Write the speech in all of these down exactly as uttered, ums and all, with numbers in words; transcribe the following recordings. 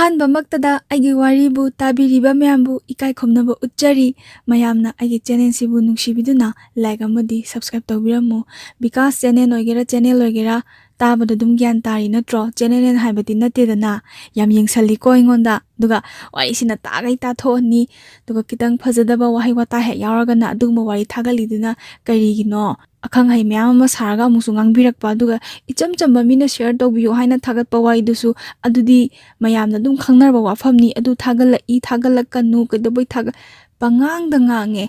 ꯑꯍꯥꯟꯕꯃꯛꯇꯗ ꯑꯩꯒꯤ ꯋꯥꯔꯤꯕꯨ ꯇꯥꯕꯤꯔꯤꯕ ꯃꯌꯥꯝꯕꯨ ꯏꯀꯥꯏ ꯈꯨꯝꯅꯕ ꯎꯠꯆꯔꯤ꯫ ꯃꯌꯥꯝꯅ ꯑꯩꯒꯤ ꯆꯦꯅꯦꯜꯁꯤꯕꯨ ꯅꯨꯡꯁꯤꯕꯤꯗꯨꯅ ꯂꯥꯏꯛ ꯑꯃꯗꯤ ꯁꯕꯁꯀ꯭ꯔꯥꯏꯕ ꯇꯧꯕꯤꯔꯝꯃꯨ꯫ ꯕꯤꯀꯥꯁ ꯆꯦꯅꯦꯜ ꯑꯣꯏꯒꯦꯔꯥ, ꯆꯦꯅꯦꯜ ꯑꯣꯏꯒꯦꯔꯥ, ꯇꯥꯕꯗ ꯑꯗꯨꯝ ꯒ꯭ꯌꯥꯟ ꯇꯥꯔꯤ ꯅꯠꯇ꯭ꯔꯣ? ꯆꯦꯅꯦꯜ ꯍꯥꯏꯕꯗꯤ ꯅꯠꯇꯦꯗꯅ꯫ ꯌꯥꯝ ꯌꯦꯡꯁꯜꯂꯤꯀꯣ ꯑꯩꯉꯣꯟꯗ꯫ ꯑꯗꯨꯒ ꯋꯥꯔꯤꯁꯤꯅ ꯇꯥꯒꯩ ꯇꯥꯊꯣꯛꯑꯅꯤ꯫ ꯑꯗꯨꯒ ꯈꯤꯇꯪ ꯐꯖꯗꯕ ꯋꯥꯍꯩ ꯋꯥꯇꯥ ꯍꯦꯛ ꯌꯥꯎꯔꯒꯅ ꯑꯗꯨꯒꯨꯝꯕ ꯋꯥꯔꯤ ꯊꯥꯒꯠꯂꯤꯗꯨꯅ ꯀꯔꯤꯒꯤꯅꯣ? ꯑꯈꯪ ꯑꯍꯩ ꯃꯌꯥꯝ ꯑꯃ ꯁꯥꯔꯒ ꯑꯃꯨꯛꯁꯨ ꯉꯥꯡꯕꯤꯔꯛꯄ, ꯑꯗꯨꯒ ꯏꯆꯝ ꯆꯝꯕ ꯃꯤꯅ ꯁꯤꯌꯔ ꯇꯧꯕꯤꯌꯨ ꯍꯥꯏꯅ ꯊꯥꯒꯠꯄ ꯋꯥꯔꯤꯗꯨꯁꯨ ꯑꯗꯨꯗꯤ ꯃꯌꯥꯝꯅ ꯑꯗꯨꯝ ꯈꯪꯅꯔꯕ ꯋꯥꯐꯝꯅꯤ꯫ ꯑꯗꯨ ꯊꯥꯒꯠꯂꯛꯏ, ꯊꯥꯒꯠꯂꯛꯀꯅꯨ, ꯀꯩꯗꯧꯕꯩ ꯊꯥꯒꯠ-, ꯄꯉꯥꯡꯗ ꯉꯥꯡꯉꯦ꯫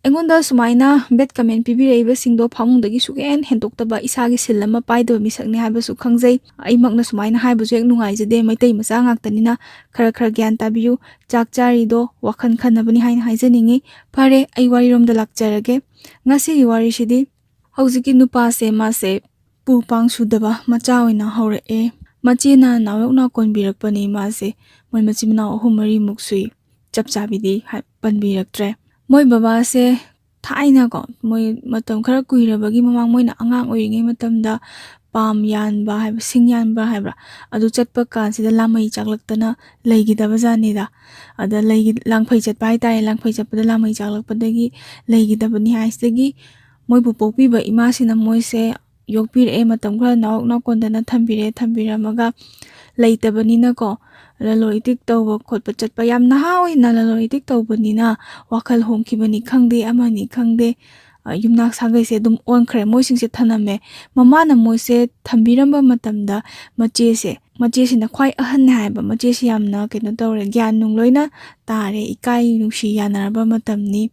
ꯑꯩꯉꯣꯟꯗ ꯁꯨꯃꯥꯏꯅ ꯕꯦꯗ ꯀꯃꯦꯟ ꯄꯤꯕꯤꯔꯛꯏꯕꯁꯤꯡꯗꯣ ꯐꯃꯨꯡꯗꯒꯤ ꯁꯨꯛꯍꯦꯟ ꯍꯦꯟꯗꯣꯛꯇꯕ ꯏꯁꯥꯒꯤ ꯁꯤꯜ ꯑꯃ ꯄꯥꯏꯗꯕ ꯃꯤꯁꯛꯅꯤ ꯍꯥꯏꯕꯁꯨ ꯈꯪꯖꯩ꯫ ꯑꯩꯃꯛꯅ ꯁꯨꯃꯥꯏꯅ ꯍꯥꯏꯕꯁꯨ ꯍꯦꯛ ꯅꯨꯡꯉꯥꯏꯖꯗꯦ꯫ ꯃꯩꯇꯩ ꯃꯆꯥ ꯉꯥꯛꯇꯅꯤꯅ ꯈꯔ ꯈꯔ ꯒ꯭ꯌꯥꯟ ꯇꯥꯕꯤꯌꯨ꯫ ꯆꯥꯛ ꯆꯥꯔꯤꯗꯣ ꯋꯥꯈꯜ ꯈꯟꯅꯕꯅꯤ ꯍꯥꯏꯅ ꯍꯥꯏꯖꯅꯤꯡꯉꯤ꯫ ꯐꯔꯦ, ꯑꯩ ꯋꯥꯔꯤꯔꯣꯝꯗ ꯂꯥꯛꯆꯔꯒꯦ꯫ ꯉꯁꯤꯒꯤ ꯋꯥꯔꯤꯁꯤꯗꯤ ꯍꯧꯖꯤꯛꯀꯤ ꯅꯨꯄꯥꯁꯦ, ꯃꯥꯁꯦ ꯄꯨ ꯄꯥꯡ ꯁꯨꯗꯕ ꯃꯆꯥ ꯑꯣꯏꯅ ꯍꯧꯔꯛꯑꯦ꯫ ꯃꯆꯦꯅ ꯅꯥꯎꯌꯣꯛ ꯅꯥꯎꯀꯣꯟꯕꯤꯔꯛꯄꯅꯤ ꯃꯥꯁꯦ꯫ ꯃꯣꯏ ꯃꯆꯤꯟ ꯃꯅꯥꯎ ꯑꯍꯨꯝ ꯃꯔꯤꯃꯨꯛ ꯁꯨꯏ꯫ ꯆꯞ ꯆꯥꯕꯤꯗꯤ ꯍꯥꯏ-, ꯄꯟꯕꯤꯔꯛꯇ꯭ꯔꯦ꯫ ꯃꯣꯏ ꯕꯕꯥꯁꯦ ꯊꯥꯏꯅꯀꯣ, ꯃꯣꯏ ꯃꯇꯝ ꯈꯔ ꯀꯨꯏꯔꯕꯒꯤ ꯃꯃꯥꯡ, ꯃꯣꯏꯅ ꯑꯉꯥꯡ ꯑꯣꯏꯔꯤꯉꯩ ꯃꯇꯝꯗ ꯄꯥꯝ ꯌꯥꯟꯕ ꯍꯥꯏꯕ, ꯁꯤꯡ ꯌꯥꯟꯕ ꯍꯥꯏꯕ꯭ꯔꯥ, ꯑꯗꯨ ꯆꯠꯄ ꯀꯥꯟꯁꯤꯗ ꯂꯥꯃꯩ ꯆꯥꯛꯂꯛꯇꯅ ꯂꯩꯈꯤꯗꯕ ꯖꯥꯠꯅꯤꯗ꯫ ꯑꯗ ꯂꯩꯒꯤ-, ꯂꯥꯡꯐꯩ ꯆꯠꯄ ꯍꯥꯏꯇꯥꯔꯦ, ꯂꯥꯡꯐꯩ ꯆꯠꯄꯗ ꯂꯥꯃꯩ ꯆꯥꯛꯂꯛꯄꯗꯒꯤ ꯂꯩꯈꯤꯗꯕꯅꯤ ꯍꯥꯏꯁꯤꯗꯒꯤ ꯃꯣꯏꯕꯨ ꯄꯣꯛꯄꯤꯕ ꯏꯃꯥꯁꯤꯅ ꯃꯣꯏꯁꯦ ꯌꯣꯛꯄꯤꯔꯛꯑꯦ, ꯃꯇꯝ ꯈꯔ ꯅꯥꯎꯛ ꯅꯥꯎꯀꯣꯟꯗꯅ ꯊꯝꯕꯤꯔꯦ, ꯊꯝꯕꯤꯔꯝꯃꯒ ꯂꯩꯇꯕꯅꯤꯅꯀꯣ, ꯂꯂꯣꯟ ꯏꯇꯤꯛ ꯇꯧꯕ ꯈꯣꯠꯄ ꯆꯠꯄ, ꯌꯥꯝ ꯅꯍꯥ ꯑꯣꯏꯅ ꯂꯂꯣꯟ ꯏꯇꯤꯛ ꯇꯧꯕꯅꯤꯅ ꯋꯥꯈꯜ ꯍꯣꯡꯈꯤꯕꯅꯤ ꯈꯪꯗꯦ, ꯑꯃꯅꯤ ꯈꯪꯗꯦ, ꯑ, ꯌꯨꯝꯅꯥꯛ ꯁꯥꯒꯩꯁꯦ ꯑꯗꯨꯝ ꯑꯣꯟꯈ꯭ꯔꯦ, ꯃꯣꯏꯁꯤꯡꯁꯦ ꯊꯅꯝꯃꯦ꯫ ꯃꯃꯥꯅ ꯃꯣꯏꯁꯦ ꯊꯝꯕꯤꯔꯝꯕ ꯃꯇꯝꯗ ꯃꯆꯦꯁꯦ, ꯃꯆꯦꯁꯤꯅ ꯈ꯭ꯋꯥꯏ ꯑꯍꯟꯅꯦ ꯍꯥꯏꯕ, ꯃꯆꯦꯁꯤ ꯌꯥꯝꯅ ꯀꯩꯅꯣ ꯇꯧꯔꯦ, ꯒ꯭ꯌꯥꯟ ꯅꯨꯡ ꯂꯣꯏꯅ ꯇꯥꯔꯦ, ꯏꯀꯥꯏ ꯅꯨꯡꯁꯤ ꯌꯥꯅꯔꯕ ꯃꯇꯝꯅꯤ꯫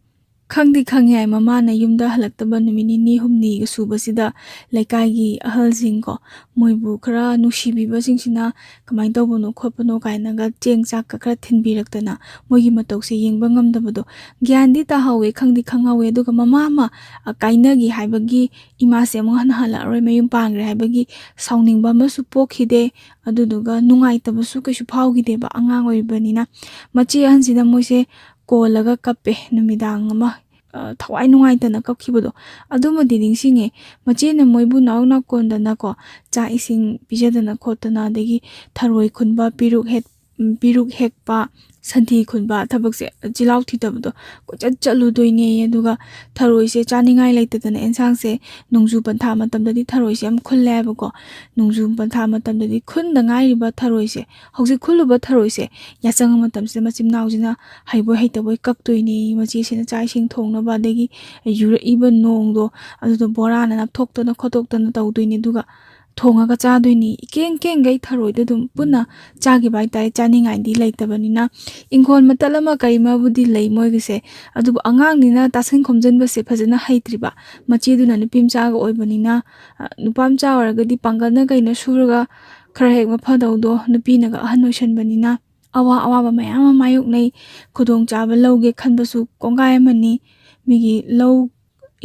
ꯈꯪꯗꯤ ꯈꯪꯉꯦ ꯍꯥꯏ, ꯃꯃꯥꯅ ꯌꯨꯝꯗ ꯍꯜꯂꯛꯇꯕ ꯅꯨꯃꯤꯠ ꯅꯤꯅꯤ ꯍꯨꯝꯅꯤꯒ ꯁꯨꯕꯁꯤꯗ ꯂꯩꯀꯥꯏꯒꯤ ꯑꯍꯜꯁꯤꯡꯀꯣ, ꯃꯣꯏꯕꯨ ꯈꯔ ꯅꯨꯡꯁꯤꯕꯤꯕꯁꯤꯡꯁꯤꯅ ꯀꯃꯥꯏꯅ ꯇꯧꯕꯅꯣ ꯈꯣꯠꯄꯅꯣ ꯀꯥꯏꯅꯒ ꯆꯦꯡ ꯆꯥꯛꯀ ꯈꯔ ꯊꯤꯟꯕꯤꯔꯛꯇꯅ ꯃꯣꯏꯒꯤ ꯃꯇꯧꯁꯦ ꯌꯦꯡꯕ ꯉꯝꯗꯕꯗꯣ꯫ ꯒ꯭ꯌꯥꯟꯗꯤ ꯇꯥꯍꯧꯋꯦ, ꯈꯪꯗꯤ ꯈꯪꯍꯧꯋꯦ, ꯑꯗꯨꯒ ꯃꯃꯥ ꯑꯃ, ꯑ, ꯀꯥꯏꯅꯒꯤ ꯍꯥꯏꯕꯒꯤ, ꯏꯃꯥꯁꯦ ꯑꯃꯨꯛ ꯍꯟꯅ ꯍꯜꯂꯛꯑꯔꯣꯏ, ꯃꯌꯨꯝ ꯄꯥꯟꯈ꯭ꯔꯦ ꯍꯥꯏꯕꯒꯤ ꯁꯥꯎꯅꯤꯡꯕ ꯑꯃꯁꯨ ꯄꯣꯛꯈꯤꯗꯦ꯫ ꯑꯗꯨꯗꯨꯒ ꯅꯨꯡꯉꯥꯏꯇꯕꯁꯨ ꯀꯩꯁꯨ ꯐꯥꯎꯈꯤꯗꯦꯕ, ꯑꯉꯥꯡ ꯑꯣꯏꯔꯤꯕꯅꯤꯅ꯫ ꯃꯆꯦ ꯑꯍꯟꯁꯤꯅ ꯃꯣꯏꯁꯦ ꯀꯣꯜꯂꯒ ꯀꯞꯄꯦ ꯅꯨꯃꯤꯗꯥꯡ ꯑꯃ, ꯑ, ꯊꯋꯥꯏ ꯅꯨꯡꯉꯥꯏꯇꯅ ꯀꯞꯈꯤꯕꯗꯣ꯫ ꯑꯗꯨꯃꯗꯤ ꯅꯤꯡꯁꯤꯡꯉꯦ꯫ ꯃꯆꯦꯅ ꯃꯣꯏꯕꯨ ꯅꯥꯎ ꯅꯥꯎꯀꯣꯟꯗꯅꯀꯣ, ꯆꯥꯛ ꯏꯁꯤꯡ ꯄꯤꯖꯗꯅ ꯈꯣꯠꯇꯅ, ꯑꯗꯒꯤ ꯊꯔꯣꯏ ꯈꯨꯟꯕ, ꯄꯤꯔꯨꯛ ꯍꯦꯠ-, ꯎꯝ, ꯄꯤꯔꯨꯛ ꯍꯦꯛꯄ, ꯁꯟꯊꯤ ꯈꯨꯟꯕ ꯊꯕꯛꯁꯦ, ꯆꯤꯜꯍꯥꯎ ꯊꯤꯗꯕꯗꯣ ꯀꯣꯏꯆꯠ ꯆꯠꯂꯨꯗꯣꯏꯅꯦ꯫ ꯑꯗꯨꯒ ꯊꯔꯣꯏꯁꯦ ꯆꯥꯅꯤꯡꯉꯥꯏ ꯂꯩꯇꯗꯅ, ꯑꯦꯟꯁꯥꯡꯁꯦ ꯅꯣꯡꯖꯨ ꯄꯟꯊꯥ ꯃꯇꯝꯗꯗꯤ ꯊꯔꯣꯏꯁꯦ ꯌꯥꯝ ꯈꯨꯜꯂꯦ ꯍꯥꯏꯕꯀꯣ꯫ ꯅꯣꯡꯖꯨ ꯄꯟꯊꯥ ꯃꯇꯝꯗꯗꯤ ꯈꯨꯟꯗ ꯉꯥꯏꯔꯤꯕ ꯊꯔꯣꯏꯁꯦ, ꯍꯧꯖꯤꯛ ꯈꯨꯜꯂꯨꯕ ꯊꯔꯣꯏꯁꯦ ꯌꯥꯆꯪꯕ ꯃꯇꯝꯁꯤꯗ ꯃꯆꯤꯟ ꯃꯅꯥꯎꯁꯤꯅ ꯍꯩꯕꯣꯏ ꯍꯩꯇꯕꯣꯏ ꯀꯛꯇꯣꯏꯅꯦ꯫ ꯃꯆꯦꯁꯤꯅ ꯆꯥꯛ ꯏꯁꯤꯡ ꯊꯣꯡꯅꯕ, ꯑꯗꯒꯤ ꯌꯨꯔꯛꯏꯕ ꯅꯣꯡꯗꯣ ꯑꯗꯨꯗꯣ ꯕꯣꯔꯥꯅ ꯅꯞꯊꯣꯛꯇꯅ ꯈꯣꯠꯇꯣꯛꯇꯅ ꯇꯧꯗꯣꯏꯅꯦ꯫ ꯑꯗꯨꯒ ꯊꯣꯡꯉꯒ ꯆꯥꯗꯣꯏꯅꯤ꯫ ꯏꯀꯦꯡ ꯀꯦꯡꯒꯩ ꯊꯔꯣꯏꯗꯣ ꯑꯗꯨꯝ ꯄꯨꯟꯅ ꯆꯥꯈꯤꯕ ꯍꯥꯏꯇꯥꯔꯦ꯫ ꯆꯥꯅꯤꯡꯉꯥꯏꯗꯤ ꯂꯩꯇꯕꯅꯤꯅ꯫ ꯏꯪꯈꯣꯜ ꯃꯇꯠ ꯑꯃ ꯀꯔꯤ ꯑꯃꯕꯨꯗꯤ ꯂꯩ ꯃꯣꯏꯒꯤꯁꯦ, ꯑꯗꯨꯕꯨ ꯑꯉꯥꯡꯅꯤꯅ ꯇꯥꯁꯟ ꯈꯣꯝꯖꯤꯟꯕꯁꯦ ꯐꯖꯅ ꯍꯩꯇ꯭ꯔꯤꯕ꯫ ꯃꯆꯦꯗꯨꯅ ꯅꯨꯄꯤ ꯃꯆꯥꯒ ꯑꯣꯏꯕꯅꯤꯅ, ꯑ, ꯅꯨꯄꯥ ꯃꯆꯥ ꯑꯣꯏꯔꯒꯗꯤ ꯄꯥꯡꯒꯜꯅ ꯀꯩꯅ ꯁꯨꯔꯒ ꯈꯔ ꯍꯦꯛ ꯃꯐꯗꯧꯗꯣ, ꯅꯨꯄꯤꯅꯒ ꯑꯍꯟ ꯑꯣꯏꯁꯟꯕꯅꯤꯅ ꯑꯋꯥ ꯑꯋꯥꯕ ꯃꯌꯥꯝ ꯑꯃ ꯃꯥꯌꯣꯛꯅꯩ꯫ ꯈꯨꯗꯣꯡꯆꯥꯕ ꯂꯧꯒꯦ ꯈꯟꯕꯁꯨ ꯀꯣꯡꯒꯥꯏ ꯑꯃꯅꯤ꯫ ꯃꯤꯒꯤ ꯂꯧ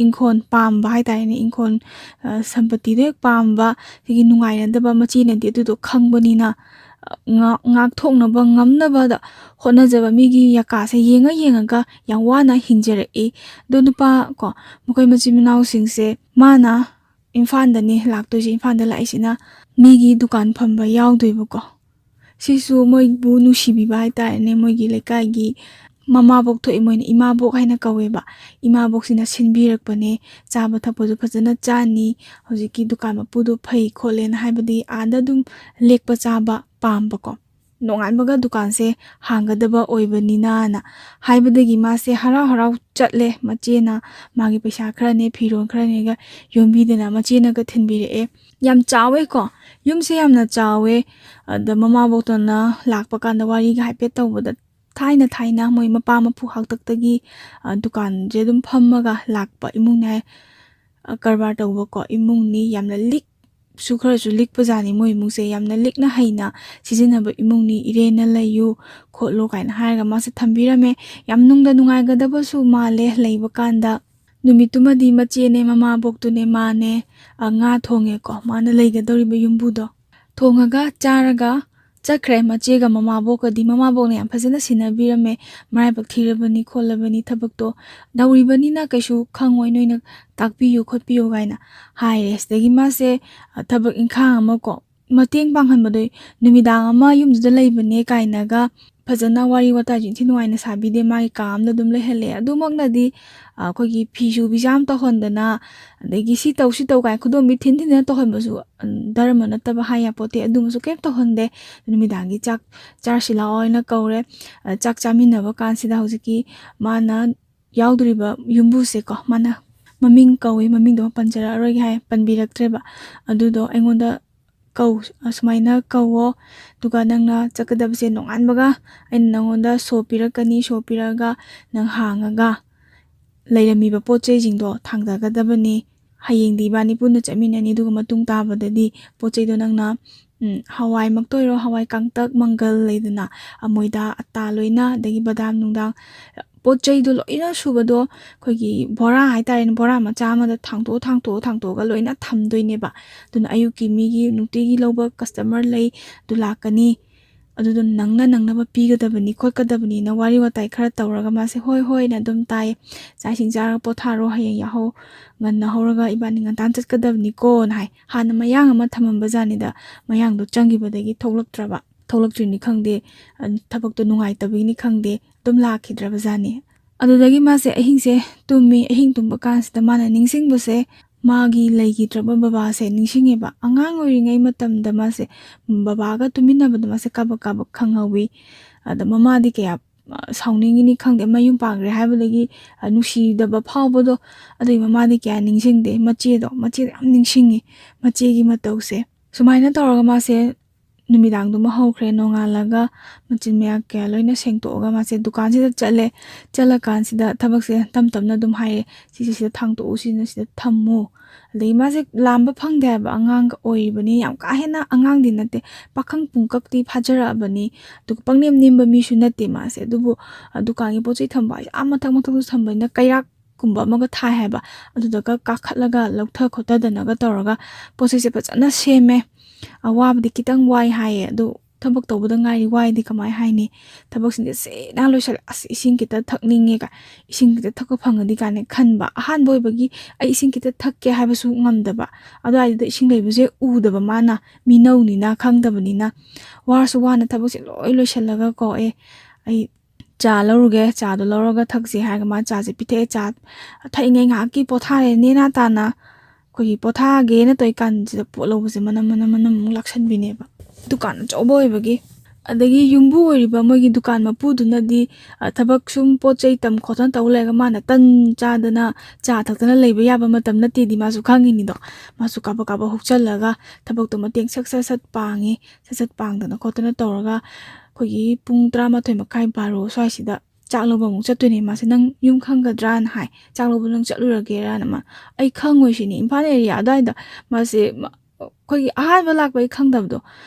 ꯏꯪꯈꯣꯜ ꯄꯥꯝꯕ ꯍꯥꯏꯇꯥꯔꯦꯅꯦ, ꯏꯪꯈꯣꯜ, ꯑ, ꯁꯝꯄꯇꯤꯗꯣ ꯍꯦꯛ ꯄꯥꯝꯕ, ꯁꯤꯒꯤ ꯅꯨꯡꯉꯥꯏꯅꯗꯕ ꯃꯆꯦꯅꯗꯤ ꯑꯗꯨꯗꯣ ꯈꯪꯕꯅꯤꯅ, ꯑ, ꯉꯥ-, ꯉꯥꯛꯊꯣꯛꯅꯕ ꯉꯝꯅꯕꯗ ꯍꯣꯠꯅꯖꯕ ꯃꯤꯒꯤ ꯌꯥꯀꯥꯁꯦ ꯌꯦꯡꯉ ꯌꯦꯡꯉꯒ ꯌꯥꯝ ꯋꯥꯅ ꯍꯤꯡꯖꯔꯛꯏ꯫ ꯑꯗꯣ ꯅꯨꯄꯥ ꯀꯣ, ꯃꯈꯣꯏ ꯃꯆꯤꯟ ꯃꯅꯥꯎꯁꯤꯡꯁꯦ ꯃꯥꯅ ꯏꯝꯐꯥꯜꯗꯅꯤ ꯂꯥꯛꯇꯣꯏꯁꯦ, ꯏꯝꯐꯥꯜꯗ ꯂꯥꯛꯏꯁꯤꯅ ꯃꯤꯒꯤ ꯗꯨꯀꯥꯟ ꯐꯝꯕ ꯌꯥꯎꯗꯣꯏꯕꯀꯣ꯫ ꯁꯤꯁꯨ ꯃꯣꯏꯕꯨ ꯅꯨꯡꯁꯤꯕꯤꯕ ꯍꯥꯏꯇꯥꯔꯦꯅꯦ, ꯃꯣꯏꯒꯤ ꯂꯩꯀꯥꯏꯒꯤ ꯃꯃꯥꯕꯣꯛ ꯊꯣꯛꯏ, ꯃꯣꯏꯅ ꯏꯃꯥꯕꯣꯛ ꯍꯥꯏꯅ ꯀꯧꯋꯦꯕ꯫ ꯏꯃꯥꯕꯣꯛꯁꯤꯅ ꯁꯤꯟꯕꯤꯔꯛꯄꯅꯦ, ꯆꯥꯕ ꯊꯛꯄꯁꯨ ꯐꯖꯅ ꯆꯥꯅꯤ, ꯍꯧꯖꯤꯛꯀꯤ ꯗꯨꯀꯥꯟ ꯃꯄꯨꯗꯣ ꯐꯩ ꯈꯣꯠꯂꯦꯅ ꯍꯥꯏꯕꯗꯤ ꯑꯥꯗ ꯑꯗꯨꯝ ꯂꯦꯛꯄ ꯆꯥꯕ ꯄꯥꯝꯕꯀꯣ꯫ ꯅꯣꯡꯉꯥꯟꯕꯒ ꯗꯨꯀꯥꯟꯁꯦ ꯍꯥꯡꯒꯗꯕ ꯑꯣꯏꯕꯅꯤꯅꯅ ꯍꯥꯏꯕꯗꯒꯤ ꯃꯥꯁꯦ ꯍꯔꯥꯎ ꯍꯔꯥꯎ ꯆꯠꯂꯦ꯫ ꯃꯆꯦꯅ ꯃꯥꯒꯤ ꯄꯩꯁꯥ ꯈꯔꯅꯦ, ꯐꯤꯔꯣꯜ ꯈꯔꯅꯦꯒ ꯌꯣꯝꯕꯤꯗꯅ ꯃꯆꯦꯅꯒ ꯊꯤꯟꯕꯤꯔꯛꯑꯦ꯫ ꯌꯥꯝ ꯆꯥꯎꯋꯦꯀꯣ, ꯌꯨꯝꯁꯦ ꯌꯥꯝꯅ ꯆꯥꯎꯋꯦ꯫ ꯑꯗ ꯃꯃꯥꯕꯣꯛꯇꯨꯅ ꯂꯥꯛꯄ ꯀꯥꯟꯗ ꯋꯥꯔꯤꯒ ꯍꯥꯏꯐꯦꯠ ꯇꯧꯕꯗ, ꯊꯥꯏꯅ ꯊꯥꯏꯅ ꯃꯣꯏ ꯃꯄꯥ ꯃꯄꯨ ꯍꯥꯛꯇꯛꯇꯒꯤ, ꯑ, ꯗꯨꯀꯥꯟꯁꯦ ꯑꯗꯨꯝ ꯐꯝꯃꯒ ꯂꯥꯛꯄ ꯏꯃꯨꯡꯅꯦ ꯍꯥꯏ꯫ ꯑ, ꯀꯔꯕꯥꯔ ꯇꯧꯕꯀꯣ ꯏꯃꯨꯡꯅꯤ꯫ ꯌꯥꯝꯅ ꯂꯤꯛꯁꯨ, ꯈꯔꯁꯨ ꯂꯤꯛꯄꯖꯥꯠꯅꯤ꯫ ꯃꯣꯏ ꯏꯃꯨꯡꯁꯦ ꯌꯥꯝꯅ ꯂꯤꯛꯅ ꯍꯩꯅ ꯁꯤꯖꯤꯟꯅꯕ ꯏꯃꯨꯡꯅꯤ꯫ "ꯏꯔꯦꯟꯅ ꯂꯩꯌꯨ ꯈꯣꯠꯂꯨ" ꯀꯥꯏꯅ ꯍꯥꯏꯔꯒ ꯃꯥꯁꯦ ꯊꯝꯕꯤꯔꯝꯃꯦ꯫ ꯌꯥꯝ ꯅꯨꯡꯗ ꯅꯨꯡꯉꯥꯏꯒꯗꯕꯁꯨ ꯃꯥꯜꯂꯦ ꯂꯩꯕ ꯀꯥꯟꯗ꯫ ꯅꯨꯃꯤꯠꯇꯨꯃꯗꯤ ꯃꯆꯦꯅꯦ, ꯃꯃꯥꯕꯣꯛꯇꯨꯅꯦ, ꯃꯥꯅꯦ, ꯑ, ꯉꯥ ꯊꯣꯡꯉꯦꯀꯣ, ꯃꯥꯅ ꯂꯩꯒꯗꯧꯔꯤꯕ ꯌꯨꯝꯕꯨꯗꯣ꯫ ꯊꯣꯡꯉꯒ ꯆꯥꯔꯒ ꯆꯠꯈ꯭ꯔꯦ ꯃꯆꯦꯒ ꯃꯃꯥꯕꯣꯛꯀꯗꯤ꯫ ꯃꯃꯥꯕꯣꯛꯅ ꯌꯥꯝ ꯐꯖꯅ ꯁꯤꯟꯅꯕꯤꯔꯝꯃꯦ꯫ "ꯃꯔꯥꯏꯕꯛ ꯊꯤꯔꯕꯅꯤ ꯈꯣꯠꯂꯕꯅꯤ, ꯊꯕꯛꯇꯣ ꯅꯧꯔꯤꯕꯅꯤꯅ ꯀꯩꯁꯨ ꯈꯪꯉꯣꯏ, ꯅꯣꯏꯅ ꯇꯥꯛꯄꯤꯌꯨ ꯈꯣꯠꯄꯤꯌꯨ" ꯀꯥꯏꯅ ꯍꯥꯏꯔꯦ꯫ ꯁꯤꯗꯒꯤ ꯃꯥꯁꯦ, ꯑ, ꯊꯕꯛ ꯏꯪꯈꯥꯡ ꯑꯃ ꯀꯣ, ꯃꯇꯦꯡ ꯄꯥꯡꯍꯟꯕꯗꯣ, ꯅꯨꯃꯤꯗꯥꯡ ꯑꯃ ꯌꯨꯝꯗꯨꯗ ꯂꯩꯕꯅꯦ ꯀꯥꯏꯅꯒ ꯐꯖꯅ ꯋꯥꯔꯤ ꯋꯥꯇꯥꯏꯁꯨ ꯏꯟꯊꯤ ꯅꯨꯡꯉꯥꯏꯅ ꯁꯥꯕꯤꯗꯦ, ꯃꯥꯒꯤ ꯀꯥ ꯑꯃꯗ ꯑꯗꯨꯝ ꯂꯩꯍꯜꯂꯦ꯫ ꯑꯗꯨꯃꯛꯅꯗꯤ, ꯑ, ꯑꯩꯈꯣꯏꯒꯤ ꯐꯤ ꯁꯨꯕꯤꯁꯦ ꯌꯥꯝ ꯇꯧꯍꯟꯗꯅ, ꯑꯗꯒꯤ ꯁꯤ ꯇꯧ, ꯁꯤ ꯇꯧ ꯀꯥꯏꯅ ꯈꯨꯗꯣꯝꯕꯤ ꯊꯤꯟ ꯊꯤꯟꯗꯅ ꯇꯧꯍꯟꯕꯁꯨ, ꯎꯝ, ꯙꯔꯃ ꯅꯠꯇꯕ ꯍꯥꯏ ꯌꯥꯄꯣꯠꯇꯦ꯫ ꯑꯗꯨꯃꯁꯨ ꯀꯩꯝ ꯇꯧꯍꯟꯗꯦ꯫ ꯅꯨꯃꯤꯗꯥꯡꯒꯤ ꯆꯥꯛ ꯆꯥꯔꯁꯤ ꯂꯥꯛꯑꯣ ꯍꯥꯏꯅ ꯀꯧꯔꯦ꯫ ꯑ, ꯆꯥꯛ ꯆꯥꯃꯤꯟꯅꯕ ꯀꯥꯟꯁꯤꯗ ꯍꯧꯖꯤꯛꯀꯤ ꯃꯥꯅ ꯌꯥꯎꯗꯣꯔꯤꯕ ꯌꯨꯝꯕꯨꯁꯦꯀꯣ, ꯃꯥꯅ ꯃꯃꯤꯡ ꯀꯧꯋꯦ, ꯃꯃꯤꯡꯗꯣ ꯄꯟꯖꯔꯛꯑꯔꯣꯏꯒꯦ ꯍꯥꯏ, ꯄꯟꯕꯤꯔꯛꯇ꯭ꯔꯦꯕ꯫ ꯑꯗꯨꯗꯣ ꯑꯩꯉꯣꯟꯗ ꯀꯧ, ꯑꯁꯨꯃꯥꯏꯅ ꯀꯧꯋꯣ, ꯑꯗꯨꯒ ꯅꯪꯅ ꯆꯠꯀꯗꯕꯁꯦ ꯅꯣꯡꯉꯥꯟꯕꯒ ꯑꯩꯅ ꯅꯪꯉꯣꯟꯗ ꯁꯣ ꯄꯤꯔꯛꯀꯅꯤ, ꯁꯣ ꯄꯤꯔꯛꯑꯒ ꯅꯪ ꯍꯥꯡꯉꯒ ꯂꯩꯔꯝꯃꯤꯕ ꯄꯣꯠ ꯆꯩꯁꯤꯡꯗꯣ ꯊꯥꯡꯗꯒꯗꯕꯅꯤ꯫ ꯍꯌꯦꯡꯗꯤ ꯏꯕꯥꯅꯤ ꯄꯨꯟꯅ ꯆꯠꯃꯤꯟꯅꯅꯤ, ꯑꯗꯨꯒ ꯃꯇꯨꯡ ꯇꯥꯕꯗꯗꯤ ꯄꯣꯠ ꯆꯩꯗꯣ ꯅꯪꯅ, ꯎꯝ, ꯍꯋꯥꯏꯃꯛꯇ ꯑꯣꯏꯔꯣ, ꯍꯋꯥꯏ ꯀꯥꯡꯇꯛ, ꯃꯪꯒꯜ ꯂꯩꯗꯅ, ꯑ, ꯃꯣꯏꯗꯥ, ꯑꯇꯥ ꯂꯣꯏꯅ, ꯑꯗꯒꯤ ꯕꯗꯥꯝ ꯅꯨꯡꯗꯥꯝ, ꯄꯣꯠ ꯆꯩꯗꯣ ꯂꯣꯏꯅ ꯁꯨꯕꯗꯣ ꯑꯩꯈꯣꯏꯒꯤ ꯕꯣꯔꯥ ꯍꯥꯏꯇꯥꯔꯦꯅꯦ, ꯕꯣꯔꯥ ꯃꯆꯥ ꯑꯃꯗ ꯊꯥꯡꯗꯣꯛꯑ, ꯊꯥꯡꯗꯣꯛꯑ, ꯊꯥꯡꯗꯣꯛꯑꯒ ꯂꯣꯏꯅ ꯊꯝꯗꯣꯏꯅꯦꯕ꯫ ꯑꯗꯨꯅ ꯑꯌꯨꯛꯀꯤ ꯃꯤꯒꯤ ꯅꯨꯡꯇꯤꯒꯤ ꯂꯧꯕ ꯀꯁꯇꯃꯔ ꯂꯩ, ꯑꯗꯨ ꯂꯥꯛꯀꯅꯤ, ꯑꯗꯨꯗꯣ ꯅꯪꯅ ꯅꯪꯅꯕ ꯄꯤꯒꯗꯕꯅꯤ, ꯈꯣꯠꯀꯗꯕꯅꯤꯅ ꯋꯥꯔꯤ ꯋꯥꯇꯥꯏ ꯈꯔ ꯇꯧꯔꯒ ꯃꯥꯁꯦ ꯍꯣꯏ, ꯍꯣꯏꯅ ꯑꯗꯨꯝ ꯇꯥꯏꯌꯦ꯫ ꯆꯥꯛ ꯏꯁꯤꯡ ꯆꯥꯔꯒ ꯄꯣꯊꯥꯔꯣ, ꯍꯌꯦꯡ ꯌꯥꯍꯧ ꯉꯟꯅ ꯍꯧꯔꯒ ꯏꯕꯥꯅꯤ ꯉꯟꯇꯥꯅ ꯆꯠꯀꯗꯕꯅꯤꯀꯣꯅ ꯍꯥꯏ꯫ ꯍꯥꯟꯅ ꯃꯌꯥꯡ ꯑꯃ ꯊꯝꯃꯝꯕ ꯖꯥꯠꯅꯤꯗ, ꯃꯌꯥꯡꯗꯣ ꯆꯪꯈꯤꯕꯗꯒꯤ ꯊꯣꯛꯂꯛꯇ꯭ꯔꯕ, ꯊꯣꯛꯂꯛꯇ꯭ꯔꯤꯅꯤ ꯈꯪꯗꯦ, ꯑ, ꯊꯕꯛꯇꯣ ꯅꯨꯡꯉꯥꯏꯇꯕꯒꯤꯅꯤ ꯈꯪꯗꯦ, ꯑꯗꯨꯝ ꯂꯥꯛꯈꯤꯗ꯭ꯔꯕ ꯖꯥꯠꯅꯤ꯫ ꯑꯗꯨꯗꯒꯤ ꯃꯥꯁꯦ ꯑꯍꯤꯡꯁꯦ ꯇꯨꯝꯃꯤ꯫ ꯑꯍꯤꯡ ꯇꯨꯝꯕ ꯀꯥꯟꯁꯤꯗ ꯃꯥꯅ ꯅꯤꯡꯁꯤꯡꯕꯁꯦ ꯃꯥꯒꯤ ꯂꯩꯈꯤꯗ꯭ꯔꯕ ꯕꯕꯥꯁꯦ ꯅꯤꯡꯁꯤꯡꯉꯦꯕ꯫ ꯑꯉꯥꯡ ꯑꯣꯏꯔꯤꯉꯩ ꯃꯇꯝꯗ ꯃꯥꯁꯦ ꯕꯕꯥꯒ ꯇꯨꯃꯤꯟꯅꯕꯗꯣ ꯃꯥꯁꯦ ꯀꯥꯕꯛ ꯀꯥꯕꯛ ꯈꯪꯍꯧꯋꯤ꯫ ꯑꯗ ꯃꯃꯥꯗꯤ ꯀꯌꯥ, ꯑ, ꯁꯥꯎꯅꯤꯡꯉꯤꯅꯤ ꯈꯪꯗꯦ, ꯃꯌꯨꯝ ꯄꯥꯟꯈ꯭ꯔꯦ ꯍꯥꯏꯕꯗꯒꯤ, ꯑ, ꯅꯨꯡꯁꯤꯗꯕ ꯐꯥꯎꯕꯗꯣ, ꯑꯗꯨꯒꯤ ꯃꯃꯥꯗꯤ ꯀꯌꯥ ꯅꯤꯡꯁꯤꯡꯗꯦ꯫ ꯃꯆꯦꯗꯣ, ꯃꯆꯦꯗꯣ ꯌꯥꯝ ꯅꯤꯡꯁꯤꯡꯉꯤ, ꯃꯆꯦꯒꯤ ꯃꯇꯧꯁꯦ꯫ ꯁꯨꯃꯥꯏꯅ ꯇꯧꯔꯒ ꯃꯥꯁꯦ ꯅꯨꯃꯤꯗꯥꯡꯗꯨꯃ ꯍꯧꯈ꯭ꯔꯦ꯫ ꯅꯣꯡꯉꯥꯜꯂꯒ ꯃꯆꯤꯟ ꯃꯌꯥ ꯀꯌꯥ ꯂꯣꯏꯅ ꯁꯦꯡꯗꯣꯛꯑꯒ ꯃꯥꯁꯦ ꯗꯨꯀꯥꯟꯁꯤꯗ ꯆꯠꯂꯦ꯫ ꯆꯠꯂꯀꯥꯟꯁꯤꯗ ꯊꯕꯛꯁꯦ ꯇꯞ ꯇꯞꯅ ꯑꯗꯨꯝ ꯍꯥꯏꯔꯦ, "ꯁꯤꯁꯦ ꯁꯤꯗ ꯊꯥꯡꯇꯣꯛꯎ, ꯁꯤꯅ ꯁꯤꯗ ꯊꯝꯃꯨ"꯫ ꯑꯗꯒꯤ ꯃꯥꯁꯦ ꯂꯥꯝꯕ ꯐꯪꯗꯦ ꯍꯥꯏꯕ, ꯑꯉꯥꯡꯒ ꯑꯣꯏꯔꯤꯕꯅꯤ, ꯌꯥꯝ ꯀꯥ ꯍꯦꯟꯅ ꯑꯉꯥꯡꯗꯤ ꯅꯠꯇꯦ, ꯄꯥꯈꯪ ꯄꯨꯡꯀꯛꯇꯤ ꯐꯥꯖꯔꯛꯑꯕꯅꯤ꯫ ꯑꯗꯨꯒ ꯄꯪꯅꯦꯝ ꯅꯦꯝꯕ ꯃꯤꯁꯨ ꯅꯠꯇꯦ ꯃꯥꯁꯦ꯫ ꯑꯗꯨꯕꯨ, ꯑ, ꯗꯨꯀꯥꯟꯒꯤ ꯄꯣꯠ ꯆꯩ ꯊꯝꯕ ꯍꯥꯏꯁꯦ ꯑꯥ ꯃꯊꯛ ꯃꯊꯛꯇ ꯊꯝꯕꯅꯤꯅ ꯀꯩꯔꯥꯛꯀꯨꯝꯕ ꯑꯃꯒ ꯊꯥꯏ ꯍꯥꯏꯕ, ꯑꯗꯨꯗꯒ ꯀꯥꯈꯠꯂꯒ ꯂꯧꯊ ꯈꯣꯠꯊꯗꯅꯒ ꯇꯧꯔꯒ ꯄꯣꯠ ꯆꯩꯁꯦ ꯐꯖꯅ ꯁꯦꯝꯃꯦ꯫ ꯑꯋꯥꯕꯗꯤ ꯈꯤꯇꯪ ꯋꯥꯏ ꯍꯥꯏꯌꯦ, ꯑꯗꯨ ꯊꯕꯛ ꯇꯧꯕꯗ ꯉꯥꯏꯔꯤ, ꯋꯥꯏꯗꯤ ꯀꯃꯥꯏ ꯍꯥꯏꯅꯤ? ꯊꯕꯛꯁꯤꯡꯁꯦ ꯁꯦꯡꯅ ꯂꯣꯏꯁꯜꯂꯦ꯫ "ꯑꯁ, ꯏꯁꯤꯡ ꯈꯤꯇ ꯊꯛꯅꯤꯡꯉꯦ, ꯀꯥꯏ, ꯏꯁꯤꯡ ꯈꯤꯇ ꯊꯛꯄ ꯐꯪꯉꯗꯤ" ꯀꯥꯏꯅ ꯈꯟꯕ꯫ ꯑꯍꯥꯟꯕ ꯑꯣꯏꯕꯒꯤ ꯑꯩ ꯏꯁꯤꯡ ꯈꯤꯇ ꯊꯛꯀꯦ ꯍꯥꯏꯕꯁꯨ ꯉꯝꯗꯕ꯫ ꯑꯗꯨꯋꯥꯏꯗꯨꯗ ꯏꯁꯤꯡ ꯂꯩꯕꯁꯦ ꯎꯗꯕ ꯃꯥꯅ, ꯃꯤꯅꯧꯅꯤꯅ ꯈꯪꯗꯕꯅꯤꯅ꯫ ꯋꯥꯔꯁꯨ ꯋꯥꯅ ꯊꯕꯛꯁꯦ ꯂꯣꯏ ꯂꯣꯏꯁꯜꯂꯒ ꯀꯣ, "ꯑꯦ, ꯑꯩ ꯆꯥ ꯂꯧꯔꯨꯒꯦ, ꯆꯥꯗꯣ ꯂꯧꯔꯒ ꯊꯛꯁꯦ" ꯍꯥꯏꯔꯒ ꯃꯥ ꯆꯥꯁꯦ ꯄꯤꯊꯛꯑꯦ꯫ ꯆꯥ ꯊꯛꯏꯉꯩ ꯉꯥꯏꯍꯥꯛꯀꯤ ꯄꯣꯊꯥꯔꯦ, ꯅꯦꯅꯥ ꯇꯥꯅ ꯑꯩꯈꯣꯏꯒꯤ ꯄꯣꯊꯥꯒꯦꯅ ꯇꯧꯔꯤꯀꯥꯟꯁꯤꯗ ꯄꯣꯠ ꯂꯧꯕꯁꯦ ꯃꯅꯝ, ꯃꯅꯝ, ꯃꯅꯝ ꯑꯃꯨꯛ ꯂꯥꯛꯁꯟꯕꯤꯅꯦꯕ꯫ ꯗꯨꯀꯥꯟ ꯑꯆꯧꯕ ꯑꯣꯏꯕꯒꯤ꯫ ꯑꯗꯒꯤ ꯌꯨꯝꯕꯨ ꯑꯣꯏꯔꯤꯕ ꯃꯣꯏꯒꯤ ꯗꯨꯀꯥꯟ ꯃꯄꯨꯗꯨꯅꯗꯤ, ꯑ, ꯊꯕꯛ ꯁꯨꯝ ꯄꯣꯠ ꯆꯩ ꯇꯝ ꯈꯣꯠꯇꯅ ꯇꯧ ꯂꯩꯔꯒ ꯃꯥꯅ ꯇꯟ ꯆꯥꯗꯅ ꯆꯥ ꯊꯛꯇꯅ ꯂꯩꯕ ꯌꯥꯕ ꯃꯇꯝ ꯅꯠꯇꯦꯗꯤ ꯃꯥꯁꯨ ꯈꯪꯉꯤꯅꯤꯗꯣ꯫ ꯃꯥꯁꯨ ꯀꯥꯕꯛ ꯀꯥꯕꯛ ꯍꯨꯛꯆꯜꯂꯒ ꯊꯕꯛꯇꯣ ꯃꯇꯦꯡ ꯁꯠ ꯁꯠ ꯁꯠ ꯄꯥꯡꯉꯤ, ꯁꯠ ꯁꯠ ꯄꯥꯡꯗꯅ ꯈꯣꯠꯇꯅ ꯇꯧꯔꯒ ꯑꯩꯈꯣꯏꯒꯤ ꯄꯨꯡ ꯇꯔꯥꯃꯥꯊꯣꯏ ꯃꯈꯥꯏ, ꯕꯥꯔꯣ ꯁ꯭ꯋꯥꯏꯁꯤꯗ ꯆꯥꯛ ꯂꯧꯕ ꯑꯃꯨꯛ ꯆꯠꯇꯣꯏꯅꯦ꯫ ꯃꯥꯁꯦ, "ꯅꯪ ꯌꯨꯝ ꯈꯪꯒꯗ꯭ꯔꯥꯅ?" ꯍꯥꯏ꯫ "ꯆꯥꯛ ꯂꯧꯕ ꯅꯪ ꯆꯠꯂꯨꯔꯒꯦꯔꯥꯅ?" ꯃꯥ, "ꯑꯩ ꯈꯪꯉꯣꯏ ꯁꯤꯅꯤ, ꯏꯝꯐꯥꯜ ꯑꯦꯔꯤꯌꯥ ꯑꯗꯨꯋꯥꯏꯗ ꯃꯥꯁꯦ ꯃ-, ꯑꯩꯈꯣꯏꯒꯤ ꯑꯍꯥꯟꯕ ꯂꯥꯛꯄ ꯑꯩ ꯈꯪꯗꯕꯗꯣ,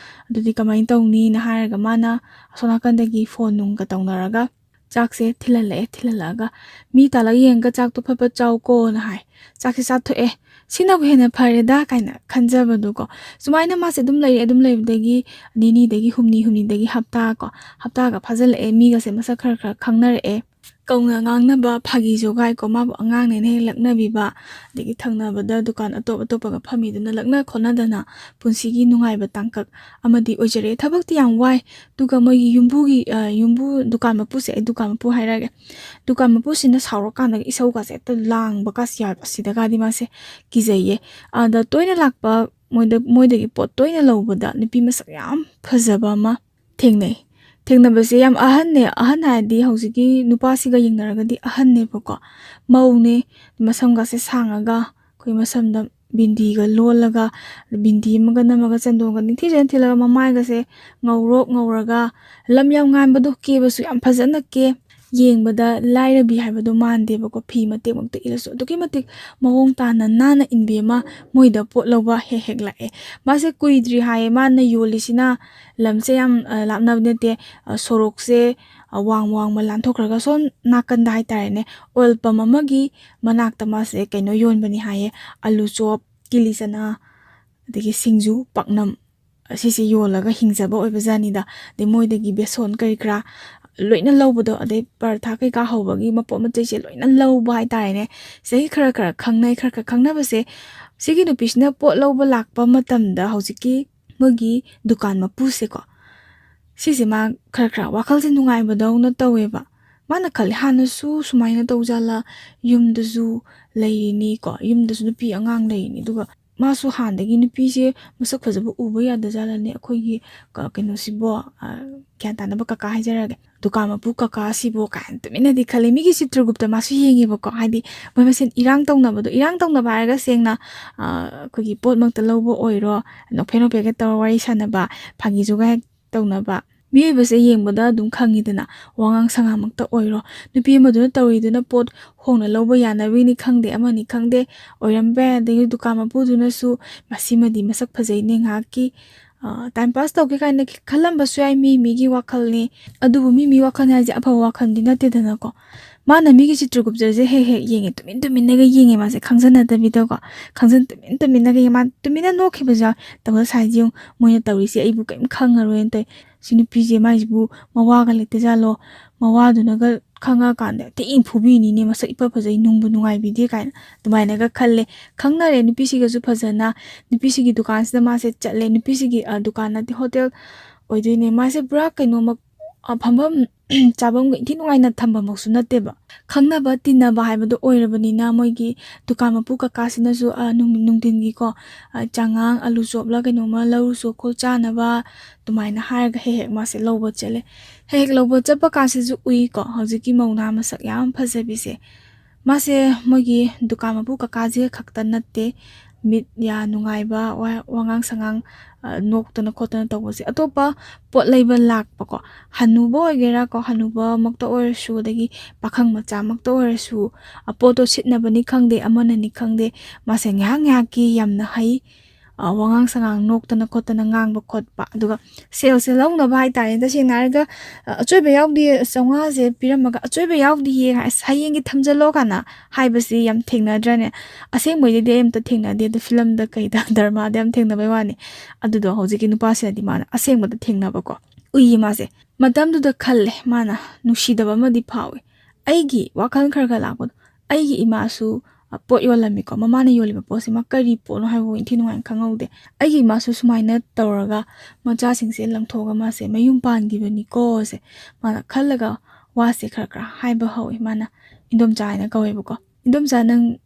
ꯑꯗꯨꯗꯤ ꯀꯃꯥꯏꯅ ꯇꯧꯅꯤꯅ?" ꯍꯥꯏꯔꯒ ꯃꯥꯅ ꯑꯁꯣꯝ ꯅꯥꯀꯟꯗꯒꯤ ꯐꯣꯟ ꯅꯨꯡꯒ ꯇꯧꯅꯔꯒ ꯆꯥꯛꯁꯦ ꯊꯤꯜꯍꯜꯂꯛꯑꯦ꯫ ꯊꯤꯜꯍꯜꯂꯛꯑꯒ, "ꯃꯤ ꯇꯥꯜꯂꯒ ꯌꯦꯡꯉꯒ ꯆꯥꯛꯇꯣ ꯐꯠ ꯐꯠ ꯆꯥꯎꯀꯣꯅ" ꯍꯥꯏ꯫ ꯆꯥꯛꯁꯦ ꯆꯥꯊꯣꯛꯑꯦ꯫ "ꯁꯤꯅꯕꯨ ꯍꯦꯟꯅ ꯐꯔꯦꯗ" ꯀꯥꯏꯅ ꯈꯟꯖꯕꯗꯣꯀꯣ꯫ ꯁꯨꯃꯥꯏꯅ ꯃꯥꯁꯦ ꯑꯗꯨꯝ ꯂꯩꯔꯦ꯫ ꯑꯗꯨꯝ ꯂꯩꯕꯗꯒꯤ ꯅꯤꯅꯤꯗꯒꯤ ꯍꯨꯝꯅꯤ, ꯍꯨꯝꯅꯤꯗꯒꯤ ꯍꯞꯇꯥ ꯀꯣ, ꯍꯞꯇꯥꯒ ꯐꯥꯖꯤꯜꯂꯛꯑꯦ꯫ ꯃꯤꯒꯁꯦ ꯃꯁꯛ ꯈꯔ ꯈꯔ ꯈꯪꯅꯔꯛꯑꯦ꯫ ꯀꯧꯅ ꯉꯥꯡꯅꯕ, ꯐꯥꯒꯤ ꯖꯣꯒꯥꯏ ꯀꯣ, ꯃꯥꯕꯨ ꯑꯉꯥꯡꯅꯦꯅ ꯍꯦꯛ ꯂꯛꯅꯕꯤꯕ, ꯑꯗꯒꯤ ꯊꯪꯅꯕꯗ ꯗꯨꯀꯥꯟ ꯑꯇꯣꯞ ꯑꯇꯣꯞꯄꯒ ꯐꯝꯃꯤꯗꯨꯅ ꯂꯛꯅ ꯈꯣꯠꯅꯗꯅ ꯄꯨꯟꯁꯤꯒꯤ ꯅꯨꯡꯉꯥꯏꯕ ꯇꯥꯡꯀꯛ ꯑꯃꯗꯤ ꯑꯣꯏꯖꯔꯛꯑꯦ꯫ ꯊꯕꯛꯇꯤ ꯌꯥꯝ ꯋꯥꯏ꯫ ꯑꯗꯨꯒ ꯃꯣꯏꯒꯤ ꯌꯨꯝꯕꯨꯒꯤ, ꯑ, ꯌꯨꯝꯕꯨ, ꯗꯨꯀꯥꯟ ꯃꯄꯨꯁꯦ, ꯑꯩ ꯗꯨꯀꯥꯟ ꯃꯄꯨ ꯍꯥꯏꯔꯛꯑꯒꯦ꯫ ꯗꯨꯀꯥꯟ ꯃꯄꯨꯁꯤꯅ ꯁꯥꯎꯔꯀꯥꯟꯗꯒ ꯏꯁꯧꯒꯁꯦ ꯍꯦꯛꯇ ꯂꯥꯡꯕꯒꯁꯦ ꯌꯥꯎꯋꯦꯕ꯫ ꯑꯁꯤꯗꯒꯗꯤ ꯃꯥꯁꯦ ꯀꯤꯖꯩꯌꯦ꯫ ꯑꯗ ꯇꯣꯏꯅ ꯂꯥꯛꯄ, ꯃꯣꯏꯗ, ꯃꯣꯏꯗꯒꯤ ꯄꯣꯠ ꯇꯣꯏꯅ ꯂꯧꯕꯗ ꯅꯨꯄꯤ ꯃꯁꯛ ꯌꯥꯝ ꯐꯖꯕ ꯑꯃ ꯊꯦꯡꯅꯩ꯫ ꯊꯦꯡꯅꯕꯁꯦ ꯌꯥꯝ ꯑꯍꯟꯅꯦ, ꯑꯍꯟ ꯍꯥꯏꯔꯗꯤ ꯍꯧꯖꯤꯛꯀꯤ ꯅꯨꯄꯥꯁꯤꯒ ꯌꯦꯡꯅꯔꯒꯗꯤ ꯑꯍꯟꯅꯦꯕꯀꯣ꯫ ꯃꯧꯅꯦ, ꯃꯁꯝꯒꯁꯦ ꯁꯥꯡꯉꯒ, ꯑꯩꯈꯣꯏ ꯃꯁꯝꯗ ꯕꯤꯟꯗꯤꯒ ꯂꯣꯜꯂꯒ, ꯕꯤꯟꯗꯤ ꯑꯃꯒ ꯅꯝꯃꯒ, ꯆꯟꯗꯣꯟꯒ ꯅꯤꯡꯊꯤꯖꯅ ꯊꯤꯜꯂꯒ, ꯃꯃꯥꯏꯒꯁꯦ ꯉꯧꯔꯣꯛ ꯉꯧꯔꯒ, ꯂꯝ ꯌꯥꯝ ꯉꯥꯟꯕꯗꯣ, ꯀꯦꯕꯁꯨ ꯌꯥꯝ ꯐꯖꯅ ꯀꯦ꯫ ꯌꯦꯡꯕꯗ ꯂꯥꯏꯔꯕꯤ ꯍꯥꯏꯕꯗꯣ ꯃꯥꯟꯗꯦꯕꯀꯣ꯫ ꯐꯤ ꯃꯇꯦꯛ ꯃꯛꯇ ꯏꯜꯂꯁꯨ ꯑꯗꯨꯛꯀꯤ ꯃꯇꯤꯛ ꯃꯑꯣꯡ ꯇꯥꯅ ꯅꯥꯟꯅ ꯏꯟꯕꯤ ꯑꯃ ꯃꯣꯏꯗ ꯄꯣꯠ ꯂꯧꯕ ꯍꯦꯛ ꯍꯦꯛ ꯂꯥꯛꯑꯦ꯫ ꯃꯥꯁꯦ ꯀꯨꯏꯗ꯭ꯔꯤ ꯍꯥꯏꯌꯦ꯫ ꯃꯥꯅ ꯌꯣꯜꯂꯤꯁꯤꯅ ꯂꯝꯁꯦ ꯌꯥꯝ, ꯑ, ꯂꯥꯞꯅꯕ ꯅꯠꯇꯦ꯫ ꯑ, ꯁꯣꯔꯣꯛꯁꯦ, ꯑ, ꯋꯥꯡ ꯋꯥꯡꯃ ꯂꯥꯟꯊꯣꯛꯈ꯭ꯔꯒ ꯁꯣꯝ ꯅꯥꯀꯟꯗ ꯍꯥꯏꯇꯥꯔꯦꯅꯦ, ꯑꯣꯏꯜ ꯄꯝ ꯑꯃꯒꯤ ꯃꯅꯥꯛꯇ ꯃꯥꯁꯦ ꯀꯩꯅꯣ ꯌꯣꯟꯕꯅꯤ ꯍꯥꯏꯌꯦ꯫ ꯑꯂꯨ ꯆꯣꯞ, ꯀꯤꯂꯤ ꯆꯅꯥ, ꯑꯗꯒꯤ ꯁꯤꯡꯖꯨ, ꯄꯥꯛꯅꯝ꯫ ꯑꯁꯤꯁꯦ ꯌꯣꯜꯂꯒ ꯍꯤꯡꯖꯕ ꯑꯣꯏꯕꯖꯥꯠꯅꯤꯗ꯫ ꯑꯗꯩ ꯃꯣꯏꯗꯒꯤ ꯕꯦꯁꯣꯟ ꯀꯔꯤ ꯀꯔꯥ ꯂꯣꯏꯅ ꯂꯧꯕꯗꯣ, ꯑꯗꯩ ꯄꯔꯊꯥ ꯀꯩꯀꯥ ꯍꯧꯕꯒꯤ ꯃꯄꯣꯠ ꯃꯆꯩꯁꯦ ꯂꯣꯏꯅ ꯂꯧꯕ ꯍꯥꯏꯇꯥꯔꯦꯅꯦ꯫ ꯁꯤꯗꯒꯤ ꯈꯔ ꯈꯔ ꯈꯪꯅꯩ꯫ ꯈꯔ ꯈꯔ ꯈꯪꯅꯕꯁꯦ, ꯁꯤꯒꯤ ꯅꯨꯄꯤꯁꯤꯅ ꯄꯣꯠ ꯂꯧꯕ ꯂꯥꯛꯄ ꯃꯇꯝꯗ ꯍꯧꯖꯤꯛꯀꯤ ꯃꯣꯏꯒꯤ ꯗꯨꯀꯥꯟ ꯃꯄꯨꯁꯦꯀꯣ, ꯁꯤꯁꯦ ꯃꯥ ꯈꯔ ꯈꯔ ꯋꯥꯈꯜꯁꯦ ꯅꯨꯡꯉꯥꯏꯕꯗꯧꯅ ꯇꯧꯋꯦꯕ꯫ ꯃꯥꯅ ꯈꯜꯂꯦ, "ꯍꯥꯟꯅꯁꯨ ꯁꯨꯃꯥꯏꯅ ꯇꯧꯖꯥꯠꯂ? ꯌꯨꯝꯗꯁꯨ ꯂꯩꯔꯤꯅꯤꯀꯣ, ꯌꯨꯝꯗꯁꯨ ꯅꯨꯄꯤ ꯑꯉꯥꯡ ꯂꯩꯔꯤꯅꯤ, ꯑꯗꯨꯒ ꯃꯥꯁꯨ ꯍꯥꯟꯅꯗꯒꯤ ꯅꯨꯄꯤꯁꯦ ꯃꯁꯛ ꯐꯖꯕ ꯎꯕ ꯌꯥꯗꯖꯥꯠꯂꯅꯦ ꯑꯩꯈꯣꯏꯒꯤ ꯀ-, ꯀꯩꯅꯣꯁꯤꯕꯣ, ꯑ, ꯒ꯭ꯌꯥꯟ ꯇꯥꯅꯕ ꯀꯀꯥ ꯍꯥꯏꯖꯔꯒꯦ, ꯗꯨꯀꯥꯟ ꯃꯄꯨ ꯀꯀꯥꯁꯤꯕꯣ?" ꯀꯥꯏꯅ ꯇꯨꯃꯤꯟꯅꯗꯤ ꯈꯜꯂꯤ꯫ ꯃꯤꯒꯤ ꯆꯤꯇ꯭ꯔꯒꯨꯞꯇ ꯃꯥꯁꯨ ꯌꯦꯡꯉꯦꯕꯀꯣ, ꯍꯥꯏꯗꯤ ꯃꯣꯏ ꯃꯁꯦꯟ ꯏꯔꯥꯡ ꯇꯧꯅꯕꯗꯣ꯫ ꯏꯔꯥꯡ ꯇꯧꯅꯕ ꯍꯥꯏꯔꯒ ꯁꯦꯡꯅ, ꯑ, ꯑꯩꯈꯣꯏꯒꯤ ꯄꯣꯠꯃꯛꯇ ꯂꯧꯕ ꯑꯣꯏꯔꯣ, ꯅꯣꯛꯐꯦꯠ ꯅꯣꯛꯐꯦꯠꯀ ꯇꯧꯔ ꯋꯥꯔꯤ ꯁꯥꯟꯅꯕ, ꯐꯥꯒꯤ ꯖꯨꯒꯥꯏ ꯇꯧꯅꯕ꯫ ꯃꯤꯑꯣꯏꯕꯁꯦ ꯌꯦꯡꯕꯗ ꯑꯗꯨꯝ ꯈꯪꯉꯤꯗꯅ, ꯋꯥꯉꯥꯡ ꯁꯉꯥꯡꯃꯛꯇ ꯑꯣꯏꯔꯣ꯫ ꯅꯨꯄꯤ ꯑꯃꯗꯨꯅ ꯇꯧꯔꯤꯗꯨꯅ ꯄꯣꯠ ꯍꯣꯡꯅ ꯂꯧꯕ ꯌꯥꯅꯕꯒꯤꯅꯤ ꯈꯪꯗꯦ, ꯑꯃꯅꯤ ꯈꯪꯗꯦ, ꯑꯣꯏꯔꯝꯕ ꯌꯥꯏ꯫ ꯑꯗꯒꯤ ꯗꯨꯀꯥꯟ ꯃꯄꯨꯗꯨꯅꯁꯨ ꯃꯁꯤꯃꯗꯤ ꯃꯁꯛ ꯐꯖꯩꯅꯦ, ꯉꯥꯏꯍꯥꯛꯀꯤ, ꯑ, time pass ꯇꯧꯒꯦ ꯀꯥꯏꯅ ꯈꯜꯂꯝꯕꯁꯨ ꯌꯥꯏ, ꯃꯤ ꯃꯤꯒꯤ ꯋꯥꯈꯜꯅꯤ꯫ ꯑꯗꯨꯕꯨ ꯃꯤ ꯃꯤ ꯋꯥꯈꯜꯅꯤ ꯍꯥꯏꯁꯦ ꯑꯐꯕ ꯋꯥꯈꯜꯗꯤ ꯅꯠꯇꯦꯗꯅꯀꯣ꯫ ꯃꯥꯅ ꯃꯤꯒꯤ ꯆꯤꯇ꯭ꯔꯒꯨꯞꯇꯁꯦ ꯍꯦꯛ ꯍꯦꯛ ꯌꯦꯡꯉꯦ, ꯇꯨꯃꯤꯟ ꯇꯨꯃꯤꯟꯅꯒ ꯌꯦꯡꯉꯦ, ꯃꯥꯁꯦ ꯈꯪꯖꯟꯅꯗꯕꯤꯗꯀꯣ, ꯈꯪꯖꯟ-, ꯇꯨꯃꯤꯟ ꯇꯨꯃꯤꯟꯅꯒ ꯌꯦꯡꯉꯦ꯫ ꯃꯥ ꯇꯨꯃꯤꯟꯅ ꯅꯣꯛꯈꯤꯕꯁꯨ ꯌꯥꯎꯏ꯫ "ꯇꯧꯗ ꯁꯥꯏꯁꯦ ꯌꯦꯡꯉꯨ, ꯃꯣꯏꯅ ꯇꯧꯔꯤꯁꯦ ꯑꯩꯕꯨ ꯀꯔꯤꯝ ꯈꯪꯉꯔꯣꯏꯅ ꯇꯧꯏ꯫ ꯁꯤ ꯅꯨꯄꯤꯁꯦ, ꯃꯥꯏꯁꯤꯕꯨ ꯃꯋꯥꯒ ꯂꯩꯇꯖꯥꯠꯂꯣ? ꯃꯋꯥꯗꯨꯅꯒ ꯈꯪꯉꯛꯑꯀꯥꯟꯗ ꯊꯤꯅ ꯐꯨꯕꯤꯅꯤꯅꯦ, ꯃꯁꯛ ꯏꯐ ꯐꯖꯩ, ꯅꯨꯡꯕꯨ ꯅꯨꯡꯉꯥꯏꯕꯤꯗꯦ" ꯀꯥꯏꯅ ꯑꯗꯨꯃꯥꯏꯅꯒ ꯈꯜꯂꯦ꯫ ꯈꯪꯅꯔꯦ ꯅꯨꯄꯤꯁꯤꯒꯁꯨ ꯐꯖꯅ, ꯅꯨꯄꯤꯁꯤꯒꯤ ꯗꯨꯀꯥꯟꯁꯤꯗ ꯃꯥꯁꯦ ꯆꯠꯂꯦ꯫ ꯅꯨꯄꯤꯁꯤꯒꯤ, ꯑ, ꯗꯨꯀꯥꯟ ꯅꯠꯇꯦ, ꯍꯣꯇꯦꯜ ꯑꯣꯏꯗꯣꯏꯅꯦ꯫ ꯃꯥꯁꯦ ꯄꯨꯔꯥ ꯀꯩꯅꯣꯃꯛ, ꯑ, ꯐꯝꯐꯝ ꯆꯥꯐꯝꯒ ꯏꯟꯊꯤ ꯅꯨꯡꯉꯥꯏꯅ ꯊꯝꯐꯝꯃꯛꯁꯨ ꯅꯠꯇꯦꯕ꯫ ꯈꯪꯅꯕ ꯇꯤꯟꯅꯕ ꯍꯥꯏꯕꯗꯣ ꯑꯣꯏꯔꯕꯅꯤꯅ ꯃꯣꯏꯒꯤ ꯗꯨꯀꯥꯟ ꯃꯄꯨ ꯀꯀꯥꯁꯤꯅꯁꯨ, ꯑ, ꯅꯨꯡ-, ꯅꯨꯡꯊꯤꯟꯒꯤꯀꯣ, ꯑ, ꯆꯉꯥꯡ, ꯑꯂꯨ ꯆꯣꯞꯂ ꯀꯩꯅꯣꯝꯃ ꯂꯧꯔꯨꯆꯣ ꯈꯣꯠ ꯆꯥꯅꯕ ꯑꯗꯨꯃꯥꯏꯅ ꯍꯥꯏꯔꯒ ꯍꯦꯛ ꯍꯦꯛ ꯃꯥꯁꯦ ꯂꯧꯕ ꯆꯠꯂꯦ꯫ ꯍꯦꯛ ꯍꯦꯛ ꯂꯧꯕ ꯆꯠꯄ ꯀꯥꯟꯁꯤꯁꯨ ꯎꯏꯀꯣ, ꯍꯧꯖꯤꯛꯀꯤ ꯃꯧ ꯅꯍꯥ ꯃꯁꯛ ꯌꯥꯝ ꯐꯖꯕꯤꯁꯦ꯫ ꯃꯥꯁꯦ ꯃꯣꯏꯒꯤ ꯗꯨꯀꯥꯟ ꯃꯄꯨ ꯀꯀꯥꯁꯦ ꯈꯛꯇ ꯅꯠꯇꯦ, ꯃꯤꯠ ꯌꯥ ꯅꯨꯡꯉꯥꯏꯕ, ꯋꯥ-, ꯋꯥꯉꯥꯡ ꯁꯉꯥꯡ, ꯑ, ꯅꯣꯛꯇꯅ ꯈꯣꯠꯇꯅ ꯇꯧꯕꯁꯦ꯫ ꯑꯇꯣꯞꯄ ꯄꯣꯠ ꯂꯩꯕ ꯂꯥꯛꯄꯀꯣ, ꯍꯅꯨꯕ ꯑꯣꯏꯒꯦꯔꯥꯀꯣ, ꯍꯅꯨꯕꯃꯛꯇ ꯑꯣꯏꯔꯁꯨ, ꯑꯗꯒꯤ ꯄꯥꯈꯪ ꯃꯆꯥꯃꯛꯇ ꯑꯣꯏꯔꯁꯨ, ꯑ, ꯄꯣꯠꯇꯣ ꯁꯤꯠꯅꯕꯅꯤ ꯈꯪꯗꯦ, ꯑꯃꯅꯅꯤ ꯈꯪꯗꯦ, ꯃꯥꯁꯦ ꯉꯥꯏꯍꯥꯛ ꯉꯥꯏꯍꯥꯛꯀꯤ ꯌꯥꯝꯅ ꯍꯩ, ꯋꯥꯉꯥꯡ ꯁꯉꯥꯡ ꯅꯣꯛꯇꯅ ꯈꯣꯠꯇꯅ ꯉꯥꯡꯕ ꯈꯣꯠꯄ, ꯑꯗꯨꯒ ꯁꯦꯜꯁꯦ ꯂꯧꯅꯕ ꯍꯥꯏꯇꯥꯔꯦ꯫ ꯇꯁꯦꯡꯅ ꯍꯥꯏꯔꯒ "ꯑꯆꯣꯏꯕ ꯌꯥꯎꯗꯤꯌꯦ, ꯆꯥꯝꯃꯉꯥꯁꯦ ꯄꯤꯔꯝꯃꯒ ꯑꯆꯣꯏꯕ ꯌꯥꯎꯗꯤꯌꯦ, ꯑꯁ, ꯍꯌꯦꯡꯒꯤ ꯊꯝꯖꯜꯂꯣ" ꯀꯥꯏꯅ ꯍꯥꯏꯕꯁꯤ ꯌꯥꯝ ꯊꯦꯡꯅꯗ꯭ꯔꯅꯦ? ꯑꯁꯦꯡꯕꯩꯗꯗꯤ ꯑꯩ ꯑꯝꯇ ꯊꯦꯡꯅꯗꯦ, ꯑꯗꯣ ꯐꯤꯂꯝꯗ ꯀꯩꯗ ꯗ꯭ꯔꯃꯥꯗ ꯌꯥꯝ ꯊꯦꯡꯅꯕꯩ ꯋꯥꯅꯤ꯫ ꯑꯗꯨꯗꯣ ꯍꯧꯖꯤꯛꯀꯤ ꯅꯨꯄꯥꯁꯤꯅꯗꯤ ꯃꯥꯅ ꯑꯁꯦꯡꯕꯗ ꯊꯦꯡꯅꯕꯀꯣ ꯎꯏꯌꯦ ꯃꯥꯁꯦ꯫ ꯃꯇꯝꯗꯨꯗ ꯈꯜꯂꯦ ꯃꯥꯅ, ꯅꯨꯡꯁꯤꯗꯕ ꯑꯃꯗꯤ ꯐꯥꯎꯋꯦ꯫ ꯑꯩꯒꯤ ꯋꯥꯈꯜ ꯈꯔ ꯈꯔ ꯂꯥꯛꯄꯗꯣ, ꯑꯩꯒꯤ ꯏꯃꯥꯁꯨ ꯄꯣꯠ ꯌꯣꯜꯂꯝꯃꯤꯀꯣ, ꯃꯃꯥꯅ ꯌꯣꯜꯂꯤꯕ ꯄꯣꯠꯁꯤꯃ ꯀꯔꯤ ꯄꯣꯠꯅꯣ ꯍꯥꯏꯕ ꯏꯟꯊꯤ ꯅꯨꯡꯉꯥꯏꯅ ꯈꯪꯍꯧꯗꯦ꯫ ꯑꯩꯒꯤ ꯏꯃꯥꯁꯨ ꯁꯨꯃꯥꯏꯅ ꯇꯧꯔꯒ ꯃꯆꯥꯁꯤꯡꯁꯦ ꯂꯪꯊꯣꯛꯑꯒ ꯃꯥꯁꯦ ꯃꯌꯨꯝ ꯄꯥꯟꯈꯤꯕꯅꯤꯀꯣꯁꯦ ꯃꯥꯅ ꯈꯜꯂꯒ ꯋꯥꯁꯦ ꯈꯔ ꯈꯔ ꯍꯥꯏꯕ ꯍꯧꯋꯤ꯫ ꯃꯥꯅ ꯏꯟꯗꯣꯝꯆꯥ ꯍꯥꯏꯅ ꯀꯧꯋꯦꯕꯀꯣ꯫ "ꯏꯟꯗꯣꯝꯆꯥ, ꯅꯪ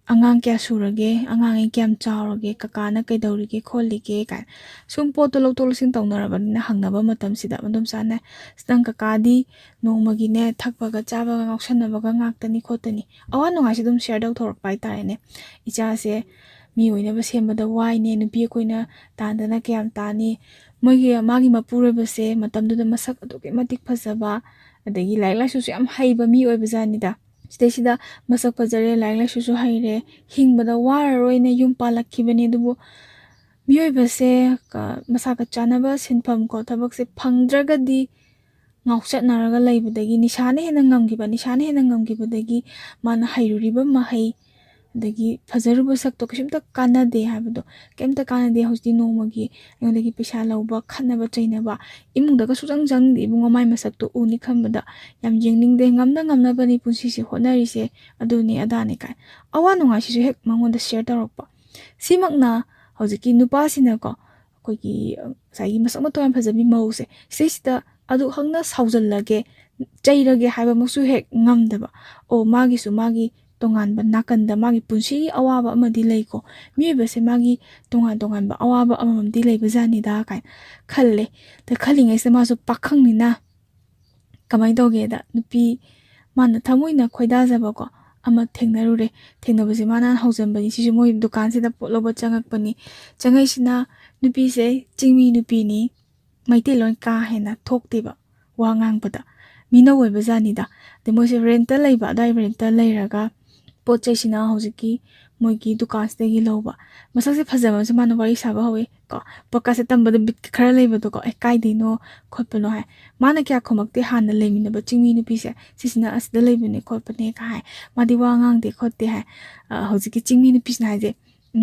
ꯑꯉꯥꯡ ꯀꯌꯥ ꯁꯨꯔꯒꯦ? ꯑꯉꯥꯡꯉꯩ ꯀꯌꯥꯝ ꯆꯥꯎꯔꯒꯦ? ꯀꯀꯥꯅ ꯀꯩꯗꯧꯔꯤꯒꯦ ꯈꯣꯠꯂꯤꯒꯦ?" ꯀꯥꯏꯅ ꯁꯨꯝ ꯄꯣꯠꯇꯣ ꯂꯧꯊꯣꯛ ꯂꯧꯁꯤꯟ ꯇꯧꯅꯔꯕꯅꯤꯅ ꯍꯪꯅꯕ ꯃꯇꯝꯁꯤꯗ ꯃꯗꯣꯝꯆꯥꯅ, "ꯑꯁ, ꯅꯪ ꯀꯀꯥꯗꯤ ꯅꯣꯡꯃꯒꯤꯅꯦ ꯊꯛꯄꯒ ꯆꯥꯕꯒ ꯉꯥꯎꯁꯟꯅꯕꯒ ꯉꯥꯛꯇꯅꯤ ꯈꯣꯠꯇꯅꯤ", ꯑꯋꯥ ꯅꯨꯡꯉꯥꯏꯁꯦ ꯑꯗꯨꯝ ꯁꯤꯌꯔ ꯇꯧꯊꯣꯔꯛꯄ ꯍꯥꯏꯇꯥꯔꯦꯅꯦ꯫ "ꯏꯆꯥꯁꯦ ꯃꯤ ꯑꯣꯏꯅꯕ ꯁꯦꯝꯕꯗ ꯋꯥꯏꯅꯦ, ꯅꯨꯄꯤ ꯑꯩꯈꯣꯏꯅ ꯇꯥꯟꯗꯅ ꯀꯌꯥꯝ ꯇꯥꯅꯤ?" ꯃꯣꯏꯒꯤ, ꯃꯥꯒꯤ ꯃꯄꯨꯔꯣꯏꯕꯁꯦ ꯃꯇꯝꯗꯨꯗ ꯃꯁꯛ ꯑꯗꯨꯛꯀꯤ ꯃꯇꯤꯛ ꯐꯖꯕ, ꯑꯗꯒꯤ ꯂꯥꯏꯔꯤꯛ ꯂꯥꯏꯁꯨꯁꯨ ꯌꯥꯝ ꯍꯩꯕ ꯃꯤ ꯑꯣꯏꯕꯖꯥꯠꯅꯤꯗ꯫ ꯁꯤꯗꯩꯁꯤꯗ ꯃꯁꯛ ꯐꯖꯔꯦ, ꯂꯥꯏꯔꯤꯛ ꯂꯥꯏꯁꯨꯁꯨ ꯍꯩꯔꯦ, ꯍꯤꯡꯕꯗ ꯋꯥꯔꯔꯣꯏꯅ ꯌꯨꯝ ꯄꯥꯜꯂꯛꯈꯤꯕꯅꯤ꯫ ꯑꯗꯨꯕꯨ ꯃꯤꯑꯣꯏꯕꯁꯦ ꯀ-, ꯃꯁꯥꯒ ꯆꯥꯟꯅꯕ ꯁꯤꯟꯐꯝ ꯀꯣ, ꯊꯕꯛꯁꯦ ꯐꯪꯗ꯭ꯔꯒꯗꯤ ꯉꯥꯎꯆꯠꯅꯔꯒ ꯂꯩꯕꯗꯒꯤ, ꯅꯤꯁꯥꯅ ꯍꯦꯟꯅ ꯉꯝꯈꯤꯕ, ꯅꯤꯁꯥꯅ ꯍꯦꯟꯅ ꯉꯝꯈꯤꯕꯗꯒꯤ ꯃꯥꯅ ꯍꯩꯔꯨꯔꯤꯕ ꯃꯍꯩ, ꯑꯗꯒꯤ ꯐꯖꯔꯨꯕ ꯁꯛꯇꯣ ꯀꯩꯁꯨꯝꯇ ꯀꯥꯟꯅꯗꯦ ꯍꯥꯏꯕꯗꯣ, ꯀꯩꯝꯇ ꯀꯥꯟꯅꯗꯦ꯫ ꯍꯧꯖꯤꯛꯇꯤ ꯅꯣꯡꯃꯒꯤ ꯑꯩꯉꯣꯟꯗꯒꯤ ꯄꯩꯁꯥ ꯂꯧꯕ, ꯈꯠꯅꯕ ꯆꯩꯅꯕ, ꯏꯃꯨꯡꯗꯒ ꯁꯨꯛꯆꯪ ꯆꯪꯅꯤꯡꯗꯦ ꯏꯕꯨꯡꯉꯣ, ꯃꯥꯏ ꯃꯁꯛꯇꯣ ꯎꯅꯤ ꯈꯟꯕꯗ ꯌꯥꯝ ꯌꯦꯡꯅꯤꯡꯗꯦ꯫ ꯉꯝꯅ ꯉꯝꯅꯕꯅꯤ ꯄꯨꯟꯁꯤꯁꯦ ꯍꯣꯠꯅꯔꯤꯁꯦ, ꯑꯗꯨꯅꯦ ꯑꯗꯥꯅꯦ ꯀꯥꯏ ꯑꯋꯥ ꯅꯨꯡꯉꯥꯏꯁꯤꯁꯨ ꯍꯦꯛ ꯃꯉꯣꯟꯗ ꯁꯤꯌꯔ ꯇꯧꯔꯛꯄ꯫ ꯁꯤꯃꯛꯅ ꯍꯧꯖꯤꯛꯀꯤ ꯅꯨꯄꯥꯁꯤꯅꯀꯣ, ꯑꯩꯈꯣꯏꯒꯤ, ꯑ, ꯉꯁꯥꯏꯒꯤ ꯃꯁꯛ ꯃꯇꯧ ꯌꯥꯝ ꯐꯖꯕꯤ ꯃꯧꯁꯦ, ꯁꯤꯗꯩꯁꯤꯗ ꯑꯗꯨ ꯈꯪꯅ ꯁꯥꯎꯖꯜꯂꯒꯦ, ꯆꯩꯔꯒꯦ ꯍꯥꯏꯕꯃꯛꯁꯨ ꯍꯦꯛ ꯉꯝꯗꯕ꯫ ꯑꯣ, ꯃꯥꯒꯤꯁꯨ ꯃꯥꯒꯤ ꯇꯣꯉꯥꯟꯕ ꯅꯥꯀꯟꯗ ꯃꯥꯒꯤ ꯄꯨꯟꯁꯤꯒꯤ ꯑꯋꯥꯕ ꯑꯃꯗꯤ ꯂꯩꯀꯣ꯫ ꯃꯤꯑꯣꯏꯕꯁꯦ ꯃꯥꯒꯤ ꯇꯣꯉꯥꯟ ꯇꯣꯉꯥꯟꯕ ꯑꯋꯥꯕ ꯑꯃꯃꯝꯗꯤ ꯂꯩꯕꯖꯥꯠꯅꯤꯗ ꯀꯥꯏꯅ ꯈꯜꯂꯦ꯫ ꯑꯗ ꯈꯜꯂꯤꯉꯩꯁꯤꯗ ꯃꯥꯁꯨ ꯄꯥꯈꯪꯅꯤꯅ ꯀꯃꯥꯏꯅ ꯇꯧꯒꯦꯗ, ꯅꯨꯄꯤ ꯃꯥꯅ ꯊꯃꯣꯏꯅ ꯈꯣꯏꯗꯥꯖꯕꯀꯣ ꯑꯃ ꯊꯦꯡꯅꯔꯨꯔꯦ꯫ ꯊꯦꯡꯅꯕꯁꯦ ꯃꯥꯅ ꯍꯧꯖꯟꯕꯅꯤ꯫ ꯁꯤꯁꯨ ꯃꯣꯏ ꯗꯨꯀꯥꯟꯁꯤꯗ ꯄꯣꯠ ꯂꯧꯕ ꯆꯪꯉꯛꯄꯅꯤ꯫ ꯆꯪꯉꯛꯏꯁꯤꯅ ꯅꯨꯄꯤꯁꯦ ꯆꯤꯡꯃꯤ ꯅꯨꯄꯤꯅꯤ, ꯃꯩꯇꯩꯂꯣꯟ ꯀꯥ ꯍꯦꯟꯅ ꯊꯣꯛꯇꯦꯕ ꯋꯥ ꯉꯥꯡꯕꯗ꯫ ꯃꯤꯅꯧ ꯑꯣꯏꯕ ꯖꯥꯠꯅꯤꯗ꯫ ꯑꯗꯩ ꯃꯣꯏꯁꯦ ꯔꯦꯟꯠꯇ ꯂꯩꯕ, ꯑꯗꯥꯏ ꯔꯦꯟꯠꯇ ꯂꯩꯔꯒ ꯄꯣꯠ ꯆꯩꯁꯤꯅ ꯍꯧꯖꯤꯛꯀꯤ ꯃꯣꯏꯒꯤ ꯗꯨꯀꯥꯟꯁꯤꯗꯒꯤ ꯂꯧꯕ꯫ ꯃꯁꯛꯁꯦ ꯐꯖꯕꯁꯦ ꯃꯥꯅ ꯋꯥꯔꯤ ꯁꯥꯕ ꯍꯧꯋꯦ ꯀꯣ꯫ ꯄꯣꯠꯀꯥꯁꯦ ꯇꯝꯕꯗ ꯕꯤꯠ ꯈꯔ ꯂꯩꯕꯗꯣꯀꯣ, "ꯑꯦ, ꯀꯥꯏꯗꯩꯅꯣ ꯈꯣꯠꯄꯅꯣ?" ꯍꯥꯏ꯫ ꯃꯥꯅ ꯀꯌꯥ ꯈꯨꯝꯃꯛꯇꯦ, ꯍꯥꯟꯅ ꯂꯩꯃꯤꯟꯅꯕ ꯆꯤꯡꯃꯤ ꯅꯨꯄꯤꯁꯦ, ꯁꯤꯁꯤꯅ ꯑꯁꯤꯗ ꯂꯩꯕꯅꯦ ꯈꯣꯠꯄꯅꯦ ꯀ ꯍꯥꯏ꯫ ꯃꯥꯗꯤ ꯋꯥ ꯉꯥꯡꯗꯦ ꯈꯣꯠꯇꯦ ꯍꯥꯏ꯫ ꯑ, ꯍꯧꯖꯤꯛꯀꯤ ꯆꯤꯡꯃꯤ ꯅꯨꯄꯤꯁꯤꯅ ꯍꯥꯏꯁꯦ,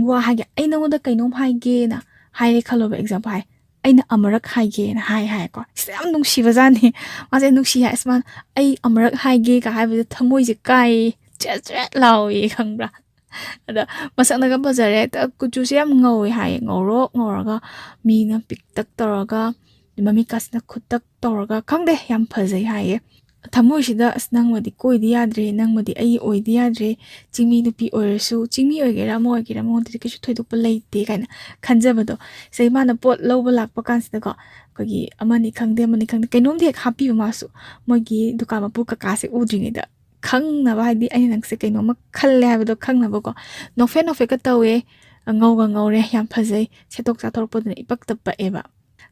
"ꯋꯥ ꯍꯥꯏꯒꯦ, ꯑꯩ ꯅꯉꯣꯟꯗ ꯀꯩꯅꯣꯝ ꯍꯥꯏꯒꯦꯅ ꯍꯥꯏꯔꯦ ꯈꯜꯂꯣꯕ, example ꯍꯥꯏ, ꯑꯩꯅ ꯑꯃꯨꯔꯛ ꯍꯥꯏꯒꯦꯅ ꯍꯥꯏ ꯍꯥꯏꯀꯣ꯫ ꯁꯤꯗ ꯌꯥꯝ ꯅꯨꯡꯁꯤꯕꯖꯥꯠꯅꯤ꯫ ꯃꯥꯁꯦ ꯅꯨꯡꯁꯤ ꯍꯥꯏ, ꯑꯁ, ꯃꯥꯅ "ꯑꯩ ꯑꯃꯨꯔꯛ ꯍꯥꯏꯒꯦ" ꯀ ꯍꯥꯏꯕꯁꯦ ꯊꯃꯣꯏꯁꯦ ꯀꯥꯏ ꯆ꯭ꯔꯦꯠ ꯆ꯭ꯔꯦꯠ ꯂꯥꯎꯏ, ꯈꯪꯕ꯭ꯔꯥ? ꯑꯗ ꯃꯁꯛꯅꯒ ꯐꯖꯔꯦ, ꯍꯦꯛꯇ ꯀꯨꯆꯨꯁꯦ ꯌꯥꯝ ꯉꯧꯋꯦ ꯍꯥꯏꯌꯦ, ꯉꯧꯔꯣꯛ ꯉꯧꯔꯒ, ꯃꯤꯅ ꯄꯤꯛꯇꯛ ꯇꯧꯔꯒ, ꯃꯃꯤꯠꯀꯥꯁꯤꯅ ꯈꯨꯠꯇꯛ ꯇꯧꯔꯒ, ꯈꯪꯗꯦ, ꯌꯥꯝ ꯐꯖꯩ ꯍꯥꯏꯌꯦ꯫ ꯊꯃꯣꯏꯁꯤꯗ, "ꯑꯁ, ꯅꯪꯃꯗꯤ ꯀꯣꯏꯗ ꯌꯥꯗ꯭ꯔꯦ, ꯅꯪꯃꯗꯤ ꯑꯩ ꯑꯣꯏꯗ ꯌꯥꯗ꯭ꯔꯦ, ꯆꯤꯡꯃꯤ ꯅꯨꯄꯤ ꯑꯣꯏꯔꯁꯨ, ꯆꯤꯡꯃꯤ ꯑꯣꯏꯒꯦꯔꯥ ꯑꯃ ꯑꯣꯏꯒꯦꯔꯥ, ꯃꯉꯣꯟꯗꯗꯤ ꯀꯩꯁꯨ ꯊꯣꯏꯗꯣꯛꯄ ꯂꯩꯇꯦ" ꯀꯥꯏꯅ ꯈꯟꯖꯕꯗꯣ꯫ ꯁꯤꯗꯩ ꯃꯥꯅ ꯄꯣꯠ ꯂꯧꯕ ꯂꯥꯛꯄ ꯀꯥꯟꯁꯤꯗꯀꯣ, ꯑꯩꯈꯣꯏꯒꯤ ꯑꯃꯅꯤ ꯈꯪꯗꯦ, ꯑꯃꯅꯤ ꯈꯪꯗꯦ, ꯀꯩꯅꯣꯝꯗꯤ ꯍꯦꯛ ꯍꯥꯞꯄꯤꯕ ꯃꯥꯁꯨ, ꯃꯣꯏꯒꯤ ꯗꯨꯀꯥꯟ ꯃꯄꯨ ꯀꯀꯥꯁꯦ ꯎꯗ꯭ꯔꯤꯉꯩꯗ ꯈꯪꯅꯕ, ꯍꯥꯏꯗꯤ ꯑꯩꯅ ꯅꯪꯁꯦ ꯀꯩꯅꯣꯝꯃ ꯈꯜꯂꯦ ꯍꯥꯏꯕꯗꯣ ꯈꯪꯅꯕꯀꯣ꯫ ꯅꯣꯛꯐꯦꯠ ꯅꯣꯛꯐꯦꯠꯀ ꯇꯧꯋꯦ, ꯉꯧꯒ ꯉꯧꯔꯦ, ꯌꯥꯝ ꯐꯖꯩ, ꯁꯦꯠꯇꯣꯛ ꯆꯥꯊꯣꯔꯛꯄꯗꯨꯅ ꯏꯄꯛꯇ ꯄꯛꯑꯦꯕ꯫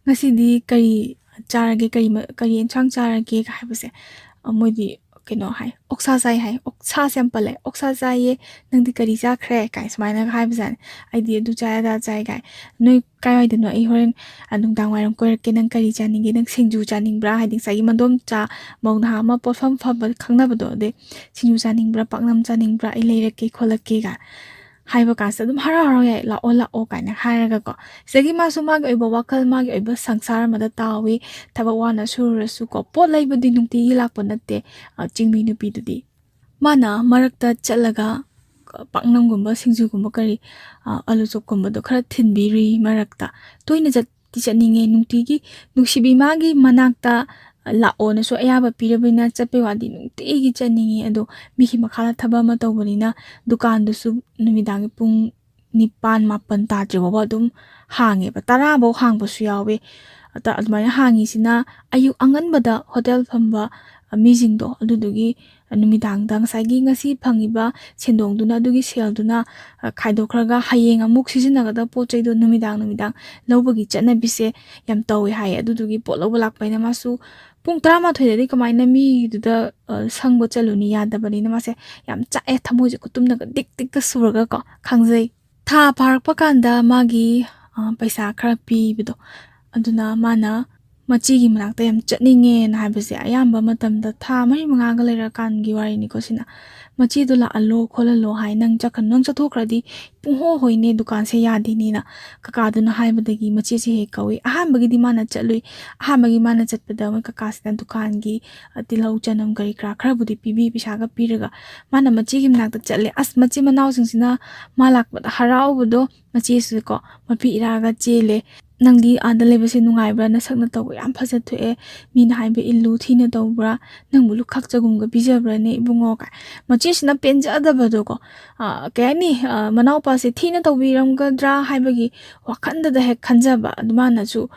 "ꯉꯁꯤꯗꯤ ꯀꯔꯤ ꯆꯥꯔꯒꯦ, ꯀꯔꯤ ꯃ-, ꯀꯔꯤ ꯑꯦꯟꯁꯥꯡ ꯆꯥꯔꯒꯦ?" ꯀ ꯍꯥꯏꯕꯁꯦ, ꯑ, ꯃꯣꯏꯗꯤ ꯀꯩꯅꯣ ꯍꯥꯏ, "ꯑꯣꯛꯁꯥ ꯆꯥꯏ" ꯍꯥꯏ, "ꯑꯣꯛꯁꯥꯁꯦ ꯌꯥꯝ ꯄꯜꯂꯦ, ꯑꯣꯛꯁꯥ ꯆꯥꯏꯌꯦ, ꯅꯪꯗꯤ ꯀꯔꯤ ꯆꯥꯈ꯭ꯔꯦ?" ꯀꯥꯏ ꯁꯨꯃꯥꯏꯅꯒ ꯍꯥꯏꯕꯖꯥꯠꯅꯤ꯫ "ꯑꯩꯗꯤ ꯑꯗꯨ ꯆꯥꯏ, ꯑꯗꯥ ꯆꯥꯏ" ꯀꯥꯏ꯫ "ꯅꯣꯏ ꯀꯥꯏꯋꯥꯏꯗꯅꯣ? ꯑꯩ ꯍꯣꯔꯦꯟ, ꯑ, ꯅꯨꯡꯗꯥꯡ ꯋꯥꯏꯔꯝ ꯀꯣꯏꯔꯛꯀꯦ, ꯅꯪ ꯀꯔꯤ ꯆꯥꯅꯤꯡꯒꯦ? ꯅꯪ ꯁꯤꯡꯖꯨ ꯆꯥꯅꯤꯡꯕ꯭ꯔꯥ?" ꯍꯥꯏꯗꯤ ꯉꯁꯥꯏꯒꯤ ꯃꯗꯣꯝꯆꯥ, ꯃꯧ ꯅꯍꯥ ꯑꯃ ꯄꯣꯠꯐꯝ ꯐꯝꯕ ꯈꯪꯅꯕꯗꯣ, ꯑꯗꯩ "ꯁꯤꯡꯖꯨ ꯆꯥꯅꯤꯡꯕ꯭ꯔꯥ, ꯄꯥꯛꯅꯝ ꯆꯥꯅꯤꯡꯕ꯭ꯔꯥ? ꯑꯩ ꯂꯩꯔꯛꯀꯦ ꯈꯣꯠꯂꯛꯀꯦ" ꯀꯥꯏ ꯍꯥꯏꯕ ꯀꯥꯟꯁꯤꯗ ꯑꯗꯨꯝ ꯍꯔꯥꯎ ꯍꯔꯥꯎ ꯌꯥꯏ, "ꯂꯥꯛꯑꯣ, ꯂꯥꯛꯑꯣ" ꯀꯥꯏꯅ ꯍꯥꯏꯔꯒꯀꯣ꯫ ꯁꯤꯗꯒꯤ ꯃꯥꯁꯨ ꯃꯥꯒꯤ ꯑꯣꯏꯕ ꯋꯥꯈꯜ, ꯃꯥꯒꯤ ꯑꯣꯏꯕ ꯁꯪꯁꯥꯔ ꯑꯃꯗ ꯇꯥꯎꯏ꯫ ꯊꯕꯛ ꯋꯥꯅ ꯁꯨꯔꯨꯔꯁꯨꯀꯣ, ꯄꯣꯠ ꯂꯩꯕꯗꯤ ꯅꯨꯡꯇꯤꯒꯤ ꯂꯥꯛꯄ ꯅꯠꯇꯦ, ꯑ, ꯆꯤꯡꯃꯤ ꯅꯨꯄꯤꯗꯨꯗꯤ꯫ ꯃꯥꯅ ꯃꯔꯛꯇ ꯆꯠꯂꯒ ꯄꯥꯛꯅꯝꯒꯨꯝꯕ, ꯁꯤꯡꯖꯨꯒꯨꯝꯕ, ꯀꯔꯤ, ꯑ, ꯑꯂꯨ ꯆꯣꯞꯀꯨꯝꯕꯗꯣ ꯈꯔ ꯊꯤꯟꯕꯤꯔꯤ ꯃꯔꯛꯇ꯫ ꯇꯣꯏꯅ ꯆꯠꯇꯤ ꯆꯠꯅꯤꯡꯉꯦ, ꯅꯨꯡꯇꯤꯒꯤ ꯅꯨꯡꯁꯤꯕꯤ ꯃꯥꯒꯤ ꯃꯅꯥꯛꯇ ꯂꯥꯛꯑꯣꯅꯁꯨ ꯑꯌꯥꯕ ꯄꯤꯔꯕꯅꯤꯅ ꯆꯠꯄꯩ ꯋꯥꯗꯤ ꯅꯨꯡꯇꯤꯒꯤ ꯆꯠꯅꯤꯡꯉꯤ꯫ ꯑꯗꯣ ꯃꯤꯒꯤ ꯃꯈꯥꯗ ꯊꯕꯛ ꯑꯃ ꯇꯧꯕꯅꯤꯅ ꯗꯨꯀꯥꯟꯗꯨꯁꯨ ꯅꯨꯃꯤꯗꯥꯡꯒꯤ ꯄꯨꯡ ꯅꯤꯄꯥꯟ, ꯃꯥꯄꯟ ꯇꯥꯗ꯭ꯔꯤ ꯐꯥꯎꯕ ꯑꯗꯨꯝ ꯍꯥꯡꯉꯦꯕ, ꯇꯔꯥ ꯐꯥꯎ ꯍꯥꯡꯕꯁꯨ ꯌꯥꯎꯋꯦ꯫ ꯑꯗ ꯑꯗꯨꯃꯥꯏꯅ ꯍꯥꯡꯉꯤꯁꯤꯅ ꯑꯌꯨꯛ ꯑꯉꯟꯕꯗ ꯍꯣꯇꯦꯜ ꯐꯝꯕ ꯃꯤꯁꯤꯡꯗꯣ, ꯑꯗꯨꯗꯨꯒꯤ ꯅꯨꯃꯤꯗꯥꯡꯗ ꯉꯁꯥꯏꯒꯤ ꯉꯁꯤ ꯐꯪꯉꯤꯕ ꯁꯦꯟꯗꯣꯡꯗꯨꯅ, ꯑꯗꯨꯒꯤ ꯁꯦꯜꯗꯨꯅ, ꯑ, ꯈꯥꯏꯗꯣꯛꯈ꯭ꯔꯒ ꯍꯌꯦꯡ ꯑꯃꯨꯛ ꯁꯤꯖꯤꯟꯅꯒꯗꯕ ꯄꯣꯠ ꯆꯩꯗꯣ ꯅꯨꯃꯤꯗꯥꯡ ꯅꯨꯃꯤꯗꯥꯡ ꯂꯧꯕꯒꯤ ꯆꯠꯅꯕꯤꯁꯦ ꯌꯥꯝ ꯇꯧꯋꯦ ꯍꯥꯏꯌꯦ꯫ ꯑꯗꯨꯗꯨꯒꯤ ꯄꯣꯠ ꯂꯧꯕ ꯂꯥꯛꯄ ꯍꯥꯏꯅ ꯃꯥꯁꯨ ꯄꯨꯡ ꯇꯔꯥꯃꯥꯊꯣꯏꯗꯗꯤ ꯀꯃꯥꯏꯅ ꯃꯤꯗꯨꯗ, ꯑ, ꯁꯪꯕ ꯆꯠꯂꯨꯅꯤ? ꯌꯥꯗꯕꯅꯤꯅ ꯃꯥꯁꯦ ꯌꯥꯝ ꯆꯥꯛꯑꯦ, ꯊꯃꯣꯏꯁꯦ ꯈꯨꯇꯨꯝꯅꯒ ꯗꯤꯛ ꯗꯤꯛꯀ ꯁꯨꯔꯒ ꯀꯣ, ꯈꯪꯖꯩ꯫ ꯊꯥ ꯐꯥꯔꯛꯄ ꯀꯥꯟꯗ ꯃꯥꯒꯤ, ꯑ, ꯄꯩꯁꯥ ꯈꯔ ꯄꯤꯕꯗꯣ, ꯑꯗꯨꯅ ꯃꯥꯅ ꯃꯆꯦꯒꯤ ꯃꯅꯥꯛꯇ ꯌꯥꯝ ꯆꯠꯅꯤꯡꯉꯦꯅ ꯍꯥꯏꯕꯁꯦ ꯑꯌꯥꯝꯕ ꯃꯇꯝꯗ ꯊꯥ ꯃꯔꯤ ꯃꯉꯥꯒ ꯂꯩꯔꯀꯥꯟꯒꯤ ꯋꯥꯔꯤꯅꯤꯀꯣ ꯁꯤꯅ꯫ ꯃꯆꯦꯗꯣ ꯂꯥꯛꯍꯜꯂꯣ ꯈꯣꯠꯍꯜꯂꯣ ꯍꯥꯏ, "ꯅꯪ ꯆꯠꯈ꯭ꯔ-, ꯅꯪ ꯆꯠꯊꯣꯛꯈ꯭ꯔꯗꯤ ꯄꯨꯡꯍꯣ ꯍꯣꯏꯅꯦ, ꯗꯨꯀꯥꯟꯁꯦ ꯌꯥꯗꯦꯅꯦꯅ" ꯀꯀꯥꯗꯨꯅ ꯍꯥꯏꯕꯗꯒꯤ ꯃꯆꯦꯁꯦ ꯍꯦꯛ ꯀꯧꯏ꯫ ꯑꯍꯥꯟꯕꯒꯤꯗꯤ ꯃꯥꯅ ꯆꯠꯂꯨꯏ꯫ ꯑꯍꯥꯟꯕꯒꯤ ꯃꯥꯅ ꯆꯠꯄꯗ ꯃꯣꯏ ꯀꯀꯥꯁꯤꯅ ꯗꯨꯀꯥꯟꯒꯤ, ꯑ, ꯇꯤꯜꯍꯧ ꯆꯅꯝ ꯀꯔꯤ ꯀꯔꯥ ꯈꯔꯕꯨꯗꯤ ꯄꯤꯕꯤ, ꯄꯩꯁꯥꯒ ꯄꯤꯔꯒ ꯃꯥꯅ ꯃꯆꯦꯒꯤ ꯃꯅꯥꯛꯇ ꯆꯠꯂꯦ꯫ ꯑꯁ, ꯃꯆꯤꯟ ꯃꯅꯥꯎꯁꯤꯡꯁꯤꯅ ꯃꯥ ꯂꯥꯛꯄꯗ ꯍꯔꯥꯎꯕꯗꯣ, ꯃꯆꯦꯁꯨꯀꯣ ꯃꯄꯤ ꯏꯔꯥꯒ ꯆꯦꯜꯂꯦ꯫ "ꯅꯪꯗꯤ ꯑꯥꯗ ꯂꯩꯕꯁꯦ ꯅꯨꯡꯉꯥꯏꯕ꯭ꯔꯥ? ꯅꯁꯛ ꯅꯇꯧꯒ ꯌꯥꯝ ꯐꯖ ꯊꯣꯛꯑꯦ꯫ ꯃꯤꯅ ꯍꯥꯏꯕ ꯏꯜꯂꯨ, ꯊꯤꯅ ꯇꯧꯕ꯭ꯔꯥ? ꯅꯪꯕꯨ ꯂꯨꯈꯥꯛ ꯆꯒꯨꯝꯒ ꯄꯤꯖꯕ꯭ꯔꯥꯅꯦ ꯏꯕꯨꯡꯉꯣ?" ꯀꯥꯏ꯫ ꯃꯆꯦꯁꯤꯅ ꯄꯦꯟꯖꯗꯕꯗꯣꯀꯣ, ꯑ, ꯀꯩ ꯍꯥꯏꯅꯤ, ꯑ, ꯃꯅꯥꯎꯄꯥꯁꯦ ꯊꯤꯅ ꯇꯧꯕꯤꯔꯝꯒꯗ꯭ꯔꯥ ꯍꯥꯏꯕꯒꯤ ꯋꯥꯈꯟꯗꯗ ꯍꯦꯛ ꯈꯟꯖꯕ꯫ ꯑꯗꯨ ꯃꯥꯅꯁꯨ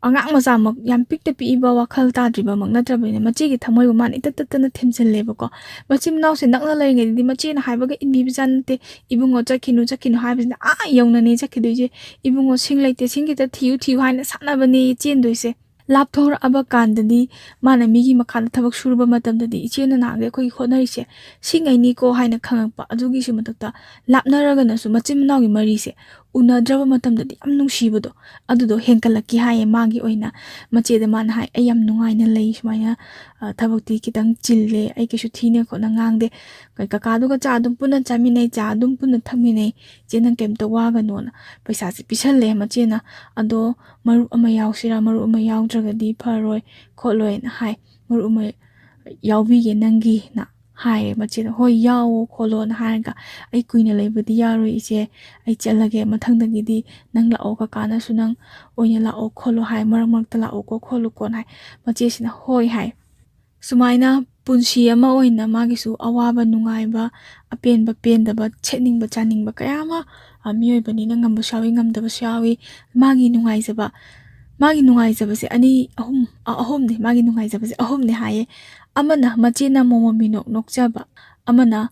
ꯑꯉꯥꯡ ꯃꯆꯥꯃꯛ ꯌꯥꯝ ꯄꯤꯛꯇ ꯄꯤꯛꯏꯕ ꯋꯥꯈꯜ ꯇꯥꯗ꯭ꯔꯤꯕꯃꯛ ꯅꯠꯇ꯭ꯔꯕꯅꯤꯅ ꯃꯆꯦꯒꯤ ꯊꯃꯣꯏꯕꯨ ꯃꯥꯅ ꯏꯇꯠ ꯇꯠꯇꯅ ꯊꯦꯝꯖꯤꯜꯂꯦꯕꯀꯣ꯫ ꯃꯆꯤꯟ ꯃꯅꯥꯎꯁꯦ ꯅꯛꯅ ꯂꯩꯔꯤꯉꯩꯗꯗꯤ ꯃꯆꯦꯅ ꯍꯥꯏꯕꯒ ꯏꯟꯕꯤꯕꯖꯥꯠ ꯅꯠꯇꯦ꯫ "ꯏꯕꯨꯡꯉꯣ ꯆꯠꯈꯤꯅꯨ, ꯆꯠꯈꯤꯅꯨ" ꯍꯥꯏꯕꯁꯤꯅ ꯑꯥ ꯌꯧꯅꯅꯦ ꯆꯠꯈꯤꯗꯣꯏꯁꯦ꯫ "ꯏꯕꯨꯡꯉꯣ ꯁꯤꯡ ꯂꯩꯇꯦ, ꯁꯤꯡ ꯈꯤꯇ ꯊꯤꯌꯨ, ꯊꯤꯌꯨ" ꯍꯥꯏꯅ ꯁꯥꯟꯅꯕꯅꯦ ꯆꯦꯟꯗꯣꯏꯁꯦ꯫ ꯂꯥꯞꯊꯣꯔꯛꯑꯕ ꯀꯥꯟꯗꯗꯤ ꯃꯥꯅ ꯃꯤꯒꯤ ꯃꯈꯥꯗ ꯊꯕꯛ ꯁꯨꯔꯨꯕ ꯃꯇꯝꯗꯗꯤ ꯏꯆꯦꯅ ꯅꯍꯥꯟꯒꯩ ꯑꯩꯈꯣꯏꯒꯤ ꯍꯣꯠꯅꯔꯤꯁꯦ ꯁꯤꯉꯩꯅꯤꯀꯣ ꯍꯥꯏꯅ ꯈꯪꯉꯛꯄ꯫ ꯑꯗꯨꯒꯤꯁꯨ ꯃꯊꯛꯇ ꯂꯥꯞꯅꯔꯒꯅꯁꯨ ꯃꯆꯤꯟ ꯃꯅꯥꯎꯒꯤ ꯃꯔꯤꯁꯦ ꯎꯅꯗ꯭ꯔꯕ ꯃꯇꯝꯗꯗꯤ ꯌꯥꯝ ꯅꯨꯡꯁꯤꯕꯗꯣ ꯑꯗꯨꯗꯣ ꯍꯦꯟꯀꯠꯂꯛꯈꯤ ꯍꯥꯏꯌꯦ꯫ ꯃꯥꯒꯤ ꯑꯣꯏꯅ ꯃꯆꯦꯗ ꯃꯥꯅ ꯍꯥꯏ, "ꯑꯩ ꯌꯥꯝ ꯅꯨꯡꯉꯥꯏꯅ ꯂꯩ ꯁꯨꯃꯥꯏꯅ, ꯑ, ꯊꯕꯛꯇꯤ ꯈꯤꯇꯪ ꯆꯤꯜꯂꯦ, ꯑꯩ ꯀꯩꯁꯨ ꯊꯤꯅ ꯈꯣꯠꯅ ꯉꯥꯡꯗꯦ꯫ ꯀ-, ꯀꯀꯥꯗꯨꯒ ꯆꯥ ꯑꯗꯨꯝ ꯄꯨꯟꯅ ꯆꯥꯃꯤꯟꯅꯩ, ꯆꯥ ꯑꯗꯨꯝ ꯄꯨꯟꯅ ꯊꯛꯃꯤꯟꯅꯩ꯫ ꯏꯆꯦ ꯅꯪ ꯀꯩꯝꯇ ꯋꯥꯒꯅꯣꯅ" ꯄꯩꯁꯥꯁꯦ ꯄꯤꯁꯜꯂꯦ ꯃꯆꯦꯅ꯫ "ꯑꯗꯣ ꯃꯔꯨꯞ ꯑꯃ ꯌꯥꯎꯁꯤꯔꯥ? ꯃꯔꯨꯞ ꯑꯃ ꯌꯥꯎꯗ꯭ꯔꯒꯗꯤ ꯐꯔꯣꯏ ꯈꯣꯠꯂꯣꯏꯅ" ꯍꯥꯏ꯫ "ꯃꯔꯨꯞ ꯑꯃ ꯌꯥꯎꯕꯤꯒꯦ ꯅꯪꯒꯤꯅ" ꯍꯥꯏꯔꯦ ꯃꯆꯦꯅ꯫ "ꯍꯣꯏ, ꯌꯥꯎꯑꯣ ꯈꯣꯠꯂꯣꯅ" ꯍꯥꯏꯔꯒ, "ꯑꯩ ꯀꯨꯏꯅ ꯂꯩꯕꯗꯤ ꯌꯥꯔꯣꯏ ꯏꯆꯦ, ꯑꯩ ꯆꯠꯂꯒꯦ꯫ ꯃꯊꯪꯗꯒꯤꯗꯤ ꯅꯪ ꯂꯥꯛꯑꯣ, ꯀꯀꯥꯅꯁꯨ ꯅꯪ ꯑꯣꯏꯅ ꯂꯥꯛꯑꯣ ꯈꯣꯠꯂꯣ ꯍꯥꯏ, ꯃꯔꯛ ꯃꯔꯛꯇ ꯂꯥꯛꯑꯣꯀꯣ ꯈꯣꯠꯂꯨꯀꯣꯅ" ꯍꯥꯏ꯫ ꯃꯆꯦꯁꯤꯅ "ꯍꯣꯏ" ꯍꯥꯏ꯫ ꯁꯨꯃꯥꯏꯅ ꯄꯨꯟꯁꯤ ꯑꯃ ꯑꯣꯏꯅ ꯃꯥꯒꯤꯁꯨ ꯑꯋꯥꯕ ꯅꯨꯡꯉꯥꯏꯕ, ꯑꯄꯦꯟꯕ ꯄꯦꯟꯗꯕ, ꯁꯦꯠꯅꯤꯡꯕ ꯆꯥꯅꯤꯡꯕ ꯀꯌꯥ ꯑꯃ, ꯑ, ꯃꯤꯑꯣꯏꯕꯅꯤꯅ ꯉꯝꯕꯁꯨ ꯌꯥꯎꯏ, ꯉꯝꯗꯕꯁꯨ ꯌꯥꯎꯏ꯫ ꯃꯥꯒꯤ ꯅꯨꯡꯉꯥꯏꯖꯕ ꯃꯥꯒꯤ ꯅꯨꯡꯉꯥꯏꯖꯕꯁꯦ ꯑꯅꯤ, ꯑꯍꯨꯝ, ꯑ, ꯑꯍꯨꯝꯅꯦ꯫ ꯃꯥꯒꯤ ꯅꯨꯡꯉꯥꯏꯖꯕꯁꯦ ꯑꯍꯨꯝꯅꯦ ꯍꯥꯏꯌꯦ꯫ ꯑꯃꯅ ꯃꯆꯦꯅ ꯃꯣꯃꯣ ꯃꯤꯅꯣꯛ ꯅꯣꯛꯆꯕ, ꯑꯃꯅ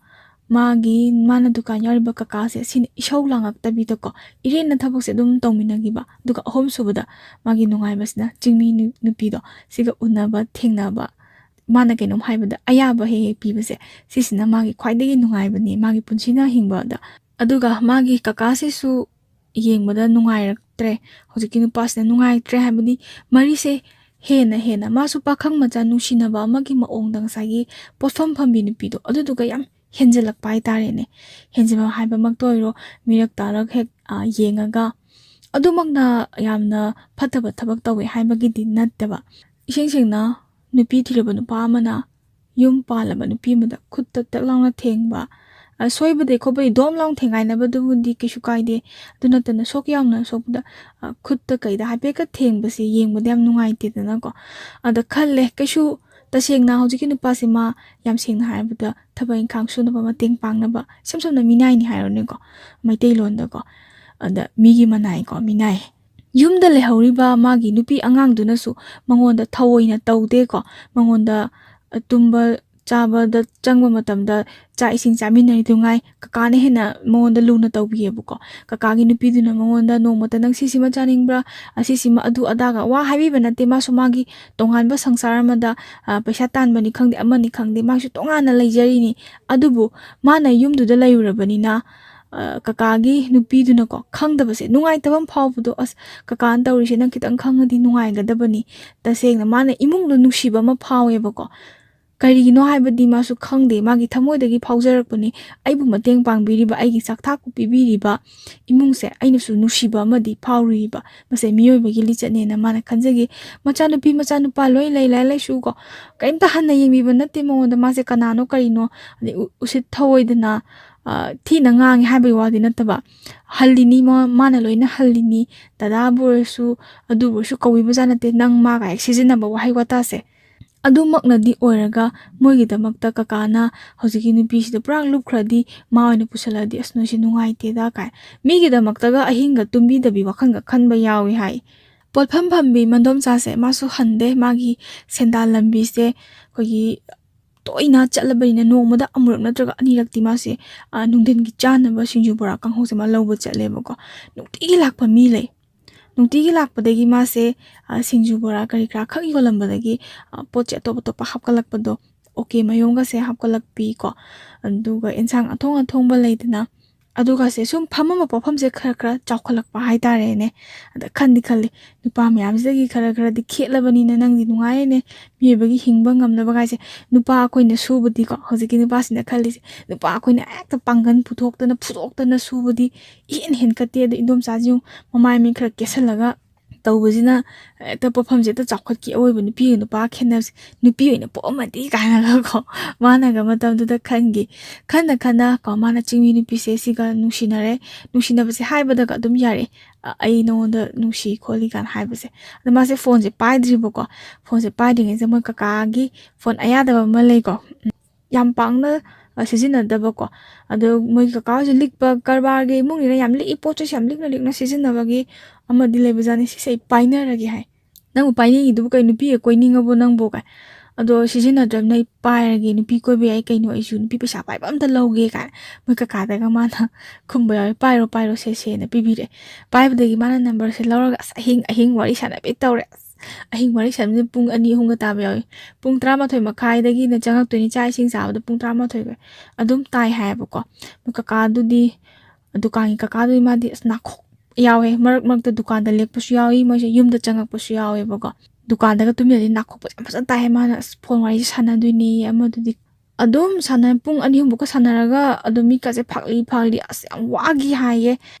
ꯃꯥꯒꯤ, ꯃꯥꯅ ꯗꯨꯀꯥꯟ ꯌꯥꯎꯔꯤꯕ ꯀꯀꯥꯁꯦ, ꯁꯤꯅ ꯏꯁꯧ ꯂꯥꯡꯉꯛꯇꯕꯤꯗꯀꯣ, ꯏꯔꯦꯟꯅ ꯊꯕꯛꯁꯦ ꯑꯗꯨꯝ ꯇꯧꯃꯤꯟꯅꯈꯤꯕ꯫ ꯑꯗꯨꯒ ꯑꯍꯨꯝꯁꯨꯕꯗ ꯃꯥꯒꯤ ꯅꯨꯡꯉꯥꯏꯕꯁꯤꯅ ꯆꯤꯡꯃꯤ ꯅꯨ-, ꯅꯨꯄꯤꯗꯣ, ꯁꯤꯒ ꯎꯅꯕ, ꯊꯦꯡꯅꯕ, ꯃꯥꯅ ꯀꯩꯅꯣꯝ ꯍꯥꯏꯕꯗ ꯑꯌꯥꯕ ꯍꯦꯛ ꯍꯦꯛ ꯄꯤꯕꯁꯦ, ꯁꯤꯁꯤꯅ ꯃꯥꯒꯤ ꯈ꯭ꯋꯥꯏꯗꯒꯤ ꯅꯨꯡꯉꯥꯏꯕꯅꯦ, ꯃꯥꯒꯤ ꯄꯨꯟꯁꯤꯅ ꯍꯤꯡꯕꯗ꯫ ꯑꯗꯨꯒ ꯃꯥꯒꯤ ꯀꯀꯥꯁꯤꯁꯨ ꯌꯦꯡꯕꯗ ꯅꯨꯡꯉꯥꯏꯔꯛꯇ꯭ꯔꯦ, ꯍꯧꯖꯤꯛꯀꯤ ꯅꯨꯄꯥꯁꯤꯅ ꯅꯨꯡꯉꯥꯏꯔꯛꯇ꯭ꯔꯦ ꯍꯥꯏꯕꯗꯤ, ꯃꯔꯤꯁꯦ ꯍꯦꯟꯅ ꯍꯦꯟꯅ, ꯃꯥꯁꯨ ꯄꯥꯈꯪ ꯃꯆꯥ ꯅꯨꯡꯁꯤꯅꯕ ꯑꯃꯒꯤ ꯃꯑꯣꯡꯗ, ꯉꯁꯥꯏꯒꯤ ꯄꯣꯠꯐꯝ ꯐꯝꯕꯤ ꯅꯨꯄꯤꯗꯣ, ꯑꯗꯨꯗꯨꯒ ꯌꯥꯝ ꯍꯦꯟꯖꯜꯂꯛꯄ ꯍꯥꯏꯇꯥꯔꯦꯅꯦ꯫ ꯍꯦꯟꯖꯤꯟꯕ ꯍꯥꯏꯕꯃꯛꯇ ꯑꯣꯏꯔꯣ, ꯃꯤꯔꯛ ꯇꯥꯔꯛ ꯍꯦꯛ, ꯑ, ꯌꯦꯡꯉꯒ, ꯑꯗꯨꯃꯛꯅ ꯌꯥꯝꯅ ꯐꯠꯇꯕ ꯊꯕꯛ ꯇꯧꯋꯦ ꯍꯥꯏꯕꯒꯤꯗꯤ ꯅꯠꯇꯕ꯫ ꯏꯁꯦꯡ ꯁꯦꯡꯅ, ꯅꯨꯄꯤ ꯊꯤꯔꯕ ꯅꯨꯄꯥ ꯑꯃꯅ ꯌꯨꯝ ꯄꯥꯜꯂꯕ ꯅꯨꯄꯤ ꯑꯃꯗ ꯈꯨꯠꯇ ꯇꯛ ꯂꯥꯎꯅ ꯊꯦꯡꯕ, ꯑ, ꯁꯣꯏꯕꯗꯩ ꯈꯣꯠꯄꯗꯩ ꯗꯣꯝ ꯂꯥꯎꯅ ꯊꯦꯡꯒꯥꯏꯅꯕꯗꯨꯕꯨꯗꯤ ꯀꯩꯁꯨ ꯀꯥꯏꯗꯦ꯫ ꯑꯗꯨ ꯅꯠꯇꯅ ꯁꯣꯛ ꯌꯥꯎꯅ ꯁꯣꯛꯄꯗ, ꯑ, ꯈꯨꯠꯇ ꯀꯩꯗ ꯍꯥꯏꯐꯦꯠꯀ ꯊꯦꯡꯕꯁꯦ ꯌꯦꯡꯕꯗ ꯌꯥꯝ ꯅꯨꯡꯉꯥꯏꯇꯦꯗꯅꯀꯣ꯫ ꯑꯗ ꯈꯜꯂꯦ, ꯀꯩꯁꯨ ꯇꯁꯦꯡꯅ ꯍꯧꯖꯤꯛꯀꯤ ꯅꯨꯄꯥꯁꯦ ꯃꯥ ꯌꯥꯝ ꯁꯦꯡꯅ ꯍꯥꯏꯔꯕꯗ ꯊꯕꯛ ꯏꯪꯈꯥꯡ ꯁꯨꯅꯕ ꯃꯇꯦꯡ ꯄꯥꯡꯅꯕ, ꯏꯁꯝ ꯁꯝꯅ ꯃꯤꯅꯥꯏꯅꯤ ꯍꯥꯏꯔꯣꯅꯦꯀꯣ, ꯃꯩꯇꯩꯂꯣꯟꯗꯀꯣ꯫ ꯑꯗ ꯃꯤꯒꯤ ꯃꯅꯥꯏꯀꯣ, ꯃꯤꯅꯥꯏ꯫ ꯌꯨꯝꯗ ꯂꯩꯍꯧꯔꯤꯕ ꯃꯥꯒꯤ ꯅꯨꯄꯤ ꯑꯉꯥꯡꯗꯨꯅꯁꯨ ꯃꯉꯣꯟꯗ ꯊꯑꯣꯏꯅ ꯇꯧꯗꯦꯀꯣ꯫ ꯃꯉꯣꯟꯗ, ꯑ, ꯇꯨꯝꯕ ꯆꯥꯕꯗ ꯆꯪꯕ ꯃꯇꯝꯗ ꯆꯥꯛ ꯏꯁꯤꯡ ꯆꯥꯃꯤꯟꯅꯔꯤꯗꯨꯉꯥꯏ ꯀꯀꯥꯅ ꯍꯦꯟꯅ ꯃꯉꯣꯟꯗ ꯂꯨꯅ ꯇꯧꯕꯤꯌꯦꯕꯀꯣ꯫ ꯀꯀꯥꯒꯤ ꯅꯨꯄꯤꯗꯨꯅ ꯃꯉꯣꯟꯗ ꯅꯣꯡꯃꯇ "ꯅꯪ ꯁꯤꯁꯤꯃ ꯆꯥꯅꯤꯡꯕ꯭ꯔꯥ? ꯑꯁꯤꯁꯤꯃ", ꯑꯗꯨ ꯑꯗꯥꯒ ꯋꯥ ꯍꯥꯏꯕꯤꯕ ꯅꯠꯇꯦ꯫ ꯃꯥꯁꯨ ꯃꯥꯒꯤ ꯇꯣꯉꯥꯟꯕ ꯁꯪꯁꯥꯔ ꯑꯃꯗ, ꯑ, ꯄꯩꯁꯥ ꯇꯥꯟꯕꯅꯤ ꯈꯪꯗꯦ, ꯑꯃꯅꯤ ꯈꯪꯗꯦ, ꯃꯥꯁꯨ ꯇꯣꯉꯥꯟꯅ ꯂꯩꯖꯔꯤꯅꯤ꯫ ꯑꯗꯨꯕꯨ ꯃꯥꯅ ꯌꯨꯝꯗꯨꯗ ꯂꯩꯔꯨꯔꯕꯅꯤꯅ, ꯑ, ꯀꯀꯥꯒꯤ ꯅꯨꯄꯤꯗꯨꯅꯀꯣ, ꯈꯪꯗꯕꯁꯦ, ꯅꯨꯡꯉꯥꯏꯇꯕ ꯑꯃ ꯐꯥꯎꯕꯗꯣ, "ꯑꯁ, ꯀꯀꯥꯅ ꯇꯧꯔꯤꯁꯦ ꯅꯪ ꯈꯤꯇꯪ ꯈꯪꯉꯗꯤ ꯅꯨꯡꯉꯥꯏꯒꯗꯕꯅꯤ"꯫ ꯇꯁꯦꯡꯅ ꯃꯥꯅ ꯏꯃꯨꯡꯗꯣ ꯅꯨꯡꯁꯤꯕ ꯑꯃ ꯐꯥꯎꯋꯦꯕꯀꯣ꯫ ꯀꯔꯤꯒꯤꯅꯣ ꯍꯥꯏꯕꯗꯤ ꯃꯥꯁꯨ ꯈꯪꯗꯦ, ꯃꯥꯒꯤ ꯊꯃꯣꯏꯗꯒꯤ ꯐꯥꯎꯖꯔꯛꯄꯅꯤ꯫ ꯑꯩꯕꯨ ꯃꯇꯦꯡ ꯄꯥꯡꯕꯤꯔꯤꯕ, ꯑꯩꯒꯤ ꯆꯥꯛ ꯊꯥꯛꯄꯨ ꯄꯤꯕꯤꯔꯤꯕ ꯏꯃꯨꯡꯁꯦ ꯑꯩꯅꯁꯨ ꯅꯨꯡꯁꯤꯕ ꯑꯃꯗꯤ ꯐꯥꯎꯔꯤꯕ꯫ ꯃꯁꯦ ꯃꯤꯑꯣꯏꯕꯒꯤ ꯂꯤꯆꯠꯅꯦꯅ ꯃꯥꯅ ꯈꯟꯖꯈꯤ꯫ ꯃꯆꯥꯅꯨꯄꯤ ꯃꯆꯥꯅꯨꯄꯥ ꯂꯣꯏ ꯂꯩ, ꯂꯥꯏꯔꯤꯛ ꯂꯥꯏꯁꯨ ꯀꯣ, ꯀꯔꯤꯝꯇ ꯍꯟꯅ ꯌꯦꯡꯕꯤꯕ ꯅꯠꯇꯦ ꯃꯉꯣꯟꯗ꯫ ꯃꯥꯁꯦ ꯀꯅꯥꯅꯣ ꯀꯔꯤꯅꯣ, ꯑꯗꯩ ꯎ-, ꯎꯁꯤꯠ ꯊꯑꯣꯏꯗꯅ, ꯑ, ꯊꯤꯅ ꯉꯥꯡꯉꯦ ꯍꯥꯏꯕꯒꯤ ꯋꯥꯗꯤ ꯅꯠꯇꯕ, ꯍꯜꯂꯤꯅꯤ, ꯃꯥ-, ꯃꯥꯅ ꯂꯣꯏꯅ ꯍꯜꯂꯤꯅꯤ꯫ ꯗꯗꯥꯕꯨ ꯑꯣꯏꯔꯁꯨ, ꯑꯗꯨꯕꯨ ꯑꯣꯏꯔꯁꯨ ꯀꯧꯕꯤꯕꯖꯥꯠ ꯅꯠꯇꯦ, ꯅꯪ ꯃꯥ ꯀꯥꯏ ꯁꯤꯖꯤꯟꯅꯕ ꯋꯥꯍꯩ ꯋꯥꯇꯥꯁꯦ꯫ ꯑꯗꯨꯃꯛꯅꯗꯤ ꯑꯣꯏꯔꯒ, ꯃꯣꯏꯒꯤꯗꯃꯛꯇ ꯀꯀꯥꯅ ꯍꯧꯖꯤꯛꯀꯤ ꯅꯨꯄꯤꯁꯤꯗ ꯄꯨꯔꯥ ꯂꯨꯞꯈ꯭ꯔꯗꯤ, ꯃꯥ ꯑꯣꯏꯅ ꯄꯨꯁꯜꯂꯛꯑꯗꯤ, "ꯑꯁ, ꯅꯣꯏꯁꯦ ꯅꯨꯡꯉꯥꯏꯇꯦꯗ" ꯀꯥꯏ꯫ ꯃꯤꯒꯤꯗꯃꯛꯇꯒ ꯑꯍꯤꯡꯒ ꯇꯨꯝꯕꯤꯗꯕꯤ ꯋꯥꯈꯜꯒ ꯈꯟꯕ ꯌꯥꯎꯏ ꯍꯥꯏ꯫ ꯄꯣꯠꯐꯝ ꯐꯝꯕꯤ ꯃꯟꯗꯣꯝꯆꯥꯁꯦ ꯃꯥꯁꯨ ꯍꯟꯗꯦ꯫ ꯃꯥꯒꯤ ꯁꯦꯟꯗꯥꯟ ꯂꯝꯕꯤꯁꯦ ꯑꯩꯈꯣꯏꯒꯤ ꯇꯣꯏꯅ ꯆꯠꯂꯕꯅꯤꯅ ꯅꯣꯡꯃꯗ ꯑꯃꯨꯔꯛ ꯅꯠꯇ꯭ꯔꯒ ꯑꯅꯤꯔꯛꯇꯤ ꯃꯥꯁꯦ, ꯑ, ꯅꯨꯡꯊꯤꯟꯒꯤ ꯆꯥꯅꯕ ꯁꯤꯡꯖꯨ ꯕꯣꯔꯥ ꯀꯥꯡꯍꯧꯁꯦ ꯃꯥ ꯂꯧꯕ ꯆꯠꯂꯦꯕꯀꯣ꯫ ꯅꯨꯡꯇꯤꯒꯤ ꯂꯥꯛꯄ ꯃꯤ ꯂꯩ꯫ ꯅꯨꯡꯇꯤꯒꯤ ꯂꯥꯛꯄꯗꯒꯤ ꯃꯥꯁꯦ, ꯑ, ꯁꯤꯡꯖꯨ ꯕꯣꯔꯥ ꯀꯔꯤ ꯀꯔꯥ ꯈꯛ ꯌꯣꯜꯂꯝꯕꯗꯒꯤ, ꯑ, ꯄꯣꯠꯁꯦ ꯑꯇꯣꯞ ꯑꯇꯣꯞꯄ ꯍꯥꯞꯀꯠꯂꯛꯄꯗꯣ, ꯑꯣꯀꯦ ꯃꯌꯣꯝꯒꯁꯦ ꯍꯥꯞꯀꯠꯂꯛꯄꯤ ꯀꯣ, ꯑꯗꯨꯒ ꯑꯦꯟꯁꯥꯡ ꯑꯊꯣꯡ ꯑꯊꯣꯡꯕ ꯂꯩꯗꯅ, ꯑꯗꯨꯒꯁꯦ ꯁꯨꯝ ꯐꯝꯃꯝꯕ ꯄꯣꯠꯐꯝꯁꯦ ꯈꯔ ꯈꯔ ꯆꯥꯎꯈꯠꯂꯛꯄ ꯍꯥꯏꯇꯥꯔꯦꯅꯦ꯫ ꯑꯗ ꯈꯟꯗꯤ ꯈꯜꯂꯤ, ꯅꯨꯄꯥ ꯃꯌꯥꯝꯁꯤꯗꯒꯤ ꯈꯔ ꯈꯔꯗꯤ ꯈꯦꯠꯂꯕꯅꯤꯅ ꯅꯪꯗꯤ ꯅꯨꯡꯉꯥꯏꯔꯦꯅꯦ, ꯃꯤꯑꯣꯏꯕꯒꯤ ꯍꯤꯡꯕ ꯉꯝꯅꯕ ꯀꯥꯏꯁꯦ꯫ ꯅꯨꯄꯥ ꯑꯩꯈꯣꯏꯅ ꯁꯨꯕꯗꯤꯀꯣ, ꯍꯧꯖꯤꯛꯀꯤ ꯅꯨꯄꯥꯁꯤꯅ ꯈꯜꯂꯤꯁꯦ, ꯅꯨꯄꯥ ꯑꯩꯈꯣꯏꯅ ꯍꯦꯛꯇ ꯄꯥꯡꯒꯜ ꯄꯨꯊꯣꯛꯇꯅ ꯐꯨꯗꯣꯛꯇꯅ ꯁꯨꯕꯗꯤ ꯏꯍꯦꯟ ꯍꯦꯟꯀꯠꯇꯦ꯫ ꯑꯗꯣ ꯏꯟꯗꯣꯝꯆꯥꯁꯤ ꯌꯦꯡꯉꯨ, ꯃꯃꯥꯏ ꯃꯃꯤꯠ ꯈꯔ ꯀꯦꯁꯜꯂꯒ ꯇꯧꯕꯁꯤꯅ ꯍꯦꯛꯇ ꯄꯣꯠꯐꯝꯁꯦ ꯍꯦꯛꯇ ꯆꯥꯎꯈꯠꯈꯤ꯫ ꯑꯋꯣꯏꯕ ꯅꯨꯄꯤꯒ ꯅꯨꯄꯥ ꯈꯦꯠꯅꯕꯁꯦ, ꯅꯨꯄꯤ ꯑꯣꯏꯅ ꯄꯣꯛꯑꯝꯃꯗꯤ ꯀꯥꯏꯅꯒꯀꯣ, ꯃꯥꯅꯒ ꯃꯇꯝꯗꯨꯗ ꯈꯟꯈꯤ꯫ ꯈꯟꯅ ꯈꯟꯅ ꯀꯣ, ꯃꯥꯅ ꯆꯤꯡꯃꯤ ꯅꯨꯄꯤꯁꯦ ꯁꯤꯒ ꯅꯨꯡꯁꯤꯅꯔꯦ꯫ ꯅꯨꯡꯁꯤꯅꯕꯁꯦ ꯍꯥꯏꯕꯗꯒ ꯑꯗꯨꯝ ꯌꯥꯔꯦ, "ꯑ, ꯑꯩ ꯅꯉꯣꯟꯗ ꯅꯨꯡꯁꯤ" ꯈꯣꯠꯂꯤ ꯀꯥꯏꯅ ꯍꯥꯏꯕꯁꯦ꯫ ꯑꯗꯣ ꯃꯥꯁꯦ ꯐꯣꯟꯁꯦ ꯄꯥꯏꯗ꯭ꯔꯤꯕꯀꯣ꯫ ꯐꯣꯟꯁꯦ ꯄꯥꯏꯗ꯭ꯔꯤꯉꯩꯁꯤꯗ ꯃꯣꯏ ꯀꯀꯥꯒꯤ ꯐꯣꯟ ꯑꯌꯥꯗꯕ ꯑꯃ ꯂꯩꯀꯣ, ꯎꯝ, ꯌꯥꯝ ꯄꯥꯛꯅ, ꯑ, ꯁꯤꯖꯤꯟꯅꯗꯕꯀꯣ꯫ ꯑꯗꯣ ꯃꯣꯏ ꯀꯀꯥ ꯍꯣꯏꯁꯦ ꯂꯤꯛꯄ ꯀꯔꯕꯥꯔꯒꯤ ꯏꯃꯨꯡꯅꯤꯅ ꯌꯥꯝ ꯂꯤꯛꯏ, ꯄꯣꯠ ꯆꯩꯁꯦ ꯌꯥꯝ ꯂꯤꯛꯅ ꯂꯤꯛꯅ ꯁꯤꯖꯤꯟꯅꯕꯒꯤ ꯑꯃꯗꯤ ꯂꯩꯕꯖꯥꯠꯅꯤ꯫ "ꯁꯤꯁꯦ ꯑꯩ ꯄꯥꯏꯅꯔꯒꯦ" ꯍꯥꯏ꯫ "ꯅꯪꯕꯨ ꯄꯥꯏꯅꯤꯡꯉꯤꯗꯨꯕꯨ ꯀꯩ, ꯅꯨꯄꯤꯒ ꯀꯣꯏꯅꯤꯡꯉꯕꯣ ꯅꯪꯕꯨ?" ꯀꯥꯏ꯫ "ꯑꯗꯣ ꯁꯤꯖꯤꯟꯅꯗ꯭ꯔꯕꯅꯤꯅ ꯑꯩ ꯄꯥꯏꯔꯒꯦ, ꯅꯨꯄꯤ ꯀꯣꯏꯕ ꯌꯥꯏ ꯀꯩꯅꯣ, ꯑꯩꯁꯨ ꯅꯨꯄꯤ ꯄꯩꯁꯥ ꯄꯥꯏꯕ ꯑꯝꯇ ꯂꯧꯒꯦ" ꯀꯥꯏꯅ ꯃꯣꯏ ꯀꯀꯥꯗꯒ ꯃꯥꯅ ꯈꯨꯝꯕ ꯌꯥꯎꯋꯦ꯫ "ꯄꯥꯏꯔꯣ, ꯄꯥꯏꯔꯣ, ꯁꯦ, ꯁꯦꯅ" ꯄꯤꯕꯤꯔꯦ꯫ ꯄꯥꯏꯕꯗꯒꯤ ꯃꯥꯅ ꯅꯝꯕꯔꯁꯦ ꯂꯧꯔꯒ ꯑꯁ ꯑꯍꯤꯡ ꯑꯍꯤꯡ ꯋꯥꯔꯤ ꯁꯥꯟꯅꯕꯤ ꯇꯧꯔꯦ꯫ ꯑꯁ ꯑꯍꯤꯡ ꯋꯥꯔꯤ ꯁꯥꯟꯅꯕꯁꯦ ꯄꯨꯡ ꯑꯅꯤ ꯑꯍꯨꯝꯒ ꯇꯥꯕ ꯌꯥꯎꯋꯤ꯫ ꯄꯨꯡ ꯇꯔꯥꯃꯥꯊꯣꯏ ꯃꯈꯥꯏꯗꯒꯤꯅ ꯆꯪꯉꯛꯇꯣꯏꯅꯤ, ꯆꯥꯛ ꯏꯁꯤꯡ ꯆꯥꯕꯗ ꯄꯨꯡ ꯇꯔꯥꯃꯥꯊꯣꯏꯒ ꯑꯗꯨꯝ ꯇꯥꯏ ꯍꯥꯏꯌꯦꯕꯀꯣ꯫ ꯃꯣꯏ ꯀꯀꯥꯗꯨꯗꯤ, ꯗꯨꯀꯥꯟꯒꯤ ꯀꯀꯥꯗꯨꯗꯤ ꯃꯥꯗꯤ ꯑꯁ ꯅꯥꯈꯣꯛ ꯌꯥꯎꯋꯦ꯫ ꯃꯔꯛ ꯃꯔꯛꯇ ꯗꯨꯀꯥꯟꯗ ꯂꯦꯛꯄꯁꯨ ꯌꯥꯎꯏ, ꯃꯣꯏꯁꯦ ꯌꯨꯝꯗ ꯆꯪꯉꯛꯄꯁꯨ ꯌꯥꯎꯋꯦꯕꯀꯣ꯫ ꯗꯨꯀꯥꯟꯗꯒ ꯇꯨꯝꯃꯤꯟꯅꯗꯤ ꯅꯥꯈꯣꯛꯄꯁꯦ ꯌꯥꯝ ꯐꯖꯅ ꯇꯥꯏ꯫ ꯃꯥꯅ ꯑꯁ ꯐꯣꯟ ꯋꯥꯔꯤꯁꯦ ꯁꯥꯟꯅꯗꯣꯏꯅꯦ, ꯑꯃꯗꯨꯗꯤ ꯑꯗꯨꯝ ꯁꯥꯟꯅ-, ꯄꯨꯡ ꯑꯅꯤ ꯑꯍꯨꯝꯕꯨꯛꯀ ꯁꯥꯟꯅꯔꯒ ꯑꯗꯨꯝ ꯃꯤꯠꯀꯁꯦ ꯐꯥꯛꯂꯤ ꯐꯥꯛꯂꯤ, ꯑꯁ ꯌꯥꯝ ꯋꯥꯈꯤ ꯍꯥꯏꯌꯦ꯫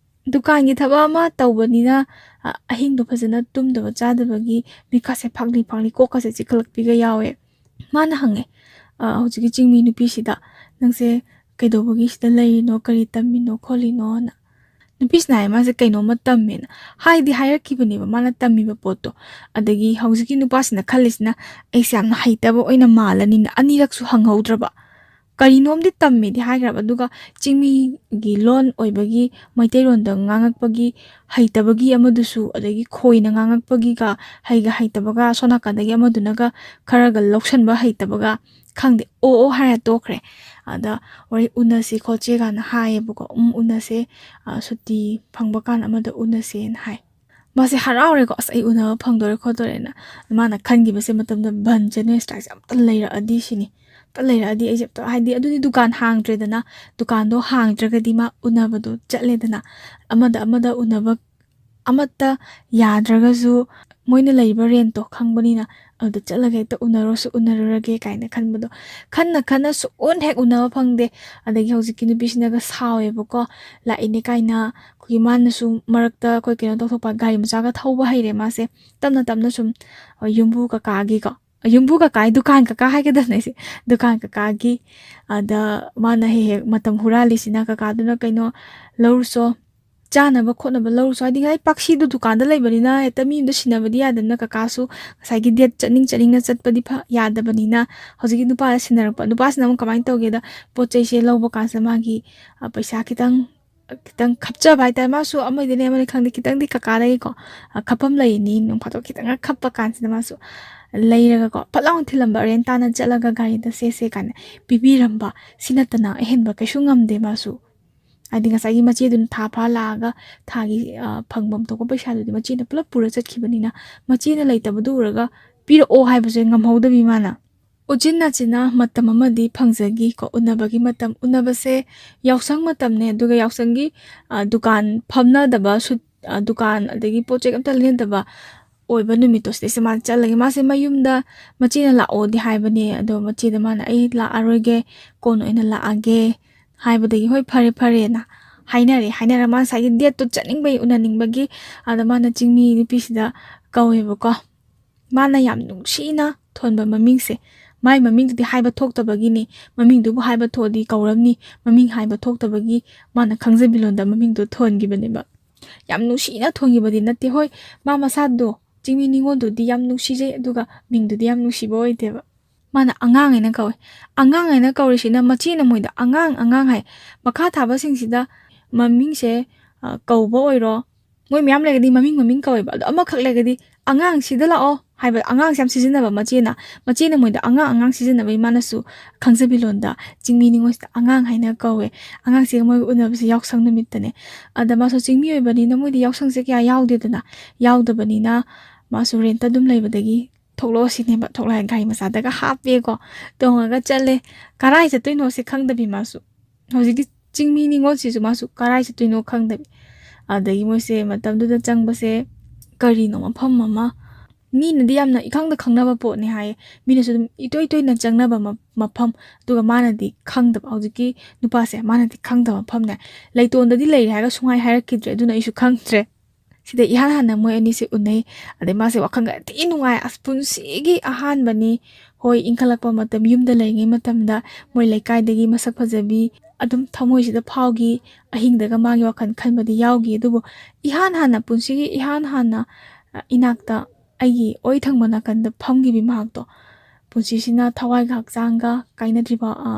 ꯗꯨꯀꯥꯟꯒꯤ ꯊꯕꯛ ꯑꯃ ꯇꯧꯕꯅꯤꯅ, ꯑ, ꯑꯍꯤꯡꯗꯣ ꯐꯖꯅ ꯇꯨꯝꯗꯕ ꯆꯥꯗꯕꯒꯤ ꯃꯤꯠꯀꯥꯁꯦ ꯐꯥꯛꯂꯤ ꯐꯥꯛꯂꯤ, ꯀꯣꯛꯀꯥꯁꯦ ꯆꯤꯛꯈꯠꯂꯛꯄꯤꯒ ꯌꯥꯎꯋꯦ꯫ ꯃꯥꯅ ꯍꯪꯉꯦ, ꯑ, ꯍꯧꯖꯤꯛꯀꯤ ꯆꯤꯡꯃꯤ ꯅꯨꯄꯤꯁꯤꯗ, "ꯅꯪꯁꯦ ꯀꯩꯗꯧꯕꯒꯤ ꯁꯤꯗ ꯂꯩꯔꯤꯅꯣ, ꯀꯔꯤ ꯇꯝꯃꯤꯅꯣ ꯈꯣꯠꯂꯤꯅꯣꯅ?" ꯅꯨꯄꯤꯁꯤꯅ ꯍꯥꯏ, ꯃꯥꯁꯦ ꯀꯩꯅꯣꯝꯃ ꯇꯝꯃꯦꯅ꯫ ꯍꯥꯏꯗꯤ ꯍꯥꯏꯔꯛꯈꯤꯕꯅꯦꯕ ꯃꯥꯅ ꯇꯝꯃꯤꯕ ꯄꯣꯠꯇꯣ꯫ ꯑꯗꯒꯤ ꯍꯧꯖꯤꯛꯀꯤ ꯅꯨꯄꯥꯁꯤꯅ ꯈꯜꯂꯤꯁꯤꯅ, "ꯑꯩꯁꯦ ꯌꯥꯝꯅ ꯍꯩꯇꯕ ꯑꯣꯏꯅ ꯃꯥꯜꯂꯅꯤꯅ" ꯑꯅꯤꯔꯛꯁꯨ ꯍꯪꯍꯧꯗ꯭ꯔꯕ꯫ ꯀꯔꯤꯅꯣꯝꯗꯤ ꯇꯝꯃꯦꯗꯤ ꯍꯥꯏꯈ꯭ꯔꯕ, ꯑꯗꯨꯒ ꯆꯤꯡꯃꯤꯒꯤ ꯂꯣꯟ ꯑꯣꯏꯕꯒꯤ ꯃꯩꯇꯩꯂꯣꯟꯗ ꯉꯥꯡꯉꯛꯄꯒꯤ ꯍꯩꯇꯕꯒꯤ ꯑꯃꯗꯨꯁꯨ, ꯑꯗꯒꯤ ꯈꯣꯏꯅ ꯉꯥꯡꯉꯛꯄꯒꯤꯒ ꯍꯩꯒ ꯍꯩꯇꯕꯒ, ꯁꯣꯝ ꯅꯥꯀꯟꯗꯒꯤ ꯑꯃꯗꯨꯅꯒ ꯈꯔꯒ ꯂꯧꯁꯟꯕ ꯍꯩꯇꯕꯒ, ꯈꯪꯗꯦ, ꯑꯣ ꯑꯣ ꯍꯥꯏꯔ ꯇꯣꯛꯈ꯭ꯔꯦ꯫ ꯑꯗ ꯋꯥꯔꯤ ꯎꯅꯁꯤ ꯈꯣꯠꯁꯤ ꯀꯥꯏꯅ ꯍꯥꯏꯌꯦꯕꯀꯣ꯫ "ꯎꯝ, ꯎꯅꯁꯦ, ꯑ, ꯁꯨꯇꯤ ꯐꯪꯕ ꯀꯥꯟ ꯑꯃꯗ ꯎꯅꯁꯦꯅ" ꯍꯥꯏ꯫ ꯃꯥꯁꯦ ꯍꯔꯥꯎꯔꯦꯀꯣ, "ꯑꯁ, ꯑꯩ ꯎꯅꯕ ꯐꯪꯗꯣꯔꯦ ꯈꯣꯠꯇꯣꯔꯦꯅ"꯫ ꯃꯥꯅ ꯈꯟꯈꯤꯕꯁꯦ ꯃꯇꯝꯗ ꯕꯟꯁꯦ, ꯅꯣꯏ ꯁ꯭ꯇ꯭ꯔꯥꯏꯛꯁꯦ ꯑꯝꯇ ꯂꯩꯔꯛꯑꯗꯤ ꯁꯤꯅꯤ, "ꯑꯝꯇ ꯂꯩꯔꯛꯑꯗꯤ ꯑꯩꯁꯦ ꯑꯝꯇ", ꯍꯥꯏꯗꯤ ꯑꯗꯨꯗꯤ ꯗꯨꯀꯥꯟ ꯍꯥꯡꯗ꯭ꯔꯦꯗꯅ꯫ ꯗꯨꯀꯥꯟꯗꯣ ꯍꯥꯡꯗ꯭ꯔꯒꯗꯤ ꯃꯥ ꯎꯅꯕꯗꯣ ꯆꯠꯂꯦꯗꯅ꯫ ꯑꯃꯗ ꯑꯃꯗ ꯎꯅꯕ ꯑꯃꯠꯇ ꯌꯥꯗ꯭ꯔꯒꯁꯨ, ꯃꯣꯏꯅ ꯂꯩꯔꯤꯕ ꯔꯦꯟꯠꯇꯣ ꯈꯪꯕꯅꯤꯅ, "ꯑꯗꯨꯗ ꯆꯠꯂꯒ ꯍꯦꯛꯇ ꯎꯅꯔꯨꯔꯁꯨ ꯎꯅꯔꯨꯔꯒꯦ" ꯀꯥꯏꯅ ꯈꯟꯕꯗꯣ꯫ ꯈꯟꯅ ꯈꯟꯅ ꯁꯨꯛꯎꯟ ꯍꯦꯛ ꯎꯅꯕ ꯐꯪꯗꯦ꯫ ꯑꯗꯒꯤ ꯍꯧꯖꯤꯛꯀꯤ ꯅꯨꯄꯤꯁꯤꯅꯒ ꯁꯥꯎꯋꯦꯕꯀꯣ, "ꯂꯥꯛꯏꯅꯦ" ꯀꯥꯏꯅ꯫ ꯑꯩꯈꯣꯏꯒꯤ ꯃꯥꯅꯁꯨ ꯃꯔꯛꯇ ꯑꯩꯈꯣꯏ ꯀꯩꯅꯣ ꯇꯧꯊꯣꯛꯄ, ꯒꯥꯔꯤ ꯃꯆꯥꯒ ꯊꯧꯕ ꯍꯩꯔꯦ ꯃꯥꯁꯦ꯫ ꯇꯞꯅ ꯇꯞꯅ ꯁꯨꯝ, ꯑ, ꯌꯨꯝꯕꯨ ꯀꯀꯥꯒꯤꯀꯣ, ꯑ, ꯌꯨꯝꯕꯨ ꯀꯀꯥꯒꯤ, ꯗꯨꯀꯥꯟ ꯀꯀꯥ ꯍꯥꯏꯒꯗꯕꯅꯦ ꯑꯩꯁꯦ, ꯗꯨꯀꯥꯟ ꯀꯀꯥꯒꯤ꯫ ꯑꯗ ꯃꯥꯅ ꯍꯦꯛ ꯍꯦꯛ ꯃꯇꯝ ꯍꯨꯔꯥꯜꯂꯤꯁꯤꯅ, ꯀꯀꯥꯗꯨꯅ ꯀꯩꯅꯣ ꯂꯧꯔꯨꯆꯣ, ꯆꯥꯅꯕ ꯈꯣꯠꯅꯕ ꯂꯧꯔꯨꯆꯣ, ꯍꯥꯏꯗꯤ ꯉꯁꯥꯏ ꯄꯥꯛꯁꯤꯗꯣ ꯗꯨꯀꯥꯟꯗ ꯂꯩꯕꯅꯤꯅ ꯍꯦꯛꯇ ꯃꯤ ꯑꯃꯗ ꯁꯤꯟꯅꯕꯗꯤ ꯌꯥꯗꯕꯅꯤꯅ, ꯀꯀꯥꯁꯨ ꯉꯁꯥꯏꯒꯤ ꯗꯦꯠ ꯆꯠꯅꯤꯡ ꯆꯠꯅꯤꯡꯅ ꯆꯠꯄꯗꯤ ꯐ-, ꯌꯥꯗꯕꯅꯤꯅ, ꯍꯧꯖꯤꯛꯀꯤ ꯅꯨꯄꯥꯗ ꯁꯤꯟꯅꯔꯛꯄ꯫ ꯅꯨꯄꯥꯁꯤꯅ ꯑꯃꯨꯛ ꯀꯃꯥꯏꯅ ꯇꯧꯒꯦꯗ, ꯄꯣꯠ ꯆꯩꯁꯦ ꯂꯧꯕ ꯀꯥꯟꯁꯤꯗ ꯃꯥꯒꯤ, ꯑ, ꯄꯩꯁꯥ ꯈꯤꯇꯪ, ꯈꯤꯇꯪ ꯈꯞꯆꯕ ꯍꯥꯏꯇꯥꯔꯦ꯫ ꯃꯥꯁꯨ ꯑꯃꯗꯅꯦ ꯑꯃꯅꯤ ꯈꯪꯗꯦ, ꯈꯤꯇꯪꯗꯤ ꯀꯀꯥꯗꯒꯤꯀꯣ, ꯑ, ꯈꯞꯐꯝ ꯂꯩꯅꯤ, ꯅꯣꯡ ꯐꯥꯗꯣꯛ ꯈꯤꯇꯪꯒ ꯈꯞꯄ ꯀꯥꯟꯁꯤꯗ ꯃꯥꯁꯨ ꯂꯩꯔꯒꯀꯣ, ꯐꯠ ꯂꯥꯎꯅ ꯊꯤꯜꯂꯝꯕ, ꯔꯦꯟ ꯇꯥꯅ ꯆꯠꯂꯒ ꯒꯥꯔꯤꯗ ꯁꯦ ꯁꯦ ꯀꯥꯏꯅ ꯄꯤꯕꯤꯔꯝꯕ꯫ ꯁꯤ ꯅꯠꯇꯅ ꯑꯍꯦꯟꯕ ꯀꯩꯁꯨ ꯉꯝꯗꯦ ꯃꯥꯁꯨ꯫ ꯍꯥꯏꯗꯤ ꯉꯁꯥꯏꯒꯤ ꯃꯆꯦꯗꯨꯅ ꯊꯥ ꯐꯥ ꯂꯥꯛꯑꯒ ꯊꯥꯒꯤ, ꯑ, ꯐꯪꯐꯝ ꯊꯣꯛꯄ ꯄꯩꯁꯥꯗꯨꯗꯤ ꯃꯆꯦꯅ ꯄꯨꯂꯞ ꯄꯨꯔ ꯆꯠꯈꯤꯕꯅꯤꯅ, ꯃꯆꯦꯅ ꯂꯩꯇꯕꯗꯨ ꯎꯔꯒ ꯄꯤꯔꯛꯑꯣ ꯍꯥꯏꯕꯁꯦ ꯉꯝꯍꯧꯗꯕꯤ ꯃꯥꯅ꯫ ꯎꯆꯤꯟ ꯅꯥꯆꯤꯟꯅ ꯃꯇꯝ ꯑꯃꯗꯤ ꯐꯪꯖꯈꯤ ꯀꯣ, ꯎꯅꯕꯒꯤ ꯃꯇꯝ꯫ ꯎꯅꯕꯁꯦ ꯌꯥꯎꯁꯪ ꯃꯇꯝꯅꯦ, ꯑꯗꯨꯒ ꯌꯥꯎꯁꯪꯒꯤ, ꯑ, ꯗꯨꯀꯥꯟ ꯐꯝꯅꯗꯕ, ꯁꯨꯠ-, ꯑ, ꯗꯨꯀꯥꯟ ꯑꯗꯒꯤ ꯄꯣꯠ ꯆꯩ ꯑꯝꯇ ꯂꯩꯅꯗꯕ ꯑꯣꯏꯕ ꯅꯨꯃꯤꯠꯇꯣ ꯁꯤꯗꯩꯁꯤꯗ ꯃꯥꯅ ꯆꯠꯂꯒꯦ꯫ ꯃꯥꯁꯦ ꯃꯌꯨꯝꯗ ꯃꯆꯦꯅ ꯂꯥꯛꯑꯣꯗꯤ ꯍꯥꯏꯕꯅꯦ, ꯑꯗꯣ ꯃꯆꯦꯗ ꯃꯥꯅ "ꯑꯩ ꯂꯥꯛꯑꯔꯣꯏꯒꯦ, ꯀꯣꯟꯅ ꯑꯣꯏꯅ ꯂꯥꯛꯑꯒꯦ" ꯍꯥꯏꯕꯗꯒꯤ "ꯍꯣꯏ, ꯐꯔꯦ, ꯐꯔꯦꯅ" ꯍꯥꯏꯅꯔꯦ꯫ ꯍꯥꯏꯅꯔ ꯃꯥ ꯉꯁꯥꯏꯒꯤ ꯗꯦꯠꯇꯣ ꯆꯠꯅꯤꯡꯕꯩ, ꯎꯅꯅꯤꯡꯕꯒꯤ, ꯑꯗ ꯃꯥꯅ ꯆꯤꯡꯃꯤ ꯅꯨꯄꯤꯁꯤꯗ ꯀꯧꯋꯦꯕꯀꯣ꯫ ꯃꯥꯅ ꯌꯥꯝ ꯅꯨꯡꯁꯤꯅ ꯊꯣꯟꯕ ꯃꯃꯤꯡꯁꯦ, ꯃꯥꯏ ꯃꯃꯤꯡꯗꯨꯗꯤ ꯍꯥꯏꯕ ꯊꯣꯛꯇꯕꯒꯤꯅꯤ, ꯃꯃꯤꯡꯗꯨꯕꯨ ꯍꯥꯏꯕ ꯊꯣꯛꯑꯗꯤ ꯀꯧꯔꯝꯅꯤ, ꯃꯃꯤꯡ ꯍꯥꯏꯕ ꯊꯣꯛꯇꯕꯒꯤ ꯃꯥꯅ ꯈꯪꯖꯕꯤ ꯂꯣꯟꯗ ꯃꯃꯤꯡꯗꯣ ꯊꯣꯟꯈꯤꯕꯅꯦꯕ꯫ ꯌꯥꯝ ꯅꯨꯡꯁꯤꯅ ꯊꯣꯟꯈꯤꯕꯗꯤ ꯅꯠꯇꯦ꯫ ꯍꯣꯏ, ꯃꯥ ꯃꯁꯥꯗꯣ ꯆꯤꯡꯃꯤ ꯅꯤꯉꯣꯜꯗꯨꯗꯤ ꯌꯥꯝ ꯅꯨꯡꯁꯤꯖꯩ, ꯑꯗꯨꯒ ꯃꯤꯡꯗꯨꯗꯤ ꯌꯥꯝ ꯅꯨꯡꯁꯤꯕ ꯑꯣꯏꯗꯦꯕ꯫ ꯃꯥꯅ ꯑꯉꯥꯡ ꯍꯥꯏꯅ ꯀꯧꯋꯦ꯫ ꯑꯉꯥꯡ ꯍꯥꯏꯅ ꯀꯧꯔꯤꯁꯤꯅ ꯃꯆꯦꯅ ꯃꯣꯏꯗ "ꯑꯉꯥꯡ, ꯑꯉꯥꯡ" ꯍꯥꯏ꯫ ꯃꯈꯥ ꯊꯥꯕꯁꯤꯡꯁꯤꯗ ꯃꯃꯤꯡꯁꯦ, ꯑ, ꯀꯧꯕ ꯑꯣꯏꯔꯣ, ꯃꯣꯏ ꯃꯌꯥꯝ ꯂꯩꯔꯒꯗꯤ ꯃꯃꯤꯡ, ꯃꯃꯤꯡ ꯀꯧꯋꯦꯕ꯫ ꯑꯗꯣ ꯑꯃꯈꯛ ꯂꯩꯔꯒꯗꯤ "ꯑꯉꯥꯡ, ꯁꯤꯗ ꯂꯥꯛꯑꯣ" ꯍꯥꯏꯕ, ꯑꯉꯥꯡꯁꯦ ꯌꯥꯝ ꯁꯤꯖꯤꯟꯅꯕ ꯃꯆꯦꯅ꯫ ꯃꯆꯦꯅ ꯃꯣꯏꯗ "ꯑꯉꯥꯡ, ꯑꯉꯥꯡ" ꯁꯤꯖꯤꯟꯅꯕꯒꯤ ꯃꯥꯅꯁꯨ ꯈꯪꯖꯕꯤ ꯂꯣꯟꯗ ꯆꯤꯡꯃꯤ ꯅꯤꯉꯣꯜꯁꯤꯗ "ꯑꯉꯥꯡ" ꯍꯥꯏꯅ ꯀꯧꯋꯦ꯫ ꯑꯉꯥꯡꯁꯤꯒ ꯃꯣꯏꯒ ꯎꯅꯕꯁꯦ ꯌꯥꯎꯁꯪ ꯅꯨꯃꯤꯠꯇꯅꯦ꯫ ꯑꯗ ꯃꯥꯁꯨ ꯆꯤꯡꯃꯤ ꯑꯣꯏꯕꯅꯤꯅ ꯃꯣꯏꯗꯤ ꯌꯥꯎꯁꯪꯁꯦ ꯀꯌꯥ ꯌꯥꯎꯗꯦꯗꯅ꯫ ꯌꯥꯎꯗꯕꯅꯤꯅ ꯃꯥꯁꯨ ꯔꯦꯟꯇ ꯑꯗꯨꯝ ꯂꯩꯕꯗꯒꯤ ꯊꯣꯛꯂꯛꯑꯣ ꯁꯤꯅꯦꯕ꯫ ꯊꯣꯛꯂꯛꯑꯒ ꯒꯥꯔꯤ ꯃꯆꯥꯗꯒ ꯍꯥꯞꯄꯦꯀꯣ, ꯇꯣꯡꯉꯒ ꯆꯠꯂꯦ꯫ ꯀꯔꯥꯏ ꯆꯠꯇꯣꯏꯅꯣ ꯁꯤ ꯈꯪꯗꯕꯤ ꯃꯥꯁꯨ꯫ ꯍꯧꯖꯤꯛꯀꯤ ꯆꯤꯡꯃꯤ ꯅꯤꯉꯣꯜꯁꯤꯁꯨ ꯃꯥꯁꯨ ꯀꯔꯥꯏ ꯆꯠꯇꯣꯏꯅꯣ ꯈꯪꯗꯕꯤ꯫ ꯑꯗꯒꯤ ꯃꯣꯏꯁꯦ ꯃꯇꯝꯗꯨꯗ ꯆꯪꯕꯁꯦ ꯀꯔꯤꯅꯣ, ꯃꯐꯝ ꯑꯃ, ꯃꯤꯅꯗꯤ ꯌꯥꯝꯅ ꯏꯈꯪꯗ ꯈꯪꯅꯕ ꯄꯣꯠꯅꯤ ꯍꯥꯏꯌꯦ꯫ ꯃꯤꯅꯁꯨ ꯑꯗꯨꯝ ꯏꯇꯣꯏ ꯇꯣꯏꯅ ꯆꯪꯅꯕ ꯃ-, ꯃꯐꯝ꯫ ꯑꯗꯨꯒ ꯃꯥꯅꯗꯤ ꯈꯪꯗꯕ, ꯍꯧꯖꯤꯛꯀꯤ ꯅꯨꯄꯥꯁꯦ ꯃꯥꯅꯗꯤ ꯈꯪꯗꯕ ꯃꯐꯝꯅꯦ꯫ ꯂꯩꯇꯣꯟꯗꯗꯤ ꯂꯩꯔꯦ ꯍꯥꯏꯔꯒ ꯁꯨꯡꯍꯥꯏ ꯍꯥꯏꯔꯛꯈꯤꯗ꯭ꯔꯦ, ꯑꯗꯨꯅ ꯑꯩꯁꯨ ꯈꯪꯗ꯭ꯔꯦ꯫ ꯁꯤꯗ ꯏꯍꯥꯟ ꯍꯥꯟꯅ ꯃꯣꯏ ꯑꯅꯤꯁꯦ ꯎꯅꯩ꯫ ꯑꯗꯩ ꯃꯥꯁꯦ ꯋꯥꯈꯜꯒ ꯊꯤ ꯅꯨꯡꯉꯥꯏ꯫ "ꯑꯁ, ꯄꯨꯟꯁꯤꯒꯤ ꯑꯍꯥꯟꯕꯅꯤ꯫ ꯍꯣꯏ, ꯏꯟꯈꯠꯂꯛꯄ ꯃꯇꯝ, ꯌꯨꯝꯗ ꯂꯩꯔꯤꯉꯩ ꯃꯇꯝꯗ ꯃꯣꯏ ꯂꯩꯀꯥꯏꯗꯒꯤ ꯃꯁꯛ ꯐꯖꯕꯤ ꯑꯗꯨꯝ ꯊꯃꯣꯏꯁꯤꯗ ꯐꯥꯎꯈꯤ꯫ ꯑꯍꯤꯡꯗꯒ ꯃꯥꯒꯤ ꯋꯥꯈꯜ ꯈꯟꯕꯗꯤ ꯌꯥꯎꯈꯤ꯫ ꯑꯗꯨꯕꯨ ꯏꯍꯥꯟ ꯍꯥꯟꯅ, ꯄꯨꯟꯁꯤꯒꯤ ꯏꯍꯥꯟ ꯍꯥꯟꯅ, ꯑ, ꯏꯅꯥꯛꯇ ꯑꯩꯒꯤ ꯑꯣꯏ ꯊꯪꯕ ꯅꯥꯀꯟꯗ ꯐꯝꯈꯤꯕꯤ ꯃꯍꯥꯛꯇꯣ, ꯄꯨꯟꯁꯤꯁꯤꯅ ꯊꯋꯥꯏꯒ ꯍꯛꯆꯥꯡꯒ ꯀꯥꯏꯅꯗ꯭ꯔꯤꯕ, ꯑ,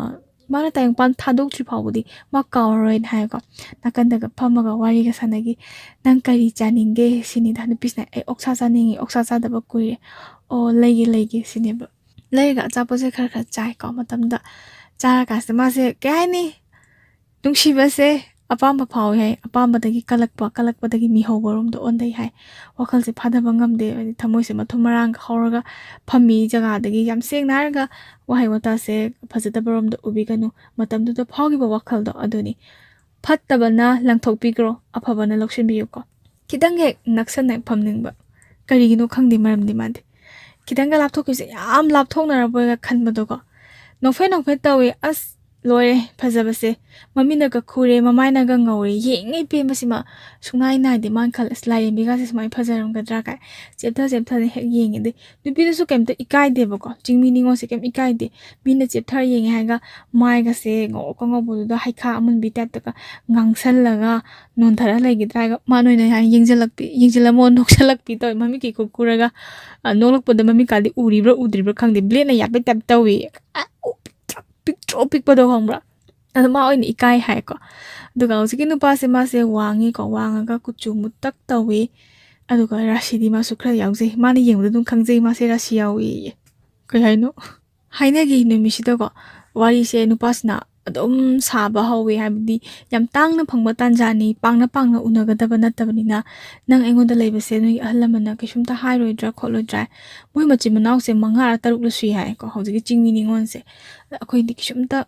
ꯃꯥꯅ ꯇꯥꯏꯕꯪꯄꯥꯟ ꯊꯥꯗꯣꯛꯇ꯭ꯔꯤ ꯐꯥꯎꯕꯗꯤ ꯃꯥ ꯀꯥꯎꯔꯔꯣꯏꯅ" ꯍꯥꯏꯀꯣ꯫ ꯅꯥꯀꯟꯗꯒ ꯐꯝꯃꯒ ꯋꯥꯔꯤꯒ ꯁꯥꯟꯅꯈꯤ꯫ "ꯅꯪ ꯀꯔꯤ ꯆꯥꯅꯤꯡꯒꯦ?" ꯁꯤꯅꯤꯗ꯫ ꯅꯨꯄꯤꯁꯤꯅ "ꯑꯩ ꯑꯣꯛꯁꯥ ꯆꯥꯅꯤꯡꯉꯤ, ꯑꯣꯛꯁꯥ ꯆꯥꯗꯕ ꯀꯨꯏꯔꯦ"꯫ "ꯑꯣ, ꯂꯩꯒꯦ, ꯂꯩꯒꯦ" ꯁꯤꯅꯦꯕ꯫ ꯂꯩꯔꯒ ꯑꯆꯥꯄꯣꯠꯁꯦ ꯈꯔ ꯈꯔ ꯆꯥꯏꯀꯣ꯫ ꯃꯇꯝꯗ ꯆꯥꯔꯀꯥꯟꯁꯤꯗ ꯃꯥꯁꯦ, ꯀꯩ ꯍꯥꯏꯅꯤ, ꯅꯨꯡꯁꯤꯕꯁꯦ ꯑꯄꯥꯝꯕ ꯐꯥꯎꯏ ꯍꯥꯏ꯫ ꯑꯄꯥꯝꯕꯗꯒꯤ ꯀꯜꯂꯛꯄ, ꯀꯜꯂꯛꯄꯗꯒꯤ ꯃꯤꯍꯧꯕꯔꯣꯝꯗ ꯑꯣꯟꯊꯩ ꯍꯥꯏ꯫ ꯋꯥꯈꯜꯁꯦ ꯐꯥꯊꯕ ꯉꯝꯗꯦ꯫ ꯍꯥꯏꯗꯤ ꯊꯃꯣꯏꯁꯦ ꯃꯊꯨꯝ ꯃꯔꯥꯡꯒ ꯍꯧꯔꯒ ꯐꯝꯃꯤ ꯖꯒꯥꯗꯒꯤ, ꯌꯥꯝ ꯁꯦꯡꯅ ꯍꯥꯏꯔꯒ ꯋꯥꯍꯩ ꯋꯥꯇꯥꯁꯦ ꯐꯖꯗꯕꯔꯣꯝꯗ ꯎꯕꯤꯒꯅꯨ꯫ ꯃꯇꯝꯗꯨꯗ ꯐꯥꯎꯈꯤꯕ ꯋꯥꯈꯜꯗꯣ ꯑꯗꯨꯅꯤ꯫ ꯐꯠꯇꯕꯅ ꯂꯪꯊꯣꯛꯄꯤꯈ꯭ꯔꯣ, ꯑꯐꯕꯅ ꯂꯧꯁꯤꯟꯕꯤꯌꯨꯀꯣ꯫ ꯈꯤꯇꯪ ꯍꯦꯛ ꯅꯛꯁꯟꯅ ꯐꯝꯅꯤꯡꯕ꯫ ꯀꯔꯤꯒꯤꯅꯣ ꯈꯪꯗꯦ ꯃꯔꯝꯗꯤ ꯃꯥꯗꯤ꯫ ꯈꯤꯇꯪꯒ ꯂꯥꯞꯊꯣꯛꯈꯤꯕꯁꯦ ꯌꯥꯝ ꯂꯥꯞꯊꯣꯛꯅꯔꯕꯣꯏꯒ ꯈꯟꯕꯗꯣꯀꯣ꯫ ꯅꯣꯛꯐꯦꯠ ꯅꯣꯛꯐꯦꯠ ꯇꯧꯋꯦ꯫ "ꯑꯁ, ꯂꯣꯏꯔꯦ ꯐꯖꯕꯁꯦ꯫ ꯃꯃꯤꯠꯅꯒ ꯈꯨꯔꯦ, ꯃꯃꯥꯏꯅꯒ ꯉꯧꯔꯦ, ꯌꯦꯡꯉꯤꯉꯩ ꯄꯦꯟꯕꯁꯤꯃ ꯁꯨꯡꯅꯥꯏ ꯅꯥꯏꯗꯦ꯫ ꯃꯥꯅ ꯈꯜꯂꯦ, "ꯑꯁ, ꯂꯥꯏꯔꯦꯝꯕꯤꯒꯁꯦ ꯁꯨꯃꯥꯏꯅ ꯐꯖꯔꯝꯒꯗ꯭ꯔꯥ?" ꯀꯥꯏ ꯆꯦꯞꯊ ꯆꯦꯞꯊꯅ ꯍꯦꯛ ꯌꯦꯡꯉꯦ꯫ ꯑꯗꯩ ꯅꯨꯄꯤꯗꯨꯁꯨ ꯀꯩꯝꯇ ꯏꯀꯥꯏꯗꯦꯕꯀꯣ, ꯆꯤꯡꯃꯤ ꯅꯤꯉꯣꯜꯁꯦ ꯀꯩꯝ ꯏꯀꯥꯏꯗꯦ꯫ ꯃꯤꯅ ꯆꯦꯞꯊꯔ ꯌꯦꯡꯉꯦ ꯍꯥꯏꯔꯒ ꯃꯥꯏꯒꯁꯦ ꯉꯧꯔꯣꯛꯀ ꯉꯧꯕꯗꯨꯗ ꯍꯩꯈꯥ ꯑꯃꯨꯟꯕꯤ ꯇꯥꯏꯞꯇꯒ ꯉꯥꯡꯁꯜꯂꯒ ꯅꯣꯟꯊꯔ ꯂꯩꯈꯤꯗ꯭ꯔꯥ ꯍꯥꯏꯔꯒ ꯃꯥ ꯅꯣꯏꯅ ꯍꯥꯏ ꯌꯦꯡꯁꯤꯜꯂꯛꯄꯤ, ꯌꯦꯡꯁꯤꯜꯂꯝꯃꯣ, ꯅꯣꯛꯁꯜꯂꯛꯄꯤ ꯇꯧꯋꯦ꯫ ꯃꯃꯤꯠꯀꯤ ꯀꯨ ꯀꯨꯔꯒ, ꯑ, ꯅꯣꯛꯂꯛꯄꯗ ꯃꯃꯤꯠꯀꯥꯗꯤ ꯎꯔꯤꯕ꯭ꯔꯥ ꯎꯗ꯭ꯔꯤꯕ꯭ꯔꯥ ꯈꯪꯗꯦ, ꯕ꯭ꯂꯦꯗꯅ ꯌꯥꯠꯄꯩ ꯇꯥꯏꯞ ꯇꯧꯏ꯫ ꯑ, ꯎ, ꯄꯤꯛꯇ꯭ꯔꯨ, ꯄꯤꯛꯇ꯭ꯔꯨ ꯄꯤꯛꯄꯗꯣ ꯈꯪꯕ꯭ꯔꯥ? ꯑꯗꯣ ꯃꯥ ꯑꯣꯏꯅ ꯏꯀꯥꯏ ꯍꯥꯏꯀꯣ꯫ ꯑꯗꯨꯒ ꯍꯧꯖꯤꯛꯀꯤ ꯅꯨꯄꯥꯁꯦ, ꯃꯥꯁꯦ ꯋꯥꯡꯉꯤꯀꯣ, ꯋꯥꯡꯉꯒ ꯀꯨꯆꯨ ꯃꯨꯇꯛ ꯇꯧꯏ꯫ ꯑꯗꯨꯒ ꯔꯥꯁꯤꯗꯤ ꯃꯥꯁꯨ ꯈꯔ ꯌꯥꯎꯖꯩ꯫ ꯃꯥꯅ ꯌꯦꯡꯕꯗ ꯑꯗꯨꯝ ꯈꯪꯖꯩ, ꯃꯥꯁꯦ ꯔꯥꯁꯤ ꯌꯥꯎꯏꯌꯦ꯫ ꯀꯩ ꯍꯥꯏꯅꯣ? ꯍꯥꯏꯅꯈꯤ ꯅꯨꯃꯤꯠꯁꯤꯗꯀꯣ, ꯋꯥꯔꯤꯁꯦ ꯅꯨꯄꯥꯁꯤꯅ ꯑꯗꯨꯝ ꯁꯥꯕ ꯍꯧꯋꯦ꯫ ꯍꯥꯏꯕꯗꯤ ꯌꯥꯝ ꯇꯥꯡꯅ ꯐꯪꯕ ꯇꯥꯟꯖꯥꯅꯤ, ꯄꯥꯛꯅ ꯄꯥꯛꯅ ꯎꯅꯒꯗꯕ ꯅꯠꯇꯕꯅꯤꯅ, ꯅꯪ ꯑꯩꯉꯣꯟꯗ ꯂꯩꯕꯁꯦ ꯅꯣꯏꯒꯤ ꯑꯍꯜ ꯂꯃꯟꯅ ꯀꯩꯁꯨꯝꯇ ꯍꯥꯏꯔꯣꯏꯗ꯭ꯔꯥ ꯈꯣꯠꯂꯣꯏꯗ꯭ꯔꯥ? ꯃꯣꯏ ꯃꯆꯤꯟ ꯃꯅꯥꯎꯁꯦ ꯃꯉꯥꯔ ꯇꯔꯨꯛꯂ ꯁꯨꯏ ꯍꯥꯏꯀꯣ, ꯍꯧꯖꯤꯛꯀꯤ ꯆꯤꯡꯃꯤ ꯅꯤꯉꯣꯜꯁꯦ꯫ ꯑꯩꯈꯣꯏꯗꯤ ꯀꯩꯁꯨꯝꯇ,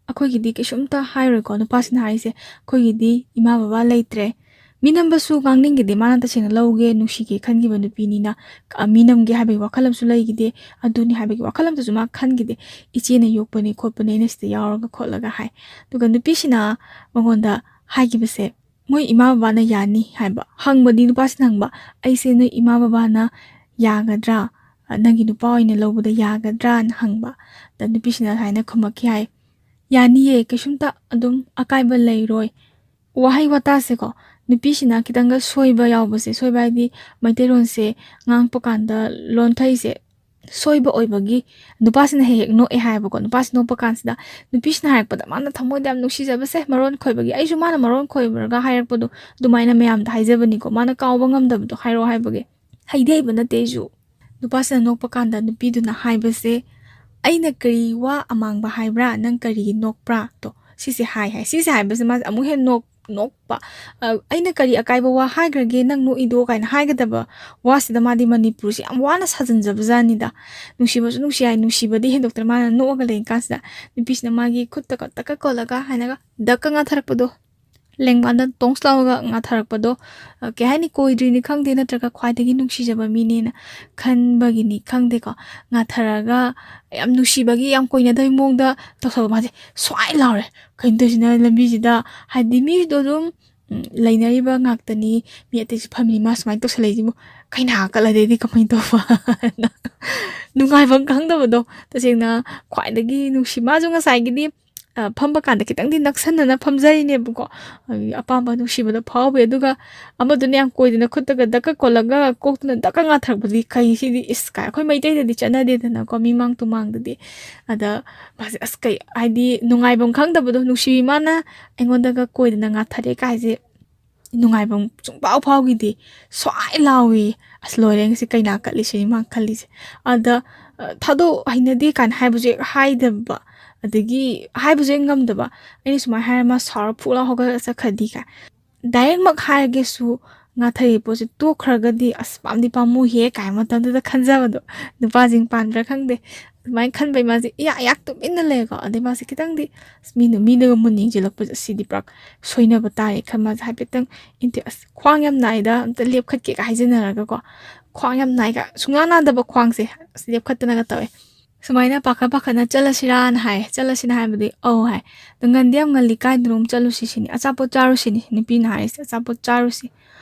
ꯑꯩꯈꯣꯏꯒꯤꯗꯤ ꯀꯩꯁꯨꯝꯇ ꯍꯥꯏꯔꯣꯏꯀꯣ꯫ ꯅꯨꯄꯥꯁꯤꯅ ꯍꯥꯏꯔꯤꯁꯦ, "ꯑꯩꯈꯣꯏꯒꯤꯗꯤ ꯏꯃꯥ ꯕꯕꯥ ꯂꯩꯇ꯭ꯔꯦ꯫" ꯃꯤꯅꯝꯕꯁꯨ ꯉꯥꯡꯅꯤꯡꯈꯤꯗꯦ, ꯃꯥꯅ ꯇꯁꯦꯡꯅ ꯂꯧꯒꯦ, ꯅꯨꯡꯁꯤꯒꯦ ꯈꯟꯈꯤꯕ ꯅꯨꯄꯤꯅꯤꯅ꯫ ꯑ, ꯃꯤꯅꯝꯒꯦ ꯍꯥꯏꯕꯒꯤ ꯋꯥꯈꯜ ꯑꯃꯁꯨ ꯂꯩꯈꯤꯗꯦ, ꯑꯗꯨꯅꯤ ꯍꯥꯏꯕꯒꯤ ꯋꯥꯈꯜ ꯑꯃꯇꯁꯨ ꯃꯥ ꯈꯟꯈꯤꯗꯦ꯫ "ꯏꯆꯦꯅ ꯌꯣꯛꯄꯅꯤ ꯈꯣꯠꯄꯅꯤ, ꯑꯩꯅ ꯁꯤꯗ ꯌꯥꯎꯔꯒ ꯈꯣꯠꯂꯒ" ꯍꯥꯏ꯫ ꯑꯗꯨꯒ ꯅꯨꯄꯤꯁꯤꯅ ꯃꯉꯣꯟꯗ ꯍꯥꯏꯈꯤꯕꯁꯦ, "ꯃꯣꯏ ꯏꯃꯥ ꯕꯕꯥꯅ ꯌꯥꯅꯤ" ꯍꯥꯏꯕ꯫ ꯍꯪꯕꯗꯤ ꯅꯨꯄꯥꯁꯤꯅ ꯍꯪꯕ, "ꯑꯩꯁꯦ ꯅꯣꯏ ꯏꯃꯥ ꯕꯕꯥꯅ ꯌꯥꯒꯗ꯭ꯔꯥ? ꯑ, ꯅꯪꯒꯤ ꯅꯨꯄꯥ ꯑꯣꯏꯅ ꯂꯧꯕꯗ ꯌꯥꯒꯗ꯭ꯔꯥꯅ?" ꯍꯪꯕ꯫ ꯑꯗ ꯅꯨꯄꯤꯁꯤꯅ ꯁꯨꯃꯥꯏꯅ ꯈꯨꯝꯃꯛꯈꯤ ꯍꯥꯏ, "ꯌꯥꯅꯤꯌꯦ, ꯀꯩꯁꯨꯝꯇ ꯑꯗꯨꯝ ꯑꯀꯥꯏꯕ ꯂꯩꯔꯣꯏ꯫" ꯋꯥꯍꯩ ꯋꯥꯇꯥꯁꯦꯀꯣ, ꯅꯨꯄꯤꯁꯤꯅ ꯈꯤꯇꯪꯒ ꯁꯣꯏꯕ ꯌꯥꯎꯕꯁꯦ, ꯁꯣꯏꯕ ꯍꯥꯏꯗꯤ ꯃꯩꯇꯩꯂꯣꯟꯁꯦ ꯉꯥꯡꯉꯛꯄ ꯀꯥꯟꯗ ꯂꯣꯟꯊꯩꯁꯦ ꯁꯣꯏꯕ ꯑꯣꯏꯕꯒꯤ ꯅꯨꯄꯥꯁꯤꯅ ꯍꯦꯛ ꯍꯦꯛ ꯅꯣꯛꯑꯦ ꯍꯥꯏꯌꯦꯕꯀꯣ꯫ ꯅꯨꯄꯥꯁꯤ ꯅꯣꯛꯄ ꯀꯥꯟꯁꯤꯗ ꯅꯨꯄꯤꯁꯤꯅ ꯍꯥꯏꯔꯛꯄꯗ ꯃꯥꯅ ꯊꯃꯣꯏꯗ ꯌꯥꯝ ꯅꯨꯡꯁꯤꯖꯕꯁꯦ, ꯃꯔꯣꯟ ꯈꯣꯏꯕꯒꯤ, ꯑꯩꯁꯨ ꯃꯥꯅ ꯃꯔꯣꯟ ꯈꯣꯏꯕ꯭ꯔꯒ ꯍꯥꯏꯔꯛꯄꯗꯣ ꯑꯗꯨꯃꯥꯏꯅ ꯃꯌꯥꯝꯗ ꯍꯥꯏꯖꯕꯅꯤꯀꯣ, ꯃꯥꯅ ꯀꯥꯎꯕ ꯉꯝꯗꯕꯗꯣ ꯍꯥꯏꯔꯛꯑꯣ ꯍꯥꯏꯕꯒꯤ꯫ ꯍꯩꯗꯤ ꯍꯩꯕ ꯅꯠꯇꯦ ꯑꯩꯁꯨ꯫ ꯅꯨꯄꯥꯁꯤꯅ ꯅꯣꯛꯄ ꯀꯥꯟꯗ ꯅꯨꯄꯤꯗꯨꯅ ꯍꯥꯏꯕꯁꯦ, "ꯑꯩꯅ ꯀꯔꯤ ꯋꯥ ꯑꯃꯥꯡꯕ ꯍꯥꯏꯕ꯭ꯔꯥ? ꯅꯪ ꯀꯔꯤꯒꯤ ꯅꯣꯛꯄ꯭ꯔꯥ?" ꯇꯣ, ꯁꯤꯁꯦ ꯍꯥꯏ ꯍꯥꯏ꯫ ꯁꯤꯁꯦ ꯍꯥꯏꯕꯁꯦ ꯃꯥꯁꯦ ꯑꯃꯨꯛ ꯍꯦꯟꯅ ꯅꯣꯛ-, ꯅꯣꯛꯄ꯫ ꯑ, "ꯑꯩꯅ ꯀꯔꯤ ꯑꯀꯥꯏꯕ ꯋꯥ ꯍꯥꯏꯈ꯭ꯔꯒꯦ ꯅꯪ ꯅꯣꯛꯏꯗꯣ?" ꯀꯥꯏꯅ ꯍꯥꯏꯒꯗꯕ ꯋꯥꯁꯤꯗ ꯃꯥꯗꯤ ꯃꯅꯤꯄꯨꯔꯁꯦ ꯌꯥꯝ ꯋꯥꯅ ꯁꯥꯖꯤꯟꯖꯕꯖꯥꯠꯅꯤꯗ꯫ ꯅꯨꯡꯁꯤꯕꯁꯨ ꯅꯨꯡꯁꯤ ꯍꯥꯏ, ꯅꯨꯡꯁꯤꯕꯗꯤ ꯍꯦꯟꯗꯣꯛꯇꯅ ꯃꯥꯅ ꯅꯣꯛꯑꯒ ꯂꯩ ꯀꯥꯟꯁꯤꯗ ꯅꯨꯄꯤꯁꯤꯅ ꯃꯥꯒꯤ ꯈꯨꯠꯇ ꯀꯣ-, ꯇꯛꯀ ꯀꯣꯜꯂꯒ ꯍꯥꯏꯅꯒ ꯗꯛꯀ ꯉꯥꯊꯔꯛꯄꯗꯣ꯫ ꯂꯦꯡꯕꯥꯟꯗ ꯇꯣꯡꯁ ꯂꯥꯎꯔꯒ ꯉꯥꯊꯔꯛꯄꯗꯣ, ꯑ, ꯀꯩ ꯍꯥꯏꯅꯤ, ꯀꯣꯏꯗ꯭ꯔꯤꯅꯤ ꯈꯪꯗꯦ, ꯅꯠꯇ꯭ꯔꯒ ꯈ꯭ꯋꯥꯏꯗꯒꯤ ꯅꯨꯡꯁꯤꯖꯕ ꯃꯤꯅꯦꯅ ꯈꯟꯕꯒꯤꯅꯤ ꯈꯪꯗꯦꯀꯣ, ꯉꯥꯊꯔꯒ ꯌꯥꯝ ꯅꯨꯡꯁꯤꯕꯒꯤ, ꯌꯥꯝ ꯀꯣꯏꯅꯗꯕꯒꯤ ꯃꯑꯣꯡꯗ ꯇꯧꯁꯜꯂꯛꯄ꯫ ꯃꯥꯁꯦ ꯁ꯭ꯋꯥꯏ ꯂꯥꯎꯔꯦ, "ꯀꯩꯅꯣ ꯇꯧꯔꯤꯁꯤꯅ ꯂꯝꯕꯤꯁꯤꯗ?" ꯍꯥꯏꯗꯤ ꯃꯤꯗꯣ ꯑꯗꯨꯝ, ꯎꯝ, ꯂꯩꯅꯔꯤꯕ ꯉꯥꯛꯇꯅꯤ, ꯃꯤ ꯑꯇꯩꯁꯨ ꯐꯝꯃꯤ, ꯃꯥ ꯁꯨꯃꯥꯏꯅ ꯇꯧꯁꯜꯂꯛꯏꯁꯤꯕꯨ ꯀꯩꯅꯥ ꯀꯠꯂꯗꯤ ꯀꯃꯥꯏꯅ ꯇꯧꯕ? ꯅꯨꯡꯉꯥꯏꯐꯝ ꯈꯪꯗꯕꯗꯣ, ꯇꯁꯦꯡꯅ ꯈ꯭ꯋꯥꯏꯗꯒꯤ ꯅꯨꯡꯁꯤ꯫ ꯃꯥꯁꯨ ꯉꯁꯥꯏꯒꯤꯗꯤ, ꯑ, ꯐꯝꯕ ꯀꯥꯟꯗ ꯈꯤꯇꯪꯗꯤ ꯅꯛꯁꯟꯅꯅ ꯐꯝꯖꯔꯤꯅꯦꯕꯀꯣ꯫ ꯑ, ꯑꯄꯥꯝꯕ ꯅꯨꯡꯁꯤꯕꯗꯣ ꯐꯥꯎꯕꯤ꯫ ꯑꯗꯨꯒ ꯑꯃꯗꯨꯅ ꯌꯥꯝ ꯀꯣꯏꯗꯅ ꯈꯨꯠꯇꯒ ꯗꯛꯀ ꯀꯣꯜꯂꯒ ꯀꯣꯛꯇꯨꯅ ꯗꯛꯀ ꯉꯥꯊꯔꯛꯄꯗꯤ ꯀꯩ ꯁꯤꯗꯤ, ꯏꯁ, ꯀꯥꯏ, ꯑꯩꯈꯣꯏ ꯃꯩꯇꯩꯗꯗꯤ ꯆꯠꯅꯗꯦꯗꯅꯀꯣ, ꯃꯤꯃꯥꯡ ꯇꯨꯃꯥꯡꯗꯗꯤ꯫ ꯑꯗ ꯃꯥꯁꯦ, ꯑꯁ, ꯀꯩ ꯍꯥꯏꯗꯤ, ꯅꯨꯡꯉꯥꯏꯐꯝ ꯈꯪꯗꯕꯗꯣ, ꯅꯨꯡꯁꯤꯕꯤ ꯃꯥꯅ ꯑꯩꯉꯣꯟꯗꯒ ꯀꯣꯏꯗꯅ ꯉꯥꯊꯔꯦ ꯀꯥꯏꯁꯦ ꯅꯨꯡꯉꯥꯏꯐꯝ ꯁꯨꯡꯐꯥꯎ ꯐꯥꯎꯈꯤꯗꯦ꯫ ꯁ꯭ꯋꯥꯏ ꯂꯥꯎꯏ, "ꯑꯁ, ꯂꯣꯏꯔꯦ, ꯉꯁꯤ ꯀꯩꯅꯥ ꯀꯠꯂꯤꯁꯤꯅꯤ" ꯃꯥ ꯈꯜꯂꯤꯁꯦ꯫ ꯑꯗ, ꯑ, "ꯊꯥꯗꯣꯛ, ꯍꯩꯅꯗꯦ" ꯀꯥꯏꯅ ꯍꯥꯏꯕꯁꯨ ꯍꯦꯛ ꯍꯥꯏꯗꯕ, ꯑꯗꯒꯤ ꯍꯥꯏꯕꯁꯨ ꯍꯦꯛ ꯉꯝꯗꯕ꯫ ꯑꯩꯅ ꯁꯨꯃꯥꯏꯅ ꯍꯥꯏꯔ ꯃꯥ ꯁꯥꯎꯔ ꯐꯨꯛ ꯂꯥꯎ ꯍꯧꯒꯠꯂ ꯆꯠꯈ꯭ꯔꯗꯤ ꯀꯥꯏ꯫ ꯗꯥꯏꯔꯦꯛꯃꯛ ꯍꯥꯏꯔꯒꯦꯁꯨ, ꯉꯥꯊꯔꯤꯕ ꯄꯣꯠꯁꯦ ꯇꯣꯛꯈ꯭ꯔꯒꯗꯤ, "ꯑꯁ, ꯄꯥꯝꯗꯤ ꯄꯥꯝꯃꯨꯍꯦ" ꯀꯥꯏꯅ ꯃꯇꯝꯗꯨꯗ ꯈꯟꯖꯕꯗꯣ, ꯅꯨꯄꯥꯁꯤꯡ ꯄꯥꯟꯕ꯭ꯔꯥ ꯈꯪꯗꯦ꯫ ꯑꯗꯨꯃꯥꯏꯅ ꯈꯟꯕꯩ ꯃꯥꯁꯦ ꯏꯌꯥ ꯏꯌꯥꯛ ꯇꯨꯃꯤꯟꯅ ꯂꯩꯀꯣ꯫ ꯑꯗꯩ ꯃꯥꯁꯦ ꯈꯤꯇꯪꯗꯤ, ꯑꯁ, ꯃꯤꯅ, ꯃꯤꯅꯒ ꯃꯨꯟꯅ ꯌꯦꯡꯁꯤꯜꯂꯛꯄꯁꯦ, "ꯁꯤꯗꯤ ꯄꯨꯔꯥ ꯁꯣꯏꯅꯕ ꯇꯥꯔꯦ" ꯈꯟ ꯃꯥꯁꯦ ꯍꯥꯏꯐꯦꯠꯇꯪ ꯏꯟꯇꯤ-, "ꯑꯁ, ꯈ꯭ꯋꯥꯡ ꯌꯥꯝ ꯅꯥꯏꯗ, ꯑꯝꯇ ꯂꯦꯞꯈꯠꯀꯦꯒ" ꯍꯥꯏꯖꯟꯅꯔꯒꯀꯣ, "ꯈ꯭ꯋꯥꯡ ꯌꯥꯝ ꯅꯥꯏꯒ", ꯁꯨꯡꯅꯥ ꯅꯥꯗꯕ ꯈ꯭ꯋꯥꯡꯁꯦ, ꯑꯁ, ꯂꯦꯞꯈꯠꯇꯅꯒ ꯇꯧꯋꯦ꯫ ꯁꯨꯃꯥꯏꯅ ꯄꯥꯈꯠ ꯄꯥꯈꯠꯅ "ꯆꯠꯂꯁꯤꯔꯥꯅ" ꯍꯥꯏ꯫ "ꯆꯠꯂꯁꯤꯅ" ꯍꯥꯏꯕꯗꯤ, "ꯑꯧ" ꯍꯥꯏ꯫ "ꯑꯗꯣ ꯉꯟꯗꯤ ꯌꯥꯝ ꯉꯜꯂꯤ, ꯀꯥꯏꯗꯅꯣꯝ ꯆꯠꯂꯨꯁꯤ ꯁꯤꯅꯤ, ꯑꯆꯥꯄꯣꯠ ꯆꯥꯔꯨꯁꯤꯅꯤ", ꯅꯨꯄꯤꯅ ꯍꯥꯏꯔꯤꯁꯦ, "ꯑꯆꯥꯄꯣꯠ ꯆꯥꯔꯨꯁꯤ,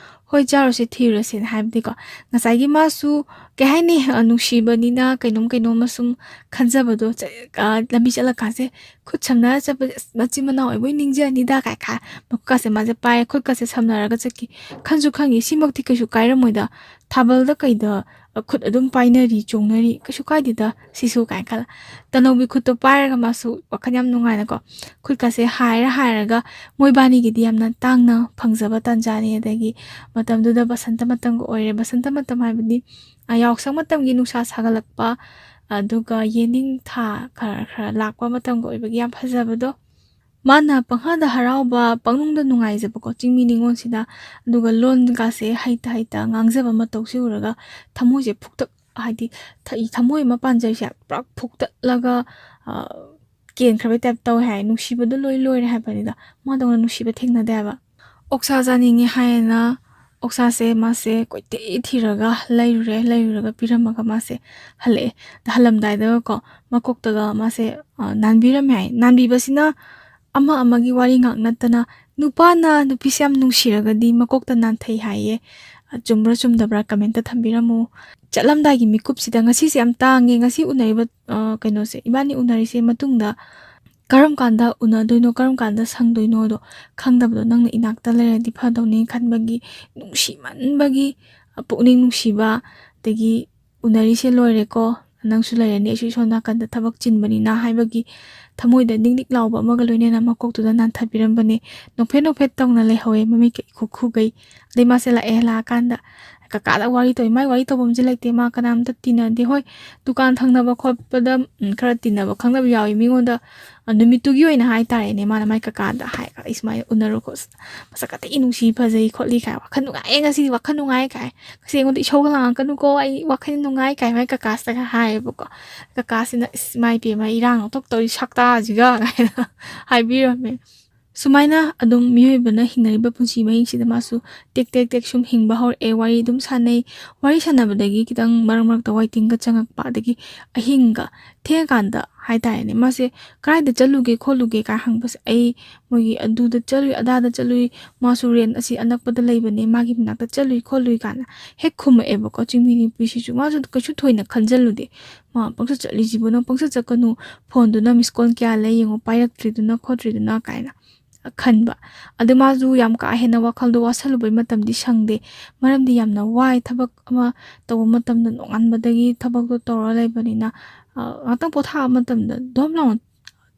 ꯍꯣꯏ, ꯆꯥꯔꯨꯁꯤ, ꯊꯤꯔꯨꯔꯁꯤꯅ" ꯍꯥꯏꯕꯗꯤꯀꯣ, ꯉꯁꯥꯏꯒꯤ ꯃꯥꯁꯨ, ꯀꯩ ꯍꯥꯏꯅꯤ, ꯑ, ꯅꯨꯡꯁꯤꯕꯅꯤꯅ ꯀꯩꯅꯣꯝ ꯀꯩꯅꯣꯝꯃ ꯁꯨꯝ ꯈꯟꯖꯕꯗꯣ, ꯆ-, ꯑ, ꯂꯝꯕꯤ ꯆꯠꯂꯀꯥꯟꯁꯦ ꯈꯨꯠ ꯁꯝꯅꯔ ꯆꯠꯄꯁꯦ, "ꯑꯁ, ꯃꯆꯤꯟ ꯃꯅꯥꯎ ꯑꯣꯏꯕꯣꯏ ꯅꯤꯡꯖꯅꯤꯗ" ꯀꯥꯏ ꯈꯥ-, ꯃꯈꯨꯠꯀꯥꯁꯦ ꯃꯥꯁꯦ ꯄꯥꯏꯔꯦ, ꯈꯨꯠꯀꯥꯁꯦ ꯁꯝꯅꯔꯒ ꯆꯠꯈꯤ꯫ ꯈꯟꯁꯨ ꯈꯪꯉꯤ, ꯁꯤꯃꯛꯇꯤ ꯀꯩꯁꯨ ꯀꯥꯏꯔꯝꯃꯣꯏꯗ, ꯊꯥꯕꯜꯗ ꯀꯩꯗ, ꯑ, ꯈꯨꯠ ꯑꯗꯨꯝ ꯄꯥꯏꯅꯔꯤ, ꯆꯣꯡꯅꯔꯤ, ꯀꯩꯁꯨ ꯀꯥꯏꯗꯦꯗ ꯁꯤꯁꯨ ꯀꯥꯏꯅ ꯈꯜꯂ꯫ ꯇꯅꯧꯒꯤ ꯈꯨꯠꯇꯣ ꯄꯥꯏꯔꯒ ꯃꯥꯁꯨ ꯋꯥꯈꯜ ꯌꯥꯝ ꯅꯨꯡꯉꯥꯏꯅꯀꯣ, ꯈꯨꯠꯀꯥꯁꯦ ꯍꯥꯏꯔ ꯍꯥꯏꯔꯒ, ꯃꯣꯏꯕꯥꯅꯤꯒꯤꯗꯤ ꯌꯥꯝꯅ ꯇꯥꯡꯅ ꯐꯪꯖꯕ ꯇꯥꯟꯖꯥꯅꯤ꯫ ꯑꯗꯒꯤ ꯃꯇꯝꯗꯨꯗ ꯕꯁꯟꯇ ꯃꯇꯝꯒ ꯑꯣꯏꯔꯦ꯫ ꯕꯁꯟꯇ ꯃꯇꯝ ꯍꯥꯏꯕꯗꯤ, ꯑ, ꯌꯥꯎꯁꯪ ꯃꯇꯝꯒꯤ ꯅꯨꯡꯁꯥ ꯁꯥꯒꯠꯂꯛꯄ, ꯑꯗꯨꯒ ꯌꯦꯅꯤꯡ ꯊꯥ ꯈꯔ ꯈꯔ ꯂꯥꯛꯄ ꯃꯇꯝꯒ ꯑꯣꯏꯕꯒꯤ ꯌꯥꯝ ꯐꯖꯕꯗꯣ꯫ ꯃꯥꯅ ꯄꯪꯍꯥꯗ ꯍꯔꯥꯎꯕ, ꯄꯪꯅꯨꯡꯗ ꯅꯨꯡꯉꯥꯏꯖꯕꯀꯣ, ꯆꯤꯡꯃꯤ ꯅꯤꯉꯣꯜꯁꯤꯗ꯫ ꯑꯗꯨꯒ ꯂꯣꯟꯒꯥꯁꯦ ꯍꯩꯇ ꯍꯩꯇ ꯉꯥꯡꯖꯕ ꯃꯇꯧꯁꯦ ꯎꯔꯒ ꯊꯃꯣꯏꯁꯦ ꯐꯨꯛꯇꯛ, ꯍꯥꯏꯗꯤ, ꯊ-, ꯊꯃꯣꯏ ꯑꯃ ꯄꯥꯟꯖꯔꯤꯁꯦ ꯄꯨꯔꯥ ꯐꯨꯛꯇꯠꯂꯒ, ꯑ, ꯀꯦꯟꯈ꯭ꯔꯕꯩ ꯇꯥꯏꯞ ꯇꯧꯋꯦ ꯍꯥꯏ꯫ ꯅꯨꯡꯁꯤꯕꯗꯣ ꯂꯣꯏ ꯂꯣꯏꯔꯦ ꯍꯥꯏꯕꯅꯤꯗ꯫ ꯃꯥꯗꯧꯅ ꯅꯨꯡꯁꯤꯕ ꯊꯦꯡꯅꯗꯦ ꯍꯥꯏꯕ꯫ ꯑꯣꯛꯁꯥ ꯆꯥꯅꯤꯡꯉꯦ ꯍꯥꯏꯌꯦꯅ ꯑꯣꯛꯁꯥꯁꯦ ꯃꯥꯁꯦ ꯀꯣꯏꯊꯤ ꯊꯤꯔꯒ ꯂꯩꯔꯨꯔꯦ꯫ ꯂꯩꯔꯨꯔꯒ ꯄꯤꯔꯝꯃꯒ ꯃꯥꯁꯦ ꯍꯜꯂꯛꯑꯦ꯫ ꯑꯗ ꯍꯜꯂꯝꯗꯥꯏꯗꯒꯀꯣ ꯃꯀꯣꯛꯇꯒ ꯃꯥꯁꯦ, ꯑ, ꯅꯥꯟꯕꯤꯔꯝꯃꯦ ꯍꯥꯏ꯫ ꯅꯥꯟꯕꯤꯕꯁꯤꯅ ꯑꯃ ꯑꯃꯒꯤ ꯋꯥꯔꯤ ꯉꯥꯛ ꯅꯠꯇꯅ ꯅꯨꯄꯥꯅ ꯅꯨꯄꯤꯁꯦ ꯌꯥꯝ ꯅꯨꯡꯁꯤꯔꯒꯗꯤ ꯃꯀꯣꯛꯇ ꯅꯥꯟꯊꯩ ꯍꯥꯏꯌꯦ꯫ ꯑ, ꯆꯨꯝꯕ꯭ꯔꯥ ꯆꯨꯝꯗꯕ꯭ꯔꯥ ꯀꯃꯦꯟꯇ ꯊꯝꯕꯤꯔꯝꯃꯨ꯫ ꯆꯠꯂꯝꯗꯥꯏꯒꯤ ꯃꯤꯀꯨꯞꯁꯤꯗ ꯉꯁꯤꯁꯦ ꯌꯥꯝ ꯇꯥꯡꯉꯦ꯫ ꯉꯁꯤ ꯎꯅꯔꯤꯕ, ꯑ, ꯀꯩꯅꯣꯁꯦ, ꯏꯕꯥꯅꯤ ꯎꯅꯔꯤꯁꯦ ꯃꯇꯨꯡꯗ ꯀꯔꯝ ꯀꯥꯟꯗ ꯎꯅꯗꯣꯏꯅꯣ, ꯀꯔꯝ ꯀꯥꯟꯗ ꯁꯪꯗꯣꯏꯅꯣꯗꯣ ꯈꯪꯗꯕꯗꯣ ꯅꯪꯅ ꯏꯅꯥꯛꯇ ꯂꯩꯔꯗꯤ ꯐꯗꯧꯅꯤ ꯈꯟꯕꯒꯤ, ꯅꯨꯡꯁꯤꯃꯟꯕꯒꯤ, ꯑ, ꯄꯨꯛꯅꯤꯡ ꯅꯨꯡꯁꯤꯕ, ꯑꯗꯒꯤ ꯎꯅꯔꯤꯁꯦ ꯂꯣꯏꯔꯦꯀꯣ, ꯅꯪꯁꯨ ꯂꯩꯔꯅꯤ, ꯑꯩꯁꯨ ꯏꯁꯣꯝ ꯅꯥꯀꯟꯗ ꯊꯕꯛ ꯆꯤꯟꯕꯅꯤꯅ ꯍꯥꯏꯕꯒꯤ ꯊꯃꯣꯏꯗ ꯅꯤꯛ ꯅꯤꯛ ꯂꯥꯎꯕ ꯑꯃꯒ ꯂꯣꯏꯅꯅ ꯃꯀꯣꯛꯇꯨꯗ ꯅꯥꯟꯊꯕꯤꯔꯝꯕꯅꯦ꯫ ꯅꯣꯛꯐꯦꯠ ꯅꯣꯛꯐꯦꯠ ꯇꯧꯅ ꯂꯩꯍꯧꯋꯦ ꯃꯃꯤꯠꯀ ꯏꯈꯨ ꯈꯨꯒꯩ꯫ ꯑꯗꯩ ꯃꯥꯁꯦ ꯂꯥꯛꯑꯦ, ꯂꯥꯛꯑꯀꯥꯟꯗ ꯀꯀꯥꯗ ꯋꯥꯔꯤ ꯇꯧꯋꯤ꯫ ꯃꯥꯏ ꯋꯥꯔꯤ ꯇꯧꯐꯝꯁꯦ ꯂꯩꯇꯦ, ꯃꯥ ꯀꯅꯥꯝꯇ ꯇꯤꯟꯅꯗꯦ꯫ ꯍꯣꯏ, ꯗꯨꯀꯥꯟ ꯊꯪꯅꯕ ꯈꯣꯠꯄꯗ, ꯎꯝ, ꯈꯔ ꯇꯤꯟꯅꯕ ꯈꯪꯅꯕ ꯌꯥꯎꯏ꯫ ꯃꯤꯉꯣꯟꯗ, ꯑ, ꯅꯨꯃꯤꯠꯇꯨꯒꯤ ꯑꯣꯏꯅ ꯍꯥꯏꯇꯥꯔꯦꯅꯦ, ꯃꯥꯅ ꯃꯥꯏ ꯀꯀꯥꯗ ꯍꯥꯏ, "ꯑꯩ ꯁꯨꯃꯥꯏꯅ ꯎꯅꯔꯨꯀꯣ, ꯃꯁꯛ ꯈꯛꯇ ꯅꯨꯡꯁꯤ, ꯐꯖꯩ ꯈꯣꯠꯂꯤ" ꯀꯥꯏ, "ꯋꯥꯈꯜ ꯅꯨꯡꯉꯥꯏꯌꯦ ꯉꯁꯤꯗꯤ, ꯋꯥꯈꯜ ꯅꯨꯡꯉꯥꯏ" ꯀꯥꯏ꯫ "ꯉꯁꯤ ꯑꯩꯉꯣꯟꯗ ꯏꯁꯧꯒ ꯂꯥꯡꯉꯛꯀꯅꯨꯀꯣ, ꯑꯩ ꯋꯥꯈꯜ ꯅꯨꯡꯉꯥꯏ" ꯀꯥꯏ ꯃꯥꯏ ꯀꯀꯥꯁꯤꯗꯒ ꯍꯥꯏꯌꯦꯕꯀꯣ꯫ ꯀꯀꯥꯁꯤꯅ, "ꯏꯁ, ꯏꯃꯥ ꯏꯕꯦꯝꯃ, ꯏꯔꯥꯡ ꯑꯃ ꯊꯣꯛꯇꯧꯔꯤ ꯁꯛꯇꯥꯁꯤꯒ" ꯀꯥꯏꯅ ꯍꯥꯏꯕꯤꯔꯝꯃꯦ꯫ ꯁꯨꯃꯥꯏꯅ ꯑꯗꯨꯝ ꯃꯤꯑꯣꯏꯕꯅ ꯍꯤꯡꯅꯔꯤꯕ ꯄꯨꯟꯁꯤ ꯃꯍꯤꯡꯁꯤꯗ ꯃꯥꯁꯨ ꯇꯦꯛ ꯇꯦꯛ ꯇꯦꯛ ꯁꯨꯝ ꯍꯤꯡꯕ ꯍꯧꯔꯛꯑꯦ꯫ ꯋꯥꯔꯤ ꯑꯗꯨꯝ ꯁꯥꯟꯅꯩ꯫ ꯋꯥꯔꯤ ꯁꯥꯟꯅꯕꯗꯒꯤ ꯈꯤꯇꯪ ꯃꯔꯛ ꯃꯔꯛꯇ ꯋꯥꯏꯇꯤꯡꯒ ꯆꯪꯉꯛꯄ, ꯑꯗꯒꯤ ꯑꯍꯤꯡꯒ ꯊꯦꯡꯉꯀꯥꯟꯗ ꯍꯥꯏꯇꯥꯔꯦꯅꯦ, ꯃꯥꯁꯦ "ꯀꯗꯥꯏꯗ ꯆꯠꯂꯨꯒꯦ ꯈꯣꯠꯂꯨꯒꯦ?" ꯀꯥꯏ ꯍꯪꯕꯁꯦ, "ꯑꯩ ꯃꯣꯏꯒꯤ ꯑꯗꯨꯗ ꯆꯠꯂꯨꯏ, ꯑꯗꯥꯗ ꯆꯠꯂꯨꯏ, ꯃꯥꯁꯨ ꯔꯦꯟ ꯑꯁꯤ ꯑꯅꯛꯄꯗ ꯂꯩꯕꯅꯦ, ꯃꯥꯒꯤ ꯃꯅꯥꯛꯇ ꯆꯠꯂꯨꯏ ꯈꯣꯠꯂꯨꯏ" ꯀꯥꯏꯅ ꯍꯦꯛ ꯈꯨꯝꯃꯛꯑꯦꯕꯀꯣ꯫ ꯆꯤꯡꯃꯤ ꯅꯨꯄꯤꯁꯤꯁꯨ ꯃꯥꯁꯨ ꯀꯩꯁꯨ ꯊꯣꯏꯅ ꯈꯟꯖꯜꯂꯨꯗꯦ꯫ "ꯃꯥ ꯄꯪꯆꯠ ꯆꯠꯂꯤꯁꯤꯕꯨ, ꯅꯪ ꯄꯪꯆꯠ ꯆꯠꯀꯅꯨ, ꯐꯣꯟꯗꯨꯅ ꯃꯤꯁ ꯀꯣꯜ ꯀꯌꯥ ꯂꯩ ꯌꯦꯡꯉꯣ, ꯄꯥꯏꯔꯛꯇ꯭ꯔꯤꯗꯨꯅ ꯈꯣꯠꯇ꯭ꯔꯤꯗꯨꯅ" ꯀꯥꯏꯅ ꯈꯟꯕ꯫ ꯑꯗꯨ ꯃꯥꯁꯨ ꯌꯥꯝ ꯀꯥ ꯍꯦꯟꯅ ꯋꯥꯈꯜꯗꯣ ꯋꯥꯁꯜꯂꯨꯕꯩ ꯃꯇꯝꯗꯤ ꯁꯪꯗꯦ꯫ ꯃꯔꯝꯗꯤ ꯌꯥꯝꯅ ꯋꯥꯏ, ꯊꯕꯛ ꯑꯃ ꯇꯧꯕ ꯃꯇꯝꯗ ꯅꯣꯡꯉꯥꯟꯕꯗꯒꯤ ꯊꯕꯛꯇꯣ ꯇꯧꯔ ꯂꯩꯕꯅꯤꯅ, ꯑ, ꯉꯥꯛꯇꯪ ꯄꯣꯊꯥꯕ ꯃꯇꯝꯗ ꯗꯣꯝ ꯂꯥꯎꯅ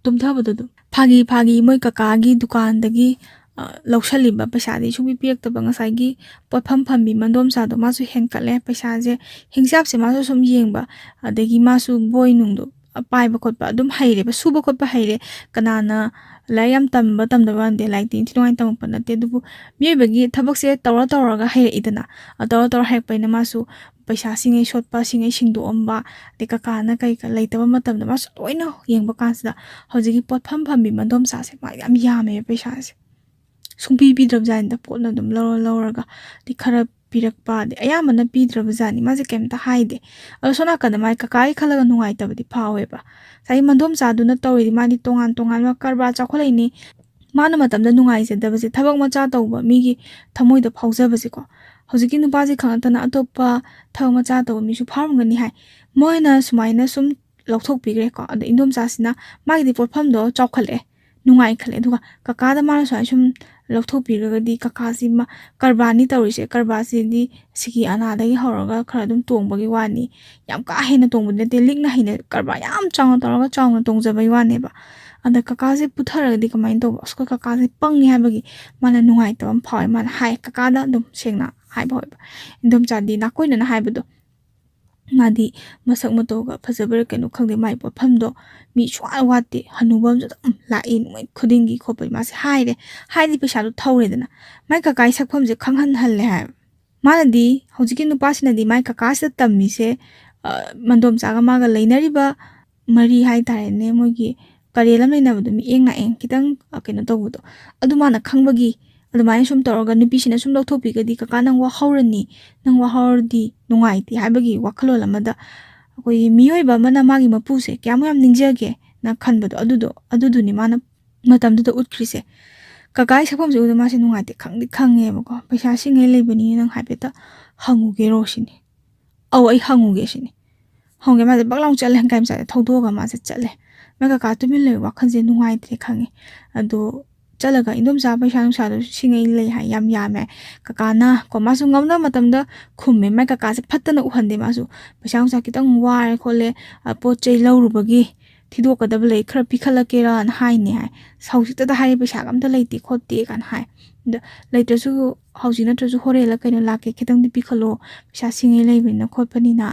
ꯇꯨꯝꯊꯕꯗꯣ ꯑꯗꯨꯝ꯫ ꯐꯥꯒꯤ ꯐꯥꯒꯤ ꯃꯣꯏ ꯀꯀꯥꯒꯤ ꯗꯨꯀꯥꯟꯗꯒꯤ, ꯑ, ꯂꯧꯁꯜꯂꯤꯕ ꯄꯩꯁꯥꯗꯤ ꯁꯨꯡꯄꯤ ꯄꯤꯔꯛꯇꯕ ꯉꯁꯥꯏꯒꯤ ꯄꯣꯠꯐꯝ ꯐꯝꯕꯤ ꯃꯟꯗꯣꯝꯆꯥꯗꯣ, ꯃꯥꯁꯨ ꯍꯦꯟꯀꯠꯂꯦ꯫ ꯄꯩꯁꯥꯁꯦ, ꯍꯤꯡꯁꯥꯞꯁꯦ ꯃꯥꯁꯨ ꯁꯨꯝ ꯌꯦꯡꯕ, ꯑꯗꯒꯤ ꯃꯥꯁꯨ ꯕꯣꯏ ꯅꯨꯡꯗꯣ, ꯄꯥꯏꯕ ꯈꯣꯠꯄ ꯑꯗꯨꯝ ꯍꯩꯔꯦꯕ, ꯁꯨꯕ ꯈꯣꯠꯄ ꯍꯩꯔꯦ꯫ ꯀꯅꯥꯅ ꯂꯥꯏꯔꯤꯛ ꯌꯥꯝ ꯇꯝꯕ ꯇꯝꯗꯕ ꯋꯥ ꯅꯠꯇꯦ, ꯂꯥꯏꯔꯤꯛꯇꯤ ꯏꯟꯊꯤ ꯅꯨꯡꯉꯥꯏꯅ ꯇꯝꯃꯛꯄ ꯅꯠꯇꯦ꯫ ꯑꯗꯨꯕꯨ ꯃꯤꯑꯣꯏꯕꯒꯤ ꯊꯕꯛꯁꯦ ꯇꯧꯔ ꯇꯧꯔꯒ ꯍꯩꯔꯛꯏꯗꯅ, ꯑ, ꯇꯧꯔ ꯇꯧꯔ ꯍꯩꯔꯛꯄꯅꯤꯅ ꯃꯥꯁꯨ ꯄꯩꯁꯥ ꯁꯤꯡꯉꯩ ꯁꯣꯠꯄ, ꯁꯤꯡꯉꯩ ꯁꯤꯡꯗꯣꯛꯑꯝꯕ, ꯑꯗꯩ ꯀꯀꯥꯅ ꯀꯩ ꯀ-, ꯂꯩꯇꯕ ꯃꯇꯝꯗ ꯃꯥꯁꯨ ꯂꯣꯏꯅ ꯌꯦꯡꯕ ꯀꯥꯟꯁꯤꯗ ꯍꯧꯖꯤꯛꯀꯤ ꯄꯣꯠꯐꯝ ꯐꯝꯕꯤ ꯃꯟꯗꯣꯝꯆꯥꯁꯦ ꯃꯥ ꯌꯥꯝ ꯌꯥꯝꯃꯦꯕ ꯄꯩꯁꯥꯁꯦ꯫ ꯁꯨꯡꯄꯤ ꯄꯤꯗ꯭ꯔꯕꯖꯥꯠꯅꯤꯗ, ꯄꯣꯠꯅ ꯑꯗꯨꯝ ꯂꯧꯔ ꯂꯧꯔꯒ, ꯑꯗꯩ ꯈꯔ ꯄꯤꯔꯛꯄ, ꯑꯗꯩ ꯑꯌꯥꯝꯕꯅ ꯄꯤꯗ꯭ꯔꯕꯖꯥꯠꯅꯤ꯫ ꯃꯥꯁꯦ ꯀꯩꯝꯇ ꯍꯥꯏꯗꯦ꯫ ꯑꯗꯣ ꯁꯣꯝ ꯅꯥꯀꯟꯗ ꯃꯥꯏ ꯀꯀꯥꯒꯤ ꯈꯜꯂꯒ ꯅꯨꯡꯉꯥꯏꯇꯕꯗꯤ ꯐꯥꯎꯋꯦꯕ꯫ ꯉꯁꯥꯏꯒꯤ ꯃꯟꯗꯣꯝꯆꯥꯗꯨꯅ ꯇꯧꯔꯤꯗꯤ ꯃꯥꯗꯤ ꯇꯣꯉꯥꯟ ꯇꯣꯉꯥꯟꯕ ꯀꯔꯕꯥꯔ ꯆꯥꯎꯈꯠꯂꯛꯏꯅꯤ꯫ ꯃꯥꯅ ꯃꯇꯝꯗ ꯅꯨꯡꯉꯥꯏꯖꯗꯕꯁꯦ, ꯊꯕꯛ ꯃꯆꯥ ꯇꯧꯕ ꯃꯤꯒꯤ ꯊꯃꯣꯏꯗ ꯐꯥꯎꯖꯕꯁꯦꯀꯣ꯫ ꯍꯧꯖꯤꯛꯀꯤ ꯅꯨꯄꯥꯁꯤ ꯈꯛ ꯅꯠꯇꯅ ꯑꯇꯣꯞꯄ ꯊꯕꯛ ꯃꯆꯥ ꯇꯧꯕ ꯃꯤꯁꯨ ꯐꯥꯎꯔꯝꯒꯅꯤ ꯍꯥꯏ꯫ ꯃꯣꯏꯅ ꯁꯨꯃꯥꯏꯅ ꯁꯨꯝ ꯂꯧꯊꯣꯛꯄꯤꯈ꯭ꯔꯦꯀꯣ꯫ ꯑꯗꯣ ꯏꯟꯗꯣꯝꯆꯥꯁꯤꯅ ꯃꯥꯒꯤꯗꯤ ꯄꯣꯠꯐꯝꯗꯣ ꯆꯥꯎꯈꯠꯂꯛꯑꯦ, ꯅꯨꯡꯉꯥꯏꯈꯠꯂꯦ꯫ ꯑꯗꯨꯒ ꯀꯀꯥꯗ ꯃꯥꯅ ꯁꯨꯃꯥꯏꯅ ꯁꯨꯝ ꯂꯧꯊꯣꯛꯄꯤꯔꯒꯗꯤ ꯀꯀꯥꯁꯤ ꯃ-, ꯀꯔꯕꯥꯔꯅꯤ ꯇꯧꯔꯤꯁꯦ, ꯀꯔꯕꯥꯔꯁꯤꯗꯤ ꯁꯤꯒꯤ ꯑꯅꯥꯗꯒꯤ ꯍꯧꯔꯒ ꯈꯔ ꯑꯗꯨꯝ ꯇꯣꯡꯕꯒꯤ ꯋꯥꯅꯤ, ꯌꯥꯝ ꯀꯥ ꯍꯦꯟꯅ ꯇꯣꯡꯕꯗꯤ ꯅꯠꯇꯦ, ꯂꯤꯛꯅ ꯍꯩꯅ ꯀꯔꯕꯥꯔ ꯌꯥꯝ ꯆꯥꯎꯅ ꯇꯧꯔꯒ ꯆꯥꯎꯅ ꯇꯣꯡꯖꯕꯒꯤ ꯋꯥꯅꯦꯕ꯫ ꯑꯗ ꯀꯀꯥꯁꯦ ꯄꯨꯊꯔꯒꯗꯤ ꯀꯃꯥꯏꯅ ꯇꯧꯕ? ꯑꯁ, ꯑꯩꯈꯣꯏ ꯀꯀꯥꯁꯦ ꯄꯪꯉꯦ ꯍꯥꯏꯕꯒꯤ ꯃꯥꯅ ꯅꯨꯡꯉꯥꯏꯇꯕ ꯑꯃ ꯐꯥꯎꯋꯦ꯫ ꯃꯥꯅ ꯍꯥꯏ, ꯀꯀꯥꯗ ꯑꯗꯨꯝ ꯁꯦꯡꯅ ꯍꯥꯏꯕ ꯍꯧꯋꯦꯕ, ꯏꯟꯗꯣꯝꯆꯥꯗꯤ ꯅꯥꯀꯣꯏꯅꯅ ꯍꯥꯏꯕꯗꯣ꯫ ꯃꯥꯗꯤ ꯃꯁꯛ ꯃꯇꯧꯒ ꯐꯖꯕꯔꯥ ꯀꯩꯅꯣ ꯈꯪꯗꯦ, ꯃꯥꯏ ꯄꯣꯠꯐꯝꯗꯣ ꯃꯤ ꯁꯨꯡꯋꯥꯠ ꯋꯥꯠꯇꯦ, ꯍꯅꯨꯕ ꯑꯃꯁꯨ ꯑꯗꯨꯝ ꯂꯥꯛꯏ ꯅꯨꯃꯤꯠ ꯈꯨꯗꯤꯡꯒꯤ ꯈꯣꯠꯄꯒꯤ꯫ ꯃꯥꯁꯦ ꯍꯥꯏꯔꯦ, ꯍꯥꯏꯗꯤ ꯄꯩꯁꯥꯗꯣ ꯊꯧꯔꯦꯗꯅ꯫ ꯃꯥꯏ ꯀꯀꯥꯒꯤ ꯁꯛꯐꯝꯁꯦ ꯈꯪꯍꯟꯍꯜꯂꯦ ꯍꯥꯏꯕ꯫ ꯃꯥꯅꯗꯤ, ꯍꯧꯖꯤꯛꯀꯤ ꯅꯨꯄꯥꯁꯤꯅꯗꯤ ꯃꯥꯏ ꯀꯀꯥꯁꯤꯗ ꯇꯝꯃꯤꯁꯦ, ꯑ, ꯃꯟꯗꯣꯝꯆꯥꯒ ꯃꯥꯒ ꯂꯩꯅꯔꯤꯕ ꯃꯔꯤ ꯍꯥꯏ ꯇꯥꯔꯦꯅꯦ, ꯃꯣꯏꯒꯤ ꯀꯔꯦꯜ ꯑꯃ ꯂꯩꯅꯕꯗꯣ, ꯃꯤꯠꯌꯦꯡ ꯅꯥꯌꯦꯡ ꯈꯤꯇꯪ, ꯑ, ꯀꯩꯅꯣ ꯇꯧꯕꯗꯣ, ꯑꯗꯨ ꯃꯥꯅ ꯈꯪꯕꯒꯤ ꯑꯗꯨꯃꯥꯏꯅ ꯁꯨꯝ ꯇꯧꯔꯒ ꯅꯨꯄꯤꯁꯤꯅ ꯁꯨꯝ ꯂꯧꯊꯣꯛꯄꯤꯒꯗꯤ, "ꯀꯀꯥ, ꯅꯪ ꯋꯥꯍꯧꯔꯅꯤ, ꯅꯪ ꯋꯥꯍꯧꯔꯗꯤ ꯅꯨꯡꯉꯥꯏꯇꯦ" ꯍꯥꯏꯕꯒꯤ ꯋꯥꯈꯜꯂꯣꯟ ꯑꯃꯗ ꯑꯩꯈꯣꯏꯒꯤ ꯃꯤꯑꯣꯏꯕ ꯑꯃꯅ ꯃꯥꯒꯤ ꯃꯄꯨꯁꯦ ꯀꯌꯥꯃꯨꯛ ꯌꯥꯝ ꯅꯤꯡꯖꯒꯦꯅ ꯈꯟꯕꯗꯣ, ꯑꯗꯨꯗꯣ, ꯑꯗꯨꯗꯨꯅꯤ ꯃꯥꯅ ꯃꯇꯝꯗꯨꯗ ꯎꯠꯈ꯭ꯔꯤꯁꯦ꯫ ꯀꯀꯥꯒꯤ ꯁꯛꯐꯝꯁꯦ ꯎꯕꯗ ꯃꯥꯁꯦ ꯅꯨꯡꯉꯥꯏꯇꯦ ꯈꯪꯗꯤ ꯈꯪꯉꯦꯕꯀꯣ꯫ "ꯄꯩꯁꯥ ꯁꯤꯡꯉꯩ ꯂꯩꯕꯅꯤ, ꯅꯪ ꯍꯥꯏꯐꯦꯠꯇ ꯍꯪꯉꯨꯒꯦꯔꯣ?" ꯁꯤꯅꯤ꯫ "ꯑꯧ, ꯑꯩ ꯍꯪꯉꯨꯒꯦ" ꯁꯤꯅꯤ꯫ ꯍꯪꯉꯨꯒꯦ, ꯃꯥꯁꯦ ꯕꯛ ꯂꯥꯎ ꯆꯠꯂꯦ, ꯒꯥꯔꯤ ꯃꯆꯥꯗ ꯊꯧꯗꯣꯛꯑꯒ ꯃꯥꯁꯦ ꯆꯠꯂꯦ꯫ ꯃꯥꯏ ꯀꯀꯥ ꯇꯨꯃꯤꯟ ꯂꯩꯕ ꯋꯥꯈꯜꯁꯦ ꯅꯨꯡꯉꯥꯏꯇ꯭ꯔꯦ ꯈꯪꯉꯦ꯫ ꯑꯗꯣ ꯆꯠꯂꯒ, "ꯏꯟꯗꯣꯝꯆꯥ, ꯄꯩꯁꯥ ꯅꯨꯡꯁꯥꯗꯣ ꯁꯤꯡꯉꯩ ꯂꯩ ꯍꯥꯏ, ꯌꯥꯝ ꯌꯥꯝꯃꯦ" ꯍꯥꯏ꯫ ꯀꯀꯥꯅ ꯀꯣ, ꯃꯥꯁꯨ ꯉꯝꯅꯕ ꯃꯇꯝꯗ ꯈꯨꯝꯃꯦ꯫ ꯃꯥꯏ ꯀꯀꯥꯁꯦ ꯐꯠꯇꯅ ꯎꯍꯟꯗꯦ꯫ ꯃꯥꯁꯨ ꯄꯩꯁꯥ ꯅꯨꯡꯁꯥ ꯈꯤꯇꯪ ꯋꯥꯔꯦ ꯈꯣꯠꯂꯦ, ꯑ, ꯄꯣꯠ ꯆꯩ ꯂꯧꯔꯨꯕꯒꯤ ꯊꯤꯗꯣꯛꯀꯗꯕ ꯂꯩ, ꯈꯔ ꯄꯤꯈꯠꯂꯛꯀꯦꯔꯥꯅ ꯍꯥꯏꯅꯦ ꯍꯥꯏ꯫ "ꯍꯧꯖꯤꯛꯇꯗ ꯍꯥꯏꯔꯦ, ꯄꯩꯁꯥꯒ ꯑꯝꯇ ꯂꯩꯇꯦ ꯈꯣꯠꯇꯦ" ꯀꯥꯏꯅ ꯍꯥꯏ꯫ ꯑꯗ "ꯂꯩꯇ꯭ꯔꯁꯨ ꯍꯧꯖꯤꯛ ꯅꯠꯇ꯭ꯔꯁꯨ ꯍꯣꯔꯦꯟꯂ ꯀꯩꯅꯣ ꯂꯥꯛꯀꯦ, ꯈꯤꯇꯪꯗꯤ ꯄꯤꯈꯠꯂꯣ, ꯄꯩꯁꯥ ꯁꯤꯡꯉꯩ ꯂꯩꯕꯅꯤꯅ ꯈꯣꯠꯄꯅꯤꯅ"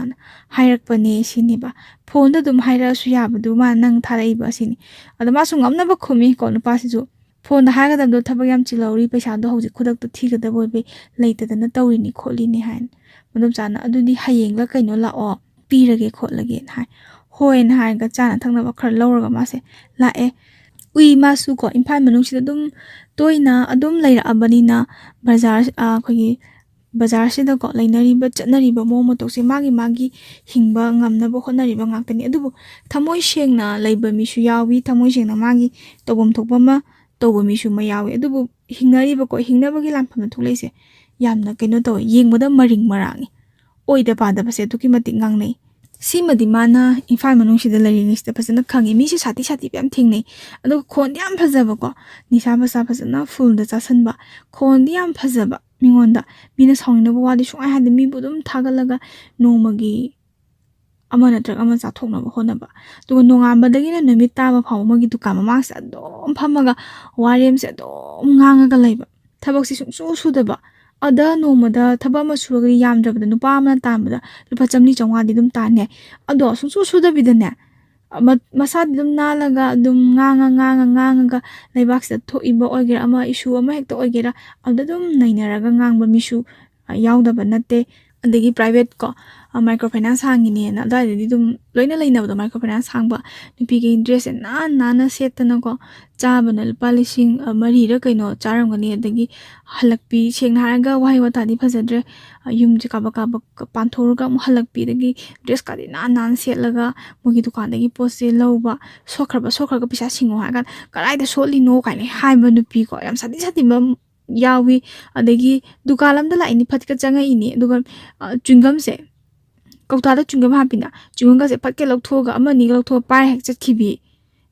ꯍꯥꯏꯔꯛꯄꯅꯦ ꯁꯤꯅꯦꯕ꯫ ꯐꯣꯟꯗ ꯑꯗꯨꯝ ꯍꯥꯏꯔꯛꯑꯁꯨ ꯌꯥꯕꯗꯨ ꯃꯥꯅ ꯅꯪ ꯊꯥꯔꯛꯏꯕ ꯑꯁꯤꯅꯤ꯫ ꯑꯗꯣ ꯃꯥꯁꯨ ꯉꯝꯅꯕ ꯈꯨꯝꯃꯤꯀꯣ ꯅꯨꯄꯥꯁꯤꯁꯨ꯫ ꯐꯣꯟꯗ ꯍꯥꯏꯒꯗꯕꯗꯣ ꯊꯕꯛ ꯌꯥꯝ ꯆꯤꯜꯍꯧꯔꯤ, ꯄꯩꯁꯥꯗꯣ ꯍꯧꯖꯤꯛ ꯈꯨꯗꯛꯇ ꯊꯤꯒꯗꯕ ꯑꯣꯏꯕꯩ ꯂꯩꯇꯗꯅ ꯇꯧꯔꯤꯅꯤ ꯈꯣꯠꯂꯤꯅꯤ ꯍꯥꯏꯅ꯫ ꯃꯗꯣꯝꯆꯥꯅ "ꯑꯗꯨꯗꯤ ꯍꯌꯦꯡꯂ ꯀꯩꯅꯣ ꯂꯥꯛꯑꯣ, ꯄꯤꯔꯒꯦ ꯈꯣꯠꯂꯒꯦꯅ" ꯍꯥꯏ꯫ "ꯍꯣꯏꯅ" ꯍꯥꯏꯔꯒ ꯆꯥꯅ ꯊꯛꯅꯕ ꯈꯔ ꯂꯧꯔꯒ ꯃꯥꯁꯦ ꯂꯥꯛꯑꯦ꯫ ꯎꯏ ꯃꯥꯁꯨ ꯀꯣ, ꯏꯝꯐꯥꯜ ꯃꯅꯨꯡꯁꯤꯗ ꯑꯗꯨꯝ ꯇꯣꯏꯅ ꯑꯗꯨꯝ ꯂꯩꯔꯛꯑꯕꯅꯤꯅ ꯕꯖꯥꯔ, ꯑ, ꯑꯩꯈꯣꯏꯒꯤ ꯕꯖꯥꯔꯁꯤꯗꯀꯣ ꯂꯩꯅꯔꯤꯕ ꯆꯠꯅꯔꯤꯕ ꯃꯑꯣꯡ ꯃꯇꯧꯁꯦ ꯃꯥꯒꯤ ꯃꯥꯒꯤ ꯍꯤꯡꯕ ꯉꯝꯅꯕ ꯍꯣꯠꯅꯔꯤꯕ ꯉꯥꯛꯇꯅꯤ꯫ ꯑꯗꯨꯕꯨ ꯊꯃꯣꯏ ꯁꯦꯡꯅ ꯂꯩꯕ ꯃꯤꯁꯨ ꯌꯥꯎꯏ, ꯊꯃꯣꯏ ꯁꯦꯡꯅ ꯃꯥꯒꯤ ꯇꯧꯐꯝ ꯊꯣꯛꯄ ꯑꯃ ꯇꯧꯕ ꯃꯤꯁꯨ ꯑꯃ ꯌꯥꯎꯏ꯫ ꯑꯗꯨꯕꯨ ꯍꯤꯡꯅꯔꯤꯕꯀꯣ, ꯍꯤꯡꯅꯕꯒꯤ ꯂꯥꯟꯐꯝꯗ ꯊꯣꯛꯂꯛꯏꯁꯦ ꯌꯥꯝꯅ ꯀꯩꯅꯣ ꯇꯧꯋꯦ, ꯌꯦꯡꯕꯗ ꯃꯔꯤꯡ ꯃꯔꯥꯡꯉꯤ, ꯑꯣꯏꯗ ꯄꯥꯗꯕꯁꯦ ꯑꯗꯨꯛꯀꯤ ꯃꯇꯤꯛ ꯉꯥꯡꯅꯩ꯫ ꯁꯤꯃꯗꯤ ꯃꯥꯅ ꯏꯝꯐꯥꯜ ꯃꯅꯨꯡꯁꯤꯗ ꯂꯩꯔꯤꯉꯩꯁꯤꯗ ꯐꯖꯅ ꯈꯪꯉꯤ꯫ ꯃꯤꯁꯦ ꯁꯥꯊꯤ ꯁꯥꯊꯤꯕ ꯌꯥꯝ ꯊꯦꯡꯅꯩ꯫ ꯑꯗꯨꯒ ꯈꯣꯟꯗꯤ ꯌꯥꯝ ꯐꯖꯕꯀꯣ, ꯅꯤꯁꯥ ꯄꯁꯥ ꯐꯖꯅ ꯐꯨꯜꯗ ꯆꯥꯁꯟꯕ, ꯈꯣꯟꯗꯤ ꯌꯥꯝ ꯐꯖꯕ꯫ ꯃꯤꯉꯣꯟꯗ ꯃꯤꯅ ꯁꯥꯎꯅꯤꯡꯅꯕ ꯋꯥꯗꯤ ꯁꯨꯡꯍꯥꯏ ꯍꯥꯏꯗꯦ, ꯃꯤꯕꯨ ꯑꯗꯨꯝ ꯊꯥꯒꯠꯂꯒ ꯅꯣꯡꯃꯒꯤ ꯑꯃ ꯅꯠꯇ꯭ꯔꯒ ꯑꯃ ꯆꯥꯊꯣꯛꯅꯕ ꯍꯣꯠꯅꯕ꯫ ꯑꯗꯨꯒ ꯅꯣꯡꯉꯥꯟꯕꯗꯒꯤꯅ ꯅꯨꯃꯤꯠ ꯇꯥꯕ ꯐꯥꯎꯕ ꯃꯣꯏꯒꯤ ꯗꯨꯀꯥꯟ ꯃꯃꯥꯡꯁꯦ ꯑꯗꯨꯝ ꯐꯝꯃꯒ ꯋꯥꯔꯦꯝꯁꯦ ꯑꯗꯨꯝ ꯉꯥꯡꯉꯒ ꯂꯩꯕ꯫ ꯊꯕꯛꯁꯦ ꯁꯨꯡꯁꯨ ꯁꯨꯗꯕ꯫ ꯑꯗ ꯅꯣꯡꯃꯗ ꯊꯕꯛ ꯑꯃ ꯁꯨꯔꯒꯗꯤ ꯌꯥꯝꯗ꯭ꯔꯕꯗ ꯅꯨꯄꯥ ꯑꯃꯅ ꯇꯥꯟꯕꯗ ꯂꯨꯄꯥ ꯆꯥꯝꯃꯔꯤ ꯆꯥꯝꯃꯉꯥꯗꯤ ꯑꯗꯨꯝ ꯇꯥꯟꯅꯦ꯫ ꯑꯗꯣ ꯁꯨꯡꯁꯨ ꯁꯨꯗꯕꯤꯗꯅꯦ, ꯃ-, ꯃꯁꯥꯗꯤ ꯑꯗꯨꯝ ꯅꯥꯜꯂꯒ ꯑꯗꯨꯝ ꯉꯥꯡꯉ, ꯉꯥꯡꯉ, ꯉꯥꯡꯉꯒ ꯂꯩꯕꯥꯛꯁꯤꯗ ꯊꯣꯛꯏꯕ ꯑꯣꯏꯒꯦꯔꯥ, ꯑꯃ issue ꯑꯃ ꯍꯦꯛꯇ ꯑꯣꯏꯒꯦꯔꯥ, ꯑꯗꯨꯗ ꯑꯗꯨꯝ ꯅꯩꯅꯔꯒ ꯉꯥꯡꯕ ꯃꯤꯁꯨ, ꯑ, ꯌꯥꯎꯗꯕ ꯅꯠꯇꯦ꯫ ꯑꯗꯒꯤ private ꯀꯣ, ꯑ, micro finance ꯍꯥꯡꯉꯤꯅꯦꯅ ꯑꯗꯨꯋꯥꯏꯗꯗꯤ ꯑꯗꯨꯝ ꯂꯣꯏꯅ ꯂꯩꯅꯕꯗꯣ, micro finance ꯍꯥꯡꯕ꯫ ꯅꯨꯄꯤꯒꯤ dress ꯁꯦ ꯅꯥꯟ ꯅꯥꯟꯅ ꯁꯦꯠꯇꯅꯀꯣ, ꯆꯥꯕꯅ ꯂꯨꯄꯥ ꯂꯤꯁꯤꯡ, ꯑ, ꯃꯔꯤꯔ ꯀꯩꯅꯣ ꯆꯥꯔꯝꯒꯅꯤ꯫ ꯑꯗꯒꯤ ꯍꯜꯂꯛꯄꯤ, ꯁꯦꯡꯅ ꯍꯥꯏꯔꯒ ꯋꯥꯍꯩ ꯋꯥꯇꯥꯗꯤ ꯐꯖꯗ꯭ꯔꯦ꯫ ꯑ, ꯌꯨꯝꯁꯦ ꯀꯥꯕꯛ ꯀꯥꯕꯛ ꯄꯥꯟꯊꯣꯛꯎꯔꯒ ꯑꯃꯨꯛ ꯍꯜꯂꯛꯄꯤ, ꯑꯗꯒꯤ dress ꯀꯥꯗꯤ ꯅꯥꯟ ꯅꯥꯟ ꯁꯦꯠꯂꯒ ꯃꯣꯏꯒꯤ ꯗꯨꯀꯥꯟꯗꯒꯤ ꯄꯣꯠꯁꯦ ꯂꯧꯕ, "ꯁꯣꯠꯈ꯭ꯔꯕ, ꯁꯣꯠꯈ꯭ꯔꯒ ꯄꯩꯁꯥ ꯁꯤꯡꯉꯣ" ꯍꯥꯏꯔ ꯀꯥꯟꯗ, "ꯀꯗꯥꯏꯗ ꯁꯣꯠꯂꯤꯅꯣ?" ꯀꯥꯏꯅ ꯍꯥꯏꯕ ꯅꯨꯄꯤꯀꯣ, ꯌꯥꯝ ꯁꯥꯊꯤ ꯁꯥꯊꯤꯕ ꯌꯥꯎꯏ꯫ ꯑꯗꯒꯤ ꯗꯨꯀꯥꯟ ꯑꯝꯗ ꯂꯥꯛꯏꯅꯤ, ꯐꯠꯀ ꯆꯪꯉꯛꯏꯅꯤ, ꯑꯗꯨꯒ, ꯑ, ꯆ꯭ꯋꯤꯡꯒꯝꯁꯦ, ꯀꯧꯇꯥꯗ ꯆ꯭ꯋꯤꯡꯒꯝ ꯍꯥꯞꯄꯤꯅ, ꯆ꯭ꯋꯤꯡꯒꯝꯒꯁꯦ ꯐꯠꯀ ꯂꯧꯊꯣꯛꯑꯒ ꯑꯃ ꯑꯅꯤꯒ ꯂꯧꯊꯣꯛꯑ ꯄꯥꯏꯔ ꯍꯦꯛ ꯆꯠꯈꯤꯕꯤ꯫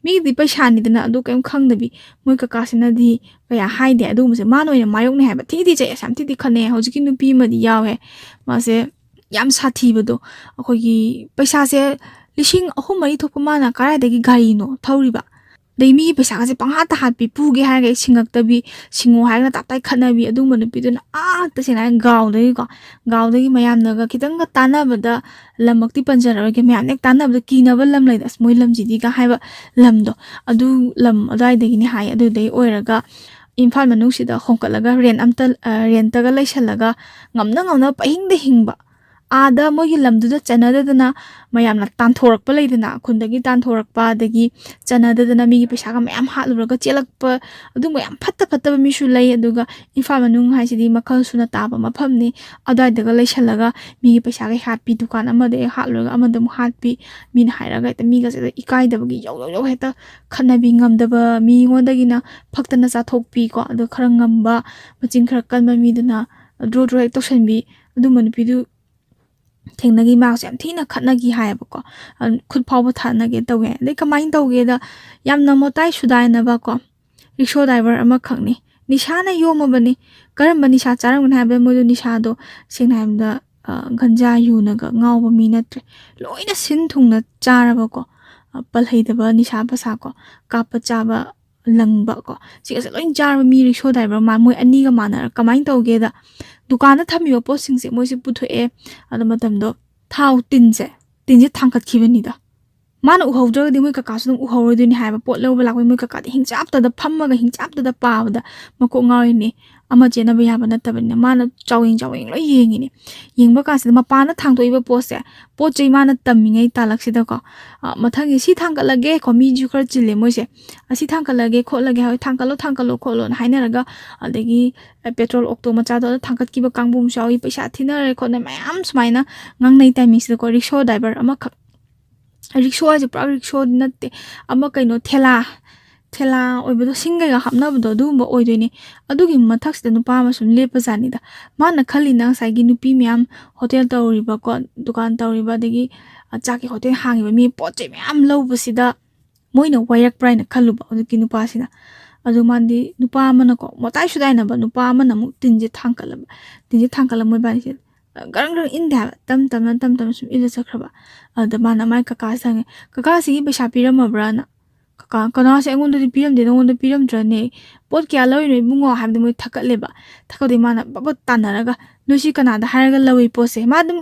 ꯃꯤꯒꯤꯗꯤ ꯄꯩꯁꯥꯅꯤꯗꯅ, ꯑꯗꯨ ꯀꯔꯤꯝ ꯈꯪꯗꯕꯤ꯫ ꯃꯣꯏ ꯀꯀꯥꯁꯤꯅꯗꯤ ꯀꯌꯥ ꯍꯥꯏꯗꯦ ꯑꯗꯨꯒꯨꯝꯕꯁꯦ, ꯃꯥꯅ ꯑꯣꯏꯅ ꯃꯥꯌꯣꯛꯅꯩ ꯍꯥꯏꯕ꯫ ꯊꯤꯗꯤ ꯆꯩ, ꯑꯁ, ꯌꯥꯝ ꯊꯤꯗꯤ ꯈꯠꯅꯩ꯫ ꯍꯧꯖꯤꯛꯀꯤ ꯅꯨꯄꯤ ꯑꯃꯗꯤ ꯌꯥꯎꯋꯦ, ꯃꯥꯁꯦ ꯌꯥꯝ ꯁꯥꯊꯤꯕꯗꯣ, ꯑꯩꯈꯣꯏꯒꯤ ꯄꯩꯁꯥꯁꯦ ꯂꯤꯁꯤꯡ ꯑꯍꯨꯝ ꯃꯔꯤ ꯊꯣꯛꯄ ꯃꯥꯅ ꯀꯗꯥꯏꯗꯒꯤ ꯒꯥꯔꯤꯅꯣ ꯊꯧꯔꯤꯕ? ꯑꯗꯩ ꯃꯤꯒꯤ ꯄꯩꯁꯥꯒꯁꯦ ꯄꯪꯍꯥꯠꯇ ꯍꯥꯠꯄꯤ, ꯄꯨꯒꯦ ꯍꯥꯏꯔꯒ ꯁꯤꯡꯉꯛꯇꯕꯤ, ꯁꯤꯡꯉꯣ ꯍꯥꯏꯔꯒꯅ ꯇꯞꯇꯥꯏ ꯈꯠꯅꯕꯤ, ꯑꯗꯨꯒꯨꯝꯕ ꯅꯨꯄꯤꯗꯨꯅ ꯑꯥ, ꯇꯁꯦꯡꯅ ꯍꯥꯏꯔꯒ ꯒꯥꯎꯗꯒꯤꯀꯣ, ꯒꯥꯎꯗꯒꯤ ꯃꯌꯥꯝꯅꯒ ꯈꯤꯇꯪꯒ ꯇꯥꯟꯅꯕꯗ, ꯂꯝꯃꯛꯇꯤ ꯄꯟꯖꯔꯔꯣꯏꯒꯦ, ꯃꯌꯥꯝꯅ ꯍꯦꯛ ꯇꯥꯟꯅꯕꯗ ꯀꯤꯅꯕ ꯂꯝ ꯂꯩꯗ, "ꯑꯁ, ꯃꯣꯏ ꯂꯝꯁꯤꯗꯤꯒ" ꯍꯥꯏꯕ ꯂꯝꯗꯣ, ꯑꯗꯨ ꯂꯝ ꯑꯗꯨꯋꯥꯏꯗꯒꯤꯅꯤ ꯍꯥꯏ꯫ ꯑꯗꯨꯗꯩ ꯑꯣꯏꯔꯒ ꯏꯝꯐꯥꯜ ꯃꯅꯨꯡꯁꯤꯗ ꯍꯣꯡꯀꯠꯂꯒ ꯔꯦꯟ ꯑꯝꯇ, ꯑ, ꯔꯦꯟꯇꯒ ꯂꯩꯁꯜꯂꯒ ꯉꯝꯅ ꯉꯝꯅ ꯄꯪꯍꯤꯡꯗ ꯍꯤꯡꯕ, ꯑꯥꯗ ꯃꯣꯏꯒꯤ ꯂꯝꯗꯨꯗ ꯆꯠꯅꯗꯗꯅ ꯃꯌꯥꯝꯅ ꯇꯥꯟꯊꯣꯔꯛꯄ ꯂꯩꯗꯅ, ꯈꯨꯟꯗꯒꯤ ꯇꯥꯟꯊꯣꯔꯛꯄ, ꯑꯗꯒꯤ ꯆꯠꯅꯗꯗꯅ ꯃꯤꯒꯤ ꯄꯩꯁꯥꯒ ꯃꯌꯥꯝ ꯍꯥꯠꯂꯨꯔꯒ ꯆꯦꯜꯂꯛꯄ, ꯑꯗꯨꯒꯨꯝꯕ ꯌꯥꯝ ꯐꯠꯇ ꯐꯠꯇꯕ ꯃꯤꯁꯨ ꯂꯩ꯫ ꯑꯗꯨꯒ ꯏꯝꯐꯥꯜ ꯃꯅꯨꯡ ꯍꯥꯏꯁꯤꯗꯤ ꯃꯈꯜ ꯁꯨꯅ ꯇꯥꯕ ꯃꯐꯝꯅꯤ꯫ ꯑꯗꯨꯋꯥꯏꯗꯒ ꯂꯩꯁꯜꯂꯒ ꯃꯤꯒꯤ ꯄꯩꯁꯥꯒ ꯍꯥꯠꯄꯤ, ꯗꯨꯀꯥꯟ ꯑꯃꯗ ꯍꯦꯛ ꯍꯥꯠꯂꯨꯔꯒ ꯑꯃꯗ ꯑꯃꯨꯛ ꯍꯥꯠꯄꯤ, ꯃꯤꯅ ꯍꯥꯏꯔꯒ ꯍꯦꯛꯇ ꯃꯤꯒꯁꯦ ꯏꯀꯥꯏꯗꯕꯒꯤ ꯌꯧ ꯌꯧ ꯌꯧ ꯍꯦꯛꯇ ꯈꯠꯅꯕꯤ, ꯉꯝꯗꯕ ꯃꯤꯉꯣꯟꯗꯒꯤꯅ ꯐꯛꯇꯅ ꯆꯥꯊꯣꯛꯄꯤ ꯀꯣ, ꯑꯗꯣ ꯈꯔ ꯉꯝꯕ, ꯃꯆꯤꯟ ꯈꯔ ꯀꯟꯕ ꯃꯤꯗꯨꯅ ꯗ꯭ꯔꯣ ꯗ꯭ꯔꯣ ꯍꯦꯛ ꯇꯧꯁꯟꯕꯤ, ꯑꯗꯨꯝꯕ ꯅꯨꯄꯤꯗꯨ ꯊꯦꯡꯅꯈꯤ꯫ ꯃꯥꯁꯦ ꯌꯥꯝ ꯊꯤꯅ ꯈꯠꯅꯈꯤ ꯍꯥꯏꯌꯦꯕꯀꯣ꯫ ꯑ, ꯈꯨꯠ ꯐꯥꯎꯕ ꯊꯥꯅꯒꯦ ꯇꯧꯋꯦ꯫ ꯑꯗꯩ ꯀꯃꯥꯏꯅ ꯇꯧꯒꯦꯗ, ꯌꯥꯝꯅ ꯃꯣꯇꯥꯏ ꯁꯨꯗꯥꯏꯅꯕꯀꯣ, ꯔꯤꯛꯁꯣ ꯗ꯭ꯔꯥꯏꯚꯔ ꯑꯃꯈꯛꯅꯤ꯫ ꯅꯤꯁꯥꯅ ꯌꯣꯝꯃꯕꯅꯤ꯫ ꯀꯔꯝꯕ ꯅꯤꯁꯥ ꯆꯥꯔꯝꯒꯅꯤ ꯍꯥꯏꯕꯗ, ꯃꯣꯏꯗꯣ ꯅꯤꯁꯥꯗꯣ, ꯁꯦꯡꯅ ꯍꯥꯏꯔꯕꯗ, ꯑ, ꯒꯟꯖꯥ ꯌꯨꯅꯒ ꯉꯥꯎꯕ ꯃꯤ ꯅꯠꯇ꯭ꯔꯦ꯫ ꯂꯣꯏꯅ ꯁꯤꯟ ꯊꯨꯡꯅ ꯆꯥꯔꯕꯀꯣ, ꯑ, ꯄꯜ ꯍꯩꯇꯕ ꯅꯤꯁꯥ ꯄꯁꯥ ꯀꯣ, ꯀꯥꯞꯄ ꯆꯥꯕ ꯂꯪꯕ ꯀꯣ, ꯁꯤꯒꯁꯦ ꯂꯣꯏ ꯆꯥꯔꯕ ꯃꯤ ꯔꯤꯛꯁꯣ ꯗ꯭ꯔꯥꯏꯚꯔ ꯃꯥ-, ꯃꯣꯏ ꯑꯅꯤꯒ ꯃꯥꯟꯅꯔ ꯀꯃꯥꯏꯅ ꯇꯧꯒꯦꯗ, ꯗꯨꯀꯥꯟꯗ ꯊꯝꯃꯤꯕ ꯄꯣꯠꯁꯤꯡꯁꯦ ꯃꯣꯏꯁꯦ ꯄꯨꯊꯣꯛꯑꯦ꯫ ꯑꯗꯨ ꯃꯇꯝꯗꯣ ꯊꯥꯎ ꯇꯤꯟꯁꯦ, ꯇꯤꯟꯁꯦ ꯊꯥꯡꯀꯠꯈꯤꯕꯅꯤꯗ꯫ ꯃꯥꯅ ꯎꯍꯧꯗ꯭ꯔꯒꯗꯤ ꯃꯣꯏ ꯀꯀꯥꯁꯨ ꯑꯗꯨꯝ ꯎꯍꯧꯔꯣꯏꯗꯣꯏꯅꯤ ꯍꯥꯏꯕ꯫ ꯄꯣꯠ ꯂꯧꯕ ꯂꯥꯛꯄꯩ ꯃꯣꯏ ꯀꯀꯥꯗꯤ ꯍꯤꯡꯆꯥꯞꯇꯗ ꯐꯝꯃꯒ ꯍꯤꯡꯆꯥꯞꯇꯗ ꯄꯥꯕꯗ ꯃꯀꯣꯛ ꯉꯥꯎꯔꯤꯅꯦ꯫ ꯑꯃ ꯆꯦꯟꯅꯕ ꯌꯥꯕ ꯅꯠꯇꯕꯅꯤꯅ ꯃꯥꯅ ꯆꯥꯎꯌꯦꯡ ꯆꯥꯎꯌꯦꯡ ꯂꯣꯏ ꯌꯦꯡꯉꯤꯅꯦ꯫ ꯌꯦꯡꯕ ꯀꯥꯟꯁꯤꯗ ꯃꯄꯥꯟꯗ ꯊꯥꯡꯗꯣꯛꯏꯕ ꯄꯣꯠꯁꯦ, ꯄꯣꯠ ꯆꯩ ꯃꯥꯅ ꯇꯝꯃꯤꯉꯩ ꯇꯥꯂꯛꯁꯤꯗꯀꯣ, ꯑ, ꯃꯊꯪꯒꯤ ꯁꯤ ꯊꯥꯡꯒꯠꯂꯒꯦ ꯀꯣ, ꯃꯤꯁꯨ ꯈꯔ ꯆꯤꯜꯂꯦ ꯃꯣꯏꯁꯦ, "ꯑꯁꯤ ꯊꯥꯡꯒꯠꯂꯒꯦ ꯈꯣꯠꯂꯒꯦ", ꯍꯣꯏ, "ꯊꯥꯡꯒꯠꯂꯣ, ꯊꯥꯡꯒꯠꯂꯣ ꯈꯣꯠꯂꯣꯅ" ꯍꯥꯏꯅꯔꯒ, ꯑꯗꯒꯤ, ꯑ, ꯄꯦꯇ꯭ꯔꯣꯜ ꯑꯣꯛꯇꯣ ꯃꯆꯥꯗꯣ ꯑꯗ ꯊꯥꯡꯒꯠꯈꯤꯕ ꯀꯥꯡꯕꯨ ꯑꯃꯁꯨ ꯌꯥꯎꯏ, ꯄꯩꯁꯥ ꯊꯤꯅꯔꯦ ꯈꯣꯠꯅ ꯃꯌꯥꯝ ꯁꯨꯃꯥꯏꯅ ꯉꯥꯡꯅꯩ ꯇꯥꯏꯃꯤꯡꯁꯤꯗꯀꯣ, ꯔꯤꯛꯁꯣ ꯗ꯭ꯔꯥꯏꯚꯔ ꯑꯃꯈꯛ, ꯔꯤꯛꯁꯣ ꯍꯥꯏꯁꯦ ꯄꯨꯔꯥ ꯔꯤꯛꯁꯣꯗꯤ ꯅꯠꯇꯦ, ꯑꯃ ꯀꯩꯅꯣ, ꯊꯦꯂꯥ, ꯊꯦꯂꯥ ꯑꯣꯏꯕꯗꯣ, ꯁꯤꯡ ꯀꯩꯀꯥ ꯍꯥꯞꯅꯕꯗꯣ, ꯑꯗꯨꯒꯨꯝꯕ ꯑꯣꯏꯗꯣꯏꯅꯦ꯫ ꯑꯗꯨꯒꯤ ꯃꯊꯛꯁꯤꯗ ꯅꯨꯄꯥ ꯑꯃ ꯁꯨꯝ ꯂꯦꯞꯄꯖꯥꯠꯅꯤꯗ꯫ ꯃꯥꯅ ꯈꯜꯂꯤꯅ ꯉꯁꯥꯏꯒꯤ ꯅꯨꯄꯤ ꯃꯌꯥꯝ ꯍꯣꯇꯦꯜ ꯇꯧꯔꯤꯕꯀꯣ, ꯗꯨꯀꯥꯟ ꯇꯧꯔꯤꯕ, ꯑꯗꯒꯤ, ꯑ, ꯆꯥꯛꯀꯤ ꯍꯣꯇꯦꯜ ꯍꯥꯡꯉꯤꯕ ꯃꯤ ꯄꯣꯠ ꯆꯩ ꯃꯌꯥꯝ ꯂꯧꯕꯁꯤꯗ ꯃꯣꯏꯅ ꯋꯥꯏꯔꯛꯄ꯭ꯔꯥ ꯍꯥꯏꯅ ꯈꯜꯂꯨꯕ ꯍꯧꯖꯤꯛꯀꯤ ꯅꯨꯄꯥꯁꯤꯅ꯫ ꯑꯗꯨ ꯃꯥꯗꯤ ꯅꯨꯄꯥ ꯑꯃꯅꯀꯣ, ꯃꯇꯥꯏ ꯁꯨꯗꯥꯏꯅꯕ ꯅꯨꯄꯥ ꯑꯃꯅ ꯑꯃꯨꯛ ꯇꯤꯟꯁꯦ ꯊꯥꯡꯀꯠꯂꯕ, ꯇꯤꯟꯁꯦ ꯊꯥꯡꯀꯠꯂ ꯃꯣꯏꯕꯥꯅꯤꯁꯦ ꯒ꯭ꯔꯪ ꯒ꯭ꯔꯪ ꯏꯟꯗꯦ ꯍꯥꯏꯕ꯫ ꯇꯞ ꯇꯞꯅ ꯇꯞ ꯇꯞꯅ ꯁꯨꯝ ꯏꯜꯂ ꯆꯠꯈ꯭ꯔꯕ꯫ ꯑꯗꯨꯗ ꯃꯥꯅ ꯃꯥꯏ ꯀꯀꯥꯁꯦ ꯍꯪꯉꯦ, "ꯀꯀꯥꯁꯤꯒꯤ ꯄꯩꯁꯥ ꯄꯤꯔꯝꯃꯕ꯭ꯔꯥꯅ?" "ꯀꯀꯥ, ꯀꯅꯥꯁꯦ ꯑꯩꯉꯣꯟꯗꯗꯤ ꯄꯤꯔꯝꯗꯦ, ꯅꯉꯣꯟꯗ ꯄꯤꯔꯝꯗ꯭ꯔꯅꯦ? ꯄꯣꯠ ꯀꯌꯥ ꯂꯧꯔꯤꯅꯣ ꯏꯕꯨꯡꯉꯣ?" ꯍꯥꯏꯕꯗꯤ ꯃꯣꯏ ꯊꯛꯀꯠꯂꯦꯕ꯫ ꯊꯛꯀꯠꯂꯗꯤ ꯃꯥꯅ ꯕꯕꯠ ꯇꯥꯟꯅꯔꯒ, "ꯅꯣꯏꯁꯤ ꯀꯅꯥꯗ ꯍꯥꯏꯔꯒ ꯂꯧꯏ ꯄꯣꯠꯁꯦ?" ꯃꯥ ꯑꯗꯨꯝ,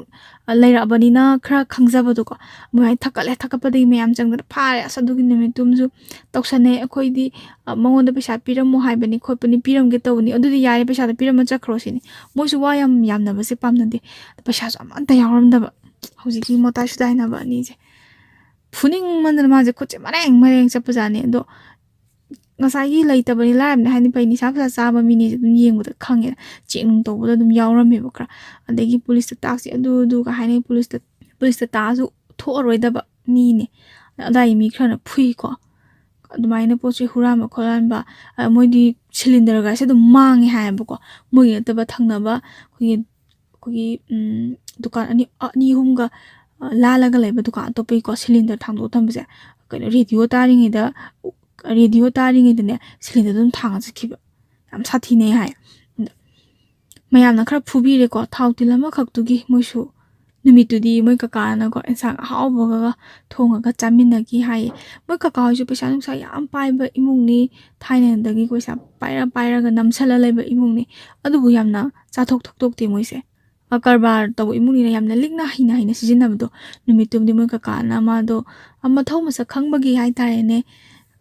ꯑ, ꯂꯩꯔꯛꯑꯕꯅꯤꯅ ꯈꯔ ꯈꯪꯖꯕꯗꯣꯀꯣ꯫ ꯃꯣꯏ ꯍꯥꯏ ꯊꯛꯀꯠꯂꯦ, ꯊꯛꯀꯠꯄꯗꯒꯤ ꯃꯌꯥꯝ ꯆꯪꯗꯅ ꯐꯥꯔꯦ꯫ ꯑꯁ, ꯑꯗꯨꯒꯤ ꯅꯨꯃꯤꯠꯇꯨꯝꯁꯨ ꯇꯧꯁꯟꯅꯩ꯫ "ꯑꯩꯈꯣꯏꯗꯤ, ꯑ, ꯃꯉꯣꯟꯗ ꯄꯩꯁꯥ ꯄꯤꯔꯝꯃꯣ ꯍꯥꯏꯕꯅꯤ ꯈꯣꯠꯄꯅꯤ, ꯄꯤꯔꯝꯒꯦ ꯇꯧꯕꯅꯤ, ꯑꯗꯨꯗꯤ ꯌꯥꯔꯦ, ꯄꯩꯁꯥꯗꯣ ꯄꯤꯔꯝꯃ ꯆꯠꯈ꯭ꯔꯣ" ꯁꯤꯅꯤ꯫ ꯃꯣꯏꯁꯨ ꯋꯥ ꯌꯥꯝ ꯌꯥꯝꯅꯕꯁꯦ ꯄꯥꯝꯅꯗꯦ꯫ ꯄꯩꯁꯥꯁꯨ ꯑꯃꯠꯇ ꯌꯥꯎꯔꯝꯗꯕ꯫ ꯍꯧꯖꯤꯛꯀꯤ ꯃꯣꯇꯥ ꯁꯨꯗꯥꯏꯅꯕ ꯑꯅꯤꯁꯦ꯫ ꯐꯨꯅꯤꯡꯃꯟꯗꯅ ꯃꯥꯁꯦ ꯈꯨꯠꯁꯦ ꯃꯔꯦꯡ ꯃꯔꯦꯡ ꯆꯠꯄꯖꯥꯠꯅꯤ꯫ ꯑꯗꯣ ꯉꯁꯥꯏꯒꯤ ꯂꯩꯇꯕꯅꯤ ꯂꯥꯏꯔꯕꯅꯤ ꯍꯥꯏꯅꯤ ꯐꯩ, ꯅꯤꯁꯥ ꯄꯩꯁꯥ ꯆꯥꯕ ꯃꯤꯅꯦꯁꯦ ꯑꯗꯨꯝ ꯌꯦꯡꯕꯗ ꯈꯪꯉꯦ꯫ ꯆꯦꯛ ꯅꯨꯡ ꯇꯧꯕꯗ ꯑꯗꯨꯝ ꯌꯥꯎꯔꯝꯃꯦꯕ ꯈꯔ꯫ ꯑꯗꯒꯤ ꯄꯨꯂꯤꯁꯇ ꯇꯥꯛꯁꯤ ꯑꯗꯨ ꯑꯗꯨꯒ ꯍꯥꯏꯅꯩ, ꯄꯨꯂꯤꯁꯇ, ꯄꯨꯂꯤꯁꯇ ꯇꯥꯛꯑꯁꯨ ꯊꯣꯛꯑꯔꯣꯏꯗꯕ ꯃꯤꯅꯦ꯫ ꯑꯗꯥꯏꯒꯤ ꯃꯤ ꯈꯔꯅ ꯐꯨꯏꯀꯣ꯫ ꯑꯗꯨꯃꯥꯏꯅ ꯄꯣꯠ ꯆꯩ ꯍꯨꯔꯥꯟꯕ ꯈꯣꯠꯍꯟꯕ, ꯑ, ꯃꯣꯏꯗꯤ ꯁꯤꯂꯤꯟꯗꯔꯒꯁꯦ ꯑꯗꯨꯝ ꯃꯥꯡꯉꯦ ꯍꯥꯏꯌꯦꯕꯀꯣ꯫ ꯃꯣꯏꯒꯤ ꯅꯠꯇꯕ ꯊꯪꯅꯕ ꯑꯩꯈꯣꯏꯒꯤ, ꯑꯩꯈꯣꯏꯒꯤ, ꯎꯝ, ꯗꯨꯀꯥꯟ ꯑꯅꯤ, ꯑꯅꯤ ꯑꯍꯨꯝꯒ, ꯑ, ꯂꯥꯜꯂꯒ ꯂꯩꯕ ꯗꯨꯀꯥꯟ ꯑꯇꯣꯞꯄꯒꯤꯀꯣ, ꯁꯤꯂꯤꯟꯗꯔ ꯊꯥꯡꯗꯣꯛꯑ ꯊꯝꯕꯁꯦ꯫ ꯀꯩꯅꯣ, ꯔꯦꯗꯤꯑꯣ ꯇꯥꯔꯤꯉꯩꯗ, ꯔꯦꯗꯤꯑꯣ ꯇꯥꯔꯤꯉꯩꯗꯅꯦ ꯁꯤꯂꯤꯟꯗꯔ ꯑꯗꯨꯝ ꯊꯥꯡꯉ ꯆꯠꯈꯤꯕ꯫ ꯌꯥꯝ ꯁꯥꯊꯤꯅꯩ ꯍꯥꯏ꯫ ꯑꯗ ꯃꯌꯥꯝꯅ ꯈꯔ ꯐꯨꯕꯤꯔꯦꯀꯣ, ꯊꯥꯎ ꯇꯤꯟ ꯑꯃꯈꯛꯇꯨꯒꯤ꯫ ꯃꯣꯏꯁꯨ ꯅꯨꯃꯤꯠꯇꯨꯗꯤ ꯃꯣꯏ ꯀꯀꯥꯅꯀꯣ ꯑꯦꯟꯁꯥꯡ ꯑꯍꯥꯎꯕꯒ ꯊꯣꯡꯉꯒ ꯆꯥꯃꯤꯟꯅꯈꯤ ꯍꯥꯏꯌꯦ꯫ ꯃꯣꯏ ꯀꯀꯥ ꯍꯣꯏꯁꯨ ꯄꯩꯁꯥ ꯅꯨꯡꯁꯥ ꯌꯥꯝ ꯄꯥꯏꯕ ꯏꯃꯨꯡꯅꯤ, ꯊꯥꯏꯅꯗꯒꯤ ꯄꯩꯁꯥ ꯄꯥꯏꯔ ꯄꯥꯏꯔꯒ ꯅꯝꯁꯜꯂ ꯂꯩꯕ ꯏꯃꯨꯡꯅꯤ꯫ ꯑꯗꯨꯕꯨ ꯌꯥꯝꯅ ꯆꯥꯊꯣꯛ ꯊꯛꯇꯣꯛꯇꯦ ꯃꯣꯏꯁꯦ꯫ ꯑ, ꯀꯔꯕꯥꯔ ꯇꯧꯕ ꯏꯃꯨꯡꯅꯤꯅ ꯌꯥꯝꯅ ꯂꯤꯛꯅ ꯍꯩꯅ ꯍꯩꯅ ꯁꯤꯖꯤꯟꯅꯕꯗꯣ꯫ ꯅꯨꯃꯤꯠꯇꯨꯝꯗꯤ ꯃꯣꯏ ꯀꯀꯥꯅ ꯃꯥꯗꯣ, ꯑ, ꯃꯊꯧ ꯃꯁꯛ ꯈꯪꯕꯒꯤ ꯍꯥꯏꯇꯥꯔꯦꯅꯦ,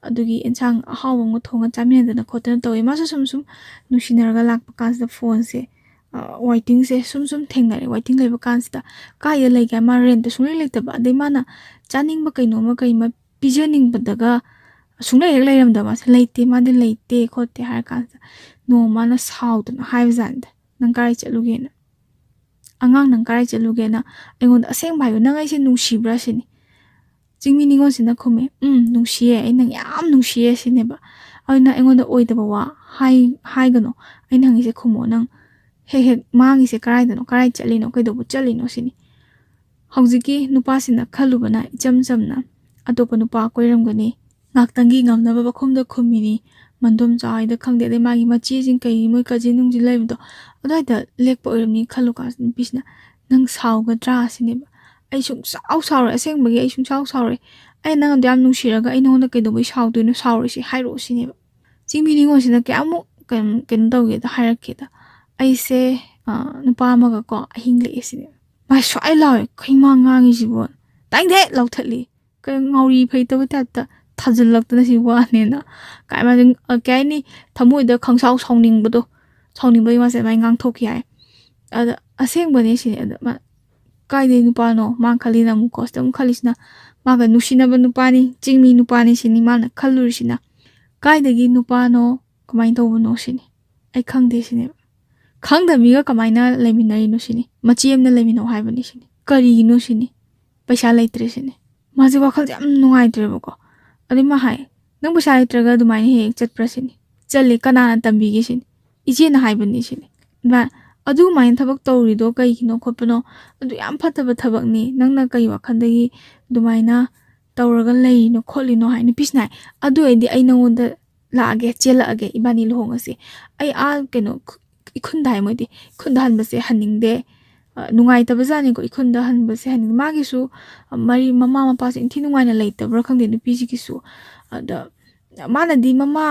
ꯑꯗꯨꯒꯤ ꯑꯦꯟꯁꯥꯡ ꯑꯍꯥꯎꯕ ꯑꯃ ꯊꯣꯡꯉ ꯆꯥꯃꯤꯟꯅꯗꯅ ꯈꯣꯠꯇꯅ ꯇꯧꯋꯦ꯫ ꯃꯥꯁꯨ ꯁꯨꯝ ꯁꯨꯝ ꯅꯨꯡꯁꯤꯅꯔꯒ ꯂꯥꯛꯄ ꯀꯥꯟꯁꯤꯗ ꯐꯣꯟꯁꯦ, ꯑ, ꯋꯥꯏꯇꯤꯡꯁꯦ ꯁꯨꯝ ꯁꯨꯝ ꯊꯦꯡꯅꯔꯦ꯫ ꯋꯥꯏꯇꯤꯡ ꯂꯩꯕ ꯀꯥꯟꯁꯤꯗ ꯀꯥꯏꯗ ꯂꯩꯒꯦ? ꯃꯥ ꯔꯦꯟꯇ ꯁꯨꯡꯂꯩ ꯂꯩꯇꯕ꯫ ꯑꯗꯩ ꯃꯥꯅ ꯆꯥꯅꯤꯡꯕ ꯀꯩꯅꯣꯝꯃ ꯀꯩꯃ ꯄꯤꯖꯅꯤꯡꯕꯗꯒ ꯁꯨꯡꯂꯩ ꯍꯦꯛ ꯂꯩꯔꯝꯗꯕ꯫ ꯃꯥꯁꯦ ꯂꯩꯇꯦ, ꯃꯥꯗꯤ ꯂꯩꯇꯦ ꯈꯣꯠꯇꯦ ꯍꯥꯏꯔ ꯀꯥꯟꯁꯤꯗ ꯅꯣꯡꯃ ꯃꯥꯅ ꯁꯥꯎꯗꯅ ꯍꯥꯏꯕꯖꯥꯠꯅꯤꯗ, "ꯅꯪ ꯀꯥꯏ ꯆꯠꯂꯨꯒꯦꯅ?" "ꯑꯉꯥꯡ, ꯅꯪ ꯀꯥꯏ ꯆꯠꯂꯨꯒꯦꯅ?" ꯑꯩꯉꯣꯟꯗ ꯑꯁꯦꯡꯕ ꯍꯥꯏꯌꯨ, "ꯅꯪ ꯑꯩꯁꯦ ꯅꯨꯡꯁꯤꯕ꯭ꯔꯥ?" ꯁꯤꯅꯤ꯫ ꯆꯤꯡꯃꯤ ꯅꯤꯉꯣꯜꯁꯤꯅ ꯈꯨꯝꯃꯦ, "ꯎꯝ, ꯅꯨꯡꯁꯤꯌꯦ, ꯑꯩ ꯅꯪ ꯌꯥꯝ ꯅꯨꯡꯁꯤꯌꯦ" ꯁꯤꯅꯦꯕ꯫ ꯑꯗꯨꯅ ꯑꯩꯉꯣꯟꯗ ꯑꯣꯏꯗꯕ ꯋꯥ ꯍꯥꯏ-, ꯍꯥꯏꯒꯅꯣ꯫ ꯑꯩꯅ ꯍꯪꯉꯤꯁꯦ ꯈꯨꯝꯃꯣ, "ꯅꯪ ꯍꯦꯛ ꯍꯦꯛ ꯃꯥꯡꯉꯤꯁꯦ ꯀꯔꯥꯏꯗꯅꯣ? ꯀꯔꯥꯏ ꯆꯠꯂꯤꯅꯣ? ꯀꯩꯗꯧꯕ ꯆꯠꯂꯤꯅꯣ?" ꯁꯤꯅꯤ꯫ ꯍꯧꯖꯤꯛꯀꯤ ꯅꯨꯄꯥꯁꯤꯅ ꯈꯜꯂꯨꯕꯅ ꯏꯆꯝ ꯆꯝꯅ ꯑꯇꯣꯞꯄ ꯅꯨꯄꯥ ꯀꯣꯏꯔꯝꯒꯅꯤ, ꯉꯥꯛꯇꯪꯒꯤ ꯉꯝꯅꯕ ꯄꯈꯨꯝꯗ ꯈꯨꯝꯃꯤꯅꯤ꯫ ꯃꯟꯗꯣꯝ ꯆꯥ ꯍꯣꯏꯗ ꯈꯪꯗꯦ, ꯑꯗꯩ ꯃꯥꯒꯤ ꯃꯆꯦꯁꯤꯡ ꯀꯩ ꯃꯣꯏ ꯀꯖꯤꯟ ꯅꯨꯡꯁꯤꯟ ꯂꯩꯕꯗꯣ ꯑꯗꯨꯋꯥꯏꯗ ꯂꯦꯛꯄ ꯑꯣꯏꯔꯝꯅꯤ ꯈꯜꯂꯨ ꯀꯥꯟꯁꯤꯗ ꯅꯨꯄꯤꯁꯤꯅ "ꯅꯪ ꯁꯥꯎꯒꯗ꯭ꯔꯥ?" ꯁꯤꯅꯦꯕ꯫ "ꯑꯩ ꯁꯨꯡꯁꯥꯎ ꯁꯥꯎꯔꯣꯏ, ꯑꯁꯦꯡꯕꯒꯤ ꯑꯩ ꯁꯨꯡꯁꯥꯎ ꯁꯥꯎꯔꯣꯏ꯫ ꯑꯩ ꯅꯪ ꯑꯗꯨ ꯌꯥꯝ ꯅꯨꯡꯁꯤꯔꯒ ꯑꯩ ꯅꯉꯣꯟꯗ ꯀꯩꯗꯧꯕꯩ ꯁꯥꯎꯗꯣꯏꯅꯣ? ꯁꯥꯎꯔꯣꯏꯁꯤ, ꯍꯥꯏꯔꯛꯑꯣ" ꯁꯤꯅꯦꯕ꯫ ꯆꯤꯡꯃꯤ ꯅꯤꯉꯣꯜꯁꯤꯅ ꯀꯌꯥꯃꯨꯛ ꯀꯩꯅꯣ ꯀꯩꯅꯣ ꯇꯧꯒꯦꯗ ꯍꯥꯏꯔꯛꯀꯦꯗ, "ꯑꯩꯁꯦ ꯑ, ꯅꯨꯄꯥ ꯑꯃꯒ ꯀꯣ ꯑꯍꯤꯡ ꯂꯦꯛꯑꯦ" ꯁꯤꯅꯦꯕ꯫ ꯃꯥ ꯁ꯭ꯋꯥꯏ ꯂꯥꯎꯋꯦ, "ꯀꯩ ꯃꯥ ꯉꯥꯡꯉꯤꯁꯤꯕꯣ? ꯇꯥꯏꯅꯤꯡꯗꯦ!" ꯂꯧꯊꯠꯂꯤ꯫ ꯀꯩ ꯉꯥꯎꯔꯤ ꯐꯩꯇꯕ ꯇꯥꯏꯞꯇ ꯊꯥꯖꯤꯜꯂꯛꯇꯅ ꯁꯤ ꯋꯥꯅꯦꯅ꯫ ꯀꯥꯏ ꯃꯥꯗꯤ, ꯑ, ꯀꯩ ꯍꯥꯏꯅꯤ, ꯊꯃꯣꯏꯗ ꯈꯪꯁꯥꯎ ꯁꯥꯎꯅꯤꯡꯕꯗꯣ, ꯁꯥꯎꯅꯤꯡꯕꯒꯤ ꯃꯥꯁꯦ ꯑꯗꯨꯃꯥꯏꯅ ꯉꯥꯡꯊꯣꯛꯈꯤ ꯍꯥꯏ꯫ ꯑꯗ ꯑꯁꯦꯡꯕꯅꯦ ꯁꯤꯅꯦ꯫ ꯑꯗ ꯃꯥ ꯀꯥꯏꯗꯩ ꯅꯨꯄꯥꯅꯣ ꯃꯥ ꯈꯜꯂꯤꯅ ꯑꯃꯨꯛꯀꯣ, ꯁꯤꯗ ꯑꯃꯨꯛ ꯈꯜꯂꯤꯁꯤꯅ ꯃꯥꯒ ꯅꯨꯡꯁꯤꯅꯕ ꯅꯨꯄꯥꯅꯤ, ꯆꯤꯡꯃꯤ ꯅꯨꯄꯥꯅꯤ ꯁꯤꯅꯤ ꯃꯥꯅ ꯈꯜꯂꯨꯔꯤꯁꯤꯅ꯫ ꯀꯥꯏꯗꯒꯤ ꯅꯨꯄꯥꯅꯣ, ꯀꯃꯥꯏꯅ ꯇꯧꯕꯅꯣ ꯁꯤꯅꯤ꯫ ꯑꯩ ꯈꯪꯗꯦ ꯁꯤꯅꯦꯕ꯫ ꯈꯪꯗꯕ ꯃꯤꯒ ꯀꯃꯥꯏꯅ ꯂꯩꯃꯤꯟꯅꯔꯤꯅꯣ ꯁꯤꯅꯤ꯫ ꯃꯆꯦ ꯑꯃꯅ ꯂꯩꯃꯤꯟꯅꯧ ꯍꯥꯏꯕꯅꯤ ꯁꯤꯅꯤ꯫ ꯀꯔꯤꯒꯤꯅꯣ ꯁꯤꯅꯤ꯫ ꯄꯩꯁꯥ ꯂꯩꯇ꯭ꯔꯦ ꯁꯤꯅꯤ꯫ ꯃꯥꯁꯦ ꯋꯥꯈꯜꯁꯦ ꯌꯥꯝ ꯅꯨꯡꯉꯥꯏꯇ꯭ꯔꯦꯕꯀꯣ꯫ ꯑꯗꯩ ꯃꯥ ꯍꯥꯏ, "ꯅꯪ ꯄꯩꯁꯥ ꯂꯩꯇ꯭ꯔꯒ ꯑꯗꯨꯃꯥꯏꯅ ꯍꯦꯛ ꯍꯦꯛ ꯆꯠꯄ꯭ꯔꯥ ꯁꯤꯅꯤ꯫ ꯆꯠꯂꯦ, ꯀꯅꯥꯅ ꯇꯝꯕꯤꯒꯦ ꯁꯤꯅꯤ꯫ ꯏꯆꯦꯅ ꯍꯥꯏꯕꯅꯤ ꯁꯤꯅꯤ꯫ ꯃꯥ ꯑꯗꯨꯃꯥꯏꯅ ꯊꯕꯛ ꯇꯧꯔꯤꯗꯣ ꯀꯩꯒꯤꯅꯣ ꯈꯣꯠꯄꯅꯣ, ꯑꯗꯨ ꯌꯥꯝ ꯐꯠꯇꯕ ꯊꯕꯛꯅꯤ꯫ ꯅꯪꯅ ꯀꯩ ꯋꯥꯈꯜꯗꯒꯤ ꯑꯗꯨꯃꯥꯏꯅ ꯇꯧꯔꯒ ꯂꯩꯔꯤꯅꯣ ꯈꯣꯠꯂꯤꯅꯣ?" ꯍꯥꯏ꯫ ꯅꯨꯄꯤꯁꯤꯅ ꯍꯥꯏ, "ꯑꯗꯨ ꯑꯣꯏꯔꯗꯤ ꯑꯩ ꯅꯉꯣꯟꯗ ꯂꯥꯛꯑꯒꯦ, ꯆꯦꯜꯂꯛꯑꯒꯦ, ꯏꯕꯥꯅꯤ ꯂꯨꯍꯣꯡꯉꯁꯦ꯫ ꯑꯩ ꯑꯥ ꯀꯩꯅꯣ ꯈꯨ-, ꯏꯈꯨꯟꯗ ꯍꯥꯏ ꯃꯣꯏꯗꯤ, ꯏꯈꯨꯟꯗ ꯍꯟꯕꯁꯦ ꯍꯟꯅꯤꯡꯗꯦ꯫ ꯑ, ꯅꯨꯡꯉꯥꯏꯇꯕꯖꯥꯠꯅꯤꯀꯣ, ꯏꯈꯨꯟꯗ ꯍꯟꯕꯁꯦ ꯍꯟꯅꯤꯡꯗꯦ꯫" ꯃꯥꯒꯤꯁꯨ, ꯑ, ꯃꯔꯤ-, ꯃꯃꯥ ꯃꯄꯥꯁꯦ ꯏꯟꯊꯤ ꯅꯨꯡꯉꯥꯏꯅ ꯂꯩꯇꯕ꯭ꯔꯥ ꯈꯪꯗꯦ ꯅꯨꯄꯤꯁꯤꯒꯤꯁꯨ꯫ ꯑꯗ ꯃꯥꯅꯗꯤ ꯃꯃꯥ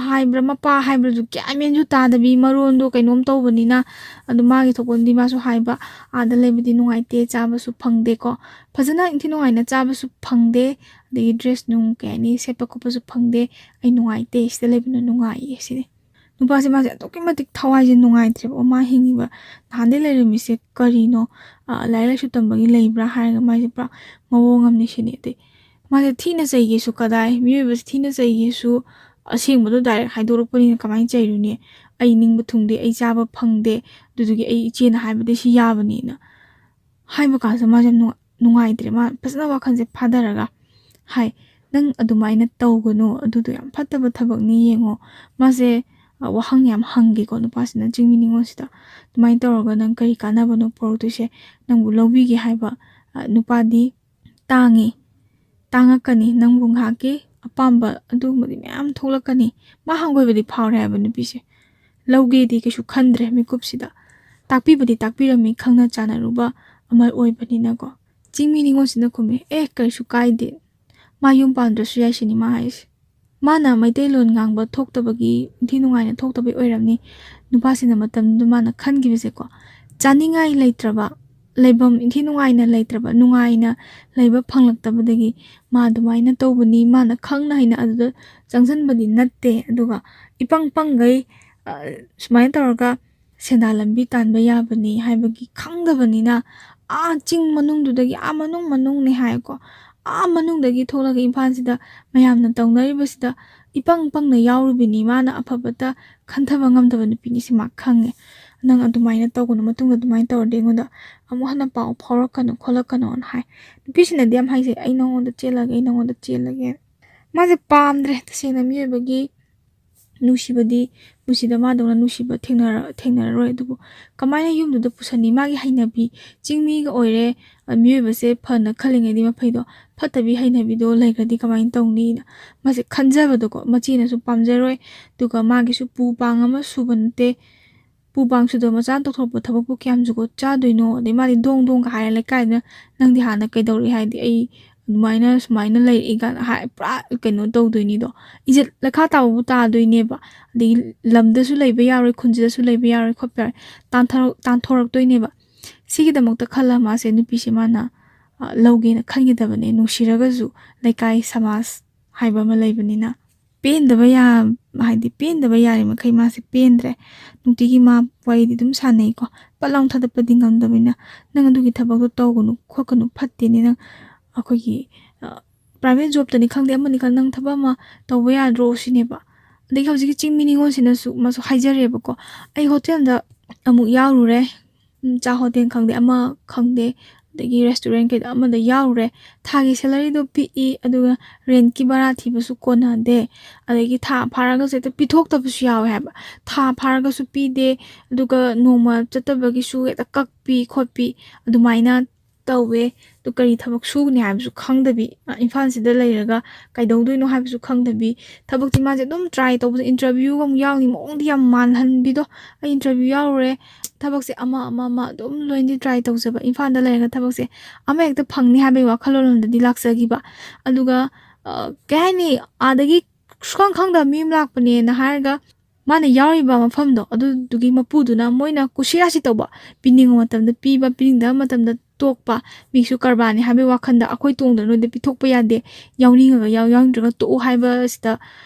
ꯍꯥꯏꯕ꯭ꯔꯥ ꯃꯄꯥ ꯍꯥꯏꯕ꯭ꯔꯥꯁꯨ ꯒ꯭ꯌꯥꯟ ꯃꯦꯟꯁꯨ ꯇꯥꯗꯕꯤ, ꯃꯔꯣꯟꯗꯣ ꯀꯩꯅꯣꯝ ꯇꯧꯕꯅꯤꯅ, ꯑꯗꯨ ꯃꯥꯒꯤ ꯊꯣꯛꯄꯗꯤ ꯃꯥꯁꯨ ꯍꯥꯏꯕ, "ꯑꯥꯗ ꯂꯩꯕꯗꯤ ꯅꯨꯡꯉꯥꯏꯇꯦ, ꯆꯥꯕꯁꯨ ꯐꯪꯗꯦꯀꯣ, ꯐꯖꯅ ꯏꯟꯊꯤ ꯅꯨꯡꯉꯥꯏꯅ ꯆꯥꯕꯁꯨ ꯐꯪꯗꯦ, ꯑꯗꯒꯤ ꯗ꯭ꯔꯦꯁ ꯅꯨꯡ ꯀꯩ ꯍꯥꯏꯅꯤ, ꯁꯦꯠꯄ ꯈꯣꯠꯄꯁꯨ ꯐꯪꯗꯦ, ꯑꯩ ꯅꯨꯡꯉꯥꯏꯇꯦ, ꯁꯤꯗ ꯂꯩꯕꯅ ꯅꯨꯡꯉꯥꯏꯌꯦ" ꯁꯤꯅꯤ꯫ ꯅꯨꯄꯥꯁꯦ ꯃꯥꯁꯦ ꯑꯗꯨꯛꯀꯤ ꯃꯇꯤꯛ ꯊꯋꯥꯏꯁꯦ ꯅꯨꯡꯉꯥꯏꯇ꯭ꯔꯦꯕ꯫ ꯑꯣ, ꯃꯥ ꯍꯤꯡꯉꯤꯕ, ꯅꯍꯥꯟꯗꯩ ꯂꯩꯔꯝꯃꯤꯁꯦ ꯀꯔꯤꯅꯣ? ꯑ, ꯂꯥꯏꯔꯤꯛ ꯂꯥꯏꯁꯨ ꯇꯝꯕꯒꯤ ꯂꯩꯕ꯭ꯔꯥ ꯍꯥꯏꯔꯒ ꯃꯥꯁꯦ ꯄꯨꯔꯥ ꯃꯑꯣꯡ ꯑꯃꯅꯤ ꯁꯤꯅꯤ꯫ ꯑꯗꯩ ꯃꯥꯁꯦ ꯊꯤꯅ ꯆꯩꯒꯦꯁꯨ ꯀꯗꯥꯏ, ꯃꯤꯑꯣꯏꯕꯁꯦ ꯊꯤꯅ ꯆꯩꯒꯦꯁꯨ ꯑꯁꯦꯡꯕꯗꯣ ꯗꯥꯏꯔꯦꯛ ꯍꯥꯏꯗꯣꯔꯛꯄꯅꯤꯅ ꯀꯃꯥꯏꯅ ꯆꯩꯔꯨꯅꯤ? "ꯑꯩ ꯅꯤꯡꯕ ꯊꯨꯡꯗꯦ, ꯑꯩ ꯆꯥꯕ ꯐꯪꯗꯦ, ꯑꯗꯨꯗꯨꯒꯤ ꯑꯩ ꯏꯆꯦꯅ ꯍꯥꯏꯕꯗ ꯁꯤ ꯌꯥꯕꯅꯤꯅ" ꯍꯥꯏꯕ ꯀꯥꯟꯁꯤꯗ ꯃꯥꯁꯦ ꯌꯥꯝ ꯅꯨꯡꯉꯥꯏ-, ꯅꯨꯡꯉꯥꯏꯇ꯭ꯔꯦ꯫ ꯃꯥ ꯐꯖꯅ ꯋꯥꯈꯜꯁꯦ ꯐꯥꯊꯔꯒ ꯍꯥꯏ, "ꯅꯪ ꯑꯗꯨꯃꯥꯏꯅ ꯇꯧꯒꯅꯨ, ꯑꯗꯨꯗꯣ ꯌꯥꯝ ꯐꯠꯇꯕ ꯊꯕꯛꯅꯤ, ꯌꯦꯡꯉꯣ꯫" ꯃꯥꯁꯦ, ꯑ, ꯋꯥꯍꯪ ꯌꯥꯝ ꯍꯪꯒꯦꯀꯣ ꯅꯨꯄꯥꯁꯤꯅ ꯆꯤꯡꯃꯤ ꯅꯤꯉꯣꯜꯁꯤꯗ, "ꯑꯗꯨꯃꯥꯏꯅ ꯇꯧꯔꯒ ꯅꯪ ꯀꯔꯤ ꯀꯥꯟꯅꯕꯅꯣ ꯄꯨꯔꯛꯇꯣꯏꯁꯦ? ꯅꯪꯕꯨ ꯂꯧꯕꯤꯒꯦ ꯍꯥꯏꯕ, ꯑ, ꯅꯨꯄꯥꯗꯤ ꯇꯥꯡꯉꯤ, ꯇꯥꯡꯉꯛꯀꯅꯤ, ꯅꯪꯕꯨ ꯉꯥꯏꯍꯥꯛꯀꯤ ꯑꯄꯥꯝꯕ ꯑꯗꯨꯒꯨꯝꯕꯗꯤ ꯃꯌꯥꯝ ꯊꯣꯛꯂꯛꯀꯅꯤ꯫ ꯃꯥ ꯍꯪꯒꯣꯏꯕꯗꯤ ꯐꯥꯎꯔꯦ ꯍꯥꯏꯕ ꯅꯨꯄꯤꯁꯦ꯫ ꯂꯧꯒꯦꯗꯤ ꯀꯩꯁꯨ ꯈꯟꯗ꯭ꯔꯦ ꯃꯤꯀꯨꯞꯁꯤꯗ꯫ ꯇꯥꯛꯄꯤꯕꯗꯤ ꯇꯥꯛꯄꯤꯔꯝꯃꯤ, ꯈꯪꯅ ꯆꯥꯟꯅꯔꯨꯕ ꯑꯃ ꯑꯣꯏꯕꯅꯤꯅꯀꯣ꯫ ꯆꯤꯡꯃꯤ ꯅꯤꯉꯣꯜꯁꯤꯅ ꯈꯨꯝꯃꯦ, "ꯑꯦ, ꯀꯩꯁꯨ ꯀꯥꯏꯗꯦ, ꯃꯥ ꯌꯨꯝ ꯄꯥꯟꯗ꯭ꯔꯁꯨ ꯌꯥꯏ ꯁꯤꯅꯤ ꯃꯥ ꯍꯥꯏꯁꯦ"꯫ ꯃꯥꯅ ꯃꯩꯇꯩꯂꯣꯟ ꯉꯥꯡꯕ ꯊꯣꯛꯇꯕꯒꯤ, ꯏꯟꯊꯤ ꯅꯨꯡꯉꯥꯏꯅ ꯊꯣꯛꯇꯕꯒꯤ ꯑꯣꯏꯔꯝꯅꯤ꯫ ꯅꯨꯄꯥꯁꯤꯅ ꯃꯇꯝꯗꯨꯗ ꯃꯥꯅ ꯈꯟꯈꯤꯕꯁꯦꯀꯣ, ꯆꯥꯅꯤꯡꯉꯥꯏ ꯂꯩꯇ꯭ꯔꯕ, ꯂꯩꯐꯝ ꯏꯟꯊꯤ ꯅꯨꯡꯉꯥꯏꯅ ꯂꯩꯇ꯭ꯔꯕ, ꯅꯨꯡꯉꯥꯏꯅ ꯂꯩꯕ ꯐꯪꯂꯛꯇꯕꯗꯒꯤ ꯃꯥ ꯑꯗꯨꯃꯥꯏꯅ ꯇꯧꯕꯅꯤ꯫ ꯃꯥꯅ ꯈꯪꯅ ꯍꯩꯅ ꯑꯗꯨꯗ ꯆꯪꯁꯤꯟꯕꯗꯤ ꯅꯠꯇꯦ꯫ ꯑꯗꯨꯒ ꯏꯄꯪ ꯄꯪꯒꯩ, ꯑ, ꯁꯨꯃꯥꯏꯅ ꯇꯧꯔꯒ ꯁꯦꯟꯗꯥꯟ ꯂꯝꯕꯤ ꯇꯥꯟꯕ ꯌꯥꯕꯅꯤ ꯍꯥꯏꯕꯒꯤ ꯈꯪꯗꯕꯅꯤꯅ, ꯑꯥ ꯆꯤꯡ ꯃꯅꯨꯡꯗꯨꯗꯒꯤ, ꯑꯥ ꯃꯅꯨꯡ ꯃꯅꯨꯡꯅꯦ ꯍꯥꯏꯀꯣ, ꯑꯥ ꯃꯅꯨꯡꯗꯒꯤ ꯊꯣꯛꯂꯒ ꯏꯝꯐꯥꯜꯁꯤꯗ ꯃꯌꯥꯝꯅ ꯇꯧꯅꯔꯤꯕꯁꯤꯗ ꯏꯄꯪ ꯄꯪꯅ ꯌꯥꯎꯔꯨꯕꯤꯅꯤ꯫ ꯃꯥꯅ ꯑꯐꯕꯇ ꯈꯟꯊꯕ ꯉꯝꯗꯕ ꯅꯨꯄꯤꯅꯤ ꯁꯤ ꯃꯥ ꯈꯪꯉꯦ꯫ "ꯅꯪ ꯑꯗꯨꯃꯥꯏꯅ ꯇꯧꯒꯅꯨ, ꯃꯇꯨꯡꯗ ꯑꯗꯨꯃꯥꯏꯅ ꯇꯧꯔꯗꯤ ꯑꯩꯉꯣꯟꯗ ꯑꯃꯨꯛ ꯍꯟꯅ ꯄꯥꯎ ꯐꯥꯎꯔꯛꯀꯅꯨ ꯈꯣꯠꯂꯛꯀꯅꯣꯅ" ꯍꯥꯏ꯫ ꯅꯨꯄꯤꯁꯤꯅꯗꯤ ꯌꯥꯝ ꯍꯥꯏꯖꯩ, "ꯑꯩ ꯅꯉꯣꯟꯗ ꯆꯦꯜꯂꯒꯦ, ꯑꯩ ꯅꯉꯣꯟꯗ ꯆꯦꯜꯂꯒꯦ"꯫ ꯃꯥꯁꯦ ꯄꯥꯝꯗ꯭ꯔꯦ꯫ ꯇꯁꯦꯡꯅ ꯃꯤꯑꯣꯏꯕꯒꯤ ꯅꯨꯡꯁꯤꯕꯗꯤ ꯄꯨꯟꯁꯤꯗ ꯃꯥꯗꯧꯅ ꯅꯨꯡꯁꯤꯕ ꯊꯦꯡꯅꯔ-, ꯊꯦꯡꯅꯔꯔꯣꯏ꯫ ꯑꯗꯨꯕꯨ ꯀꯃꯥꯏꯅ ꯌꯨꯝꯗꯨꯗ ꯄꯨꯁꯟꯅꯤ? ꯃꯥꯒꯤ ꯍꯩꯅꯕꯤ, ꯆꯤꯡꯃꯤꯒ ꯑꯣꯏꯔꯦ, ꯑ, ꯃꯤꯑꯣꯏꯕꯁꯦ ꯐꯅ ꯈꯜꯂꯤꯉꯩꯗꯤ ꯃꯐꯩꯗꯣ, ꯐꯠꯇꯕꯤ ꯍꯩꯅꯕꯤꯗꯣ ꯂꯩꯈ꯭ꯔꯗꯤ ꯀꯃꯥꯏꯅ ꯇꯧꯅꯤꯅ ꯃꯥꯁꯦ ꯈꯟꯖꯕꯗꯣꯀꯣ꯫ ꯃꯆꯦꯅꯁꯨ ꯄꯥꯝꯖꯔꯣꯏ, ꯑꯗꯨꯒ ꯃꯥꯒꯤꯁꯨ ꯄꯨ ꯄꯥꯡ ꯑꯃ ꯁꯨꯕ ꯅꯠꯇꯦ꯫ ꯄꯨ ꯄꯥꯡ ꯁꯨꯗꯕ ꯃꯆꯥꯅ ꯇꯧꯊꯣꯔꯛꯄ ꯊꯕꯛꯄꯨ ꯀꯌꯥꯝ ꯖꯨꯒꯣꯠ ꯆꯥꯗꯣꯏꯅꯣ? ꯑꯗꯩ ꯃꯥꯗꯤ ꯗꯣꯡ ꯗꯣꯡꯒ ꯍꯥꯏꯔ ꯂꯩꯀꯥꯏꯗ, "ꯅꯪꯗꯤ ꯍꯥꯟꯅ ꯀꯩꯗꯧꯔꯤ?" ꯍꯥꯏꯗꯤ, "ꯑꯩ ꯑꯗꯨꯃꯥꯏꯅ ꯁꯨꯃꯥꯏꯅ ꯂꯩꯔꯛꯏ" ꯀꯥꯏꯅ ꯍꯥꯏ, ꯄꯨꯔꯥ ꯀꯩꯅꯣ ꯇꯧꯗꯣꯏꯅꯤꯗꯣ꯫ ꯏꯖꯠ ꯂꯩꯈꯥ ꯇꯥꯕꯕꯨ ꯇꯥꯗꯣꯏꯅꯦꯕ꯫ ꯑꯗꯒꯤ ꯂꯝꯗꯁꯨ ꯂꯩꯕ ꯌꯥꯔꯣꯏ, ꯈꯨꯟꯁꯤꯗꯁꯨ ꯂꯩꯕ ꯌꯥꯔꯣꯏ ꯈꯣꯠꯄ ꯌꯥꯔꯣꯏ, ꯇꯥꯟꯊꯣꯔꯛ-, ꯇꯥꯟꯊꯣꯔꯛꯇꯣꯏꯅꯦꯕ꯫ ꯁꯤꯒꯤꯗꯃꯛꯇ ꯈꯜꯂ ꯃꯥꯁꯦ ꯅꯨꯄꯤꯁꯦ ꯃꯥꯅ, ꯑ, ꯂꯧꯒꯦꯅ ꯈꯟꯒꯗꯕꯅꯦ, ꯅꯨꯡꯁꯤꯔꯒꯁꯨ ꯂꯩꯀꯥꯏ ꯁꯃꯥꯖ ꯍꯥꯏꯕ ꯑꯃ ꯂꯩꯕꯅꯤꯅ꯫ ꯄꯦꯟꯗꯕ ꯌꯥ-, ꯍꯥꯏꯗꯤ ꯄꯦꯟꯗꯕ ꯌꯥꯔꯤꯃꯈꯩ ꯃꯥꯁꯦ ꯄꯦꯟꯗ꯭ꯔꯦ꯫ ꯅꯨꯡꯇꯤꯒꯤ ꯃꯥ ꯋꯥꯔꯤꯗꯤ ꯑꯗꯨꯝ ꯁꯥꯟꯅꯩꯀꯣ꯫ ꯄꯠ ꯂꯥꯎ ꯊꯥꯗꯠꯄꯗꯤ ꯉꯝꯗꯕꯅꯤꯅ, "ꯅꯪ ꯑꯗꯨꯒꯤ ꯊꯕꯛꯇꯣ ꯇꯧꯒꯅꯨ ꯈꯣꯠꯀꯅꯨ, ꯐꯠꯇꯦꯅꯦ ꯅꯪ, ꯑꯩꯈꯣꯏꯒꯤ, ꯑ, private jobꯇꯅꯤ ꯈꯪꯗꯦ, ꯑꯃꯅꯤ ꯈꯪꯗꯦ, ꯅꯪ ꯊꯕꯛ ꯑꯃ ꯇꯧꯕ ꯌꯥꯗ꯭ꯔꯣ?" ꯁꯤꯅꯦꯕ꯫ ꯑꯗꯒꯤ ꯍꯧꯖꯤꯛꯀꯤ ꯆꯤꯡꯃꯤ ꯅꯤꯉꯣꯜꯁꯤꯅꯁꯨ ꯃꯥꯁꯨ ꯍꯥꯏꯖꯔꯦꯕꯀꯣ, "ꯑꯩ ꯍꯣꯇꯦꯜꯗ ꯑꯃꯨꯛ ꯌꯥꯎꯔꯨꯔꯦ, ꯎꯝ, ꯆꯥ ꯍꯣꯇꯦꯜ ꯈꯪꯗꯦ, ꯑꯃ ꯈꯪꯗꯦ, ꯑꯗꯒꯤ restaurant ꯀꯩꯗ ꯑꯃꯗ ꯌꯥꯎꯔꯨꯔꯦ꯫ ꯊꯥꯒꯤ salaryꯗꯣ ꯄꯤꯛꯏ, ꯑꯗꯨꯒ rentꯀꯤ ꯚꯔꯥ ꯊꯤꯕꯁꯨ ꯀꯣꯟꯅꯗꯦ, ꯑꯗꯒꯤ ꯊꯥ ꯐꯥꯔꯒꯁꯨ ꯍꯦꯛꯇ ꯄꯤꯊꯣꯛꯇꯕꯁꯨ ꯌꯥꯎꯋꯦ ꯍꯥꯏꯕ꯫ ꯊꯥ ꯐꯥꯔꯒꯁꯨ ꯄꯤꯗꯦ, ꯑꯗꯨꯒ ꯅꯣꯡꯃ ꯆꯠꯇꯕꯒꯤꯁꯨ ꯍꯦꯛꯇ ꯀꯛꯄꯤ ꯈꯣꯠꯄꯤ, ꯑꯗꯨꯃꯥꯏꯅ ꯇꯧꯋꯦ꯫ ꯑꯗꯨ ꯀꯔꯤ ꯊꯕꯛ ꯁꯨꯒꯅꯤ ꯍꯥꯏꯕꯁꯨ ꯈꯪꯗꯕꯤ, ꯑ, ꯏꯝꯐꯥꯜꯁꯤꯗ ꯂꯩꯔꯒ ꯀꯩꯗꯧꯗꯣꯏꯅꯣ ꯍꯥꯏꯕꯁꯨ ꯈꯪꯗꯕꯤ, ꯊꯕꯛꯇꯤ ꯃꯥꯁꯦ ꯑꯗꯨꯝ try ꯇꯧꯕꯗ, interview ꯒ ꯑꯃꯨꯛ ꯌꯥꯎꯅꯤ, ꯃꯑꯣꯡꯗꯤ ꯌꯥꯝ ꯃꯥꯜꯍꯟꯕꯤꯗꯣ꯫ ꯑꯩ interview ꯌꯥꯎꯔꯨꯔꯦ, ꯊꯕꯛꯁꯦ ꯑꯃ, ꯑꯃ, ꯑꯃ ꯑꯗꯨꯝ ꯂꯣꯏꯅꯗꯤ try ꯇꯧꯖꯕ, ꯏꯝꯐꯥꯜꯗ ꯂꯩꯔꯒ ꯊꯕꯛꯁꯦ ꯑꯃ ꯍꯦꯛꯇ ꯐꯪꯅꯤ ꯍꯥꯏꯕꯒꯤ ꯋꯥꯈꯜꯂꯣꯟꯗꯗꯤ ꯂꯥꯛꯆꯈꯤꯕ꯫ ꯑꯗꯨꯒ, ꯑ, ꯀꯩ ꯍꯥꯏꯅꯤ, ꯑꯥꯗꯒꯤ ꯁꯨꯈꯪ ꯈꯪꯗꯕ ꯃꯤ ꯑꯃ ꯂꯥꯛꯄꯅꯦꯅ ꯍꯥꯏꯔꯒ, ꯃꯥꯅ ꯌꯥꯎꯔꯤꯕ ꯃꯐꯝꯗꯣ ꯑꯗꯨꯗꯨꯒꯤ ꯃꯄꯨꯗꯨꯅ ꯃꯣꯏꯅ ꯀꯨꯁꯤꯔꯥꯁꯤ ꯇꯧꯕ, ꯄꯤꯅꯤꯡꯕ ꯃꯇꯝꯗ ꯄꯤꯕ, ꯄꯤꯅꯤꯡꯗꯕ ꯃꯇꯝꯗ ꯇꯣꯛꯄ, ꯃꯤꯁꯨ ꯀꯔꯕꯥꯔꯅꯤ ꯍꯥꯏꯕꯒꯤ ꯋꯥꯈꯜꯗ ꯑꯩꯈꯣꯏ ꯇꯣꯡꯗꯅ ꯅꯣꯏꯗ ꯄꯤꯊꯣꯛꯄ ꯌꯥꯗꯦ, ꯌꯥꯎꯅꯤꯡꯉꯒ ꯌꯥꯎ, ꯌꯥꯎꯅꯤꯡꯗ꯭ꯔꯒ ꯇꯣꯛꯎ ꯍꯥꯏꯕꯁꯤꯗ,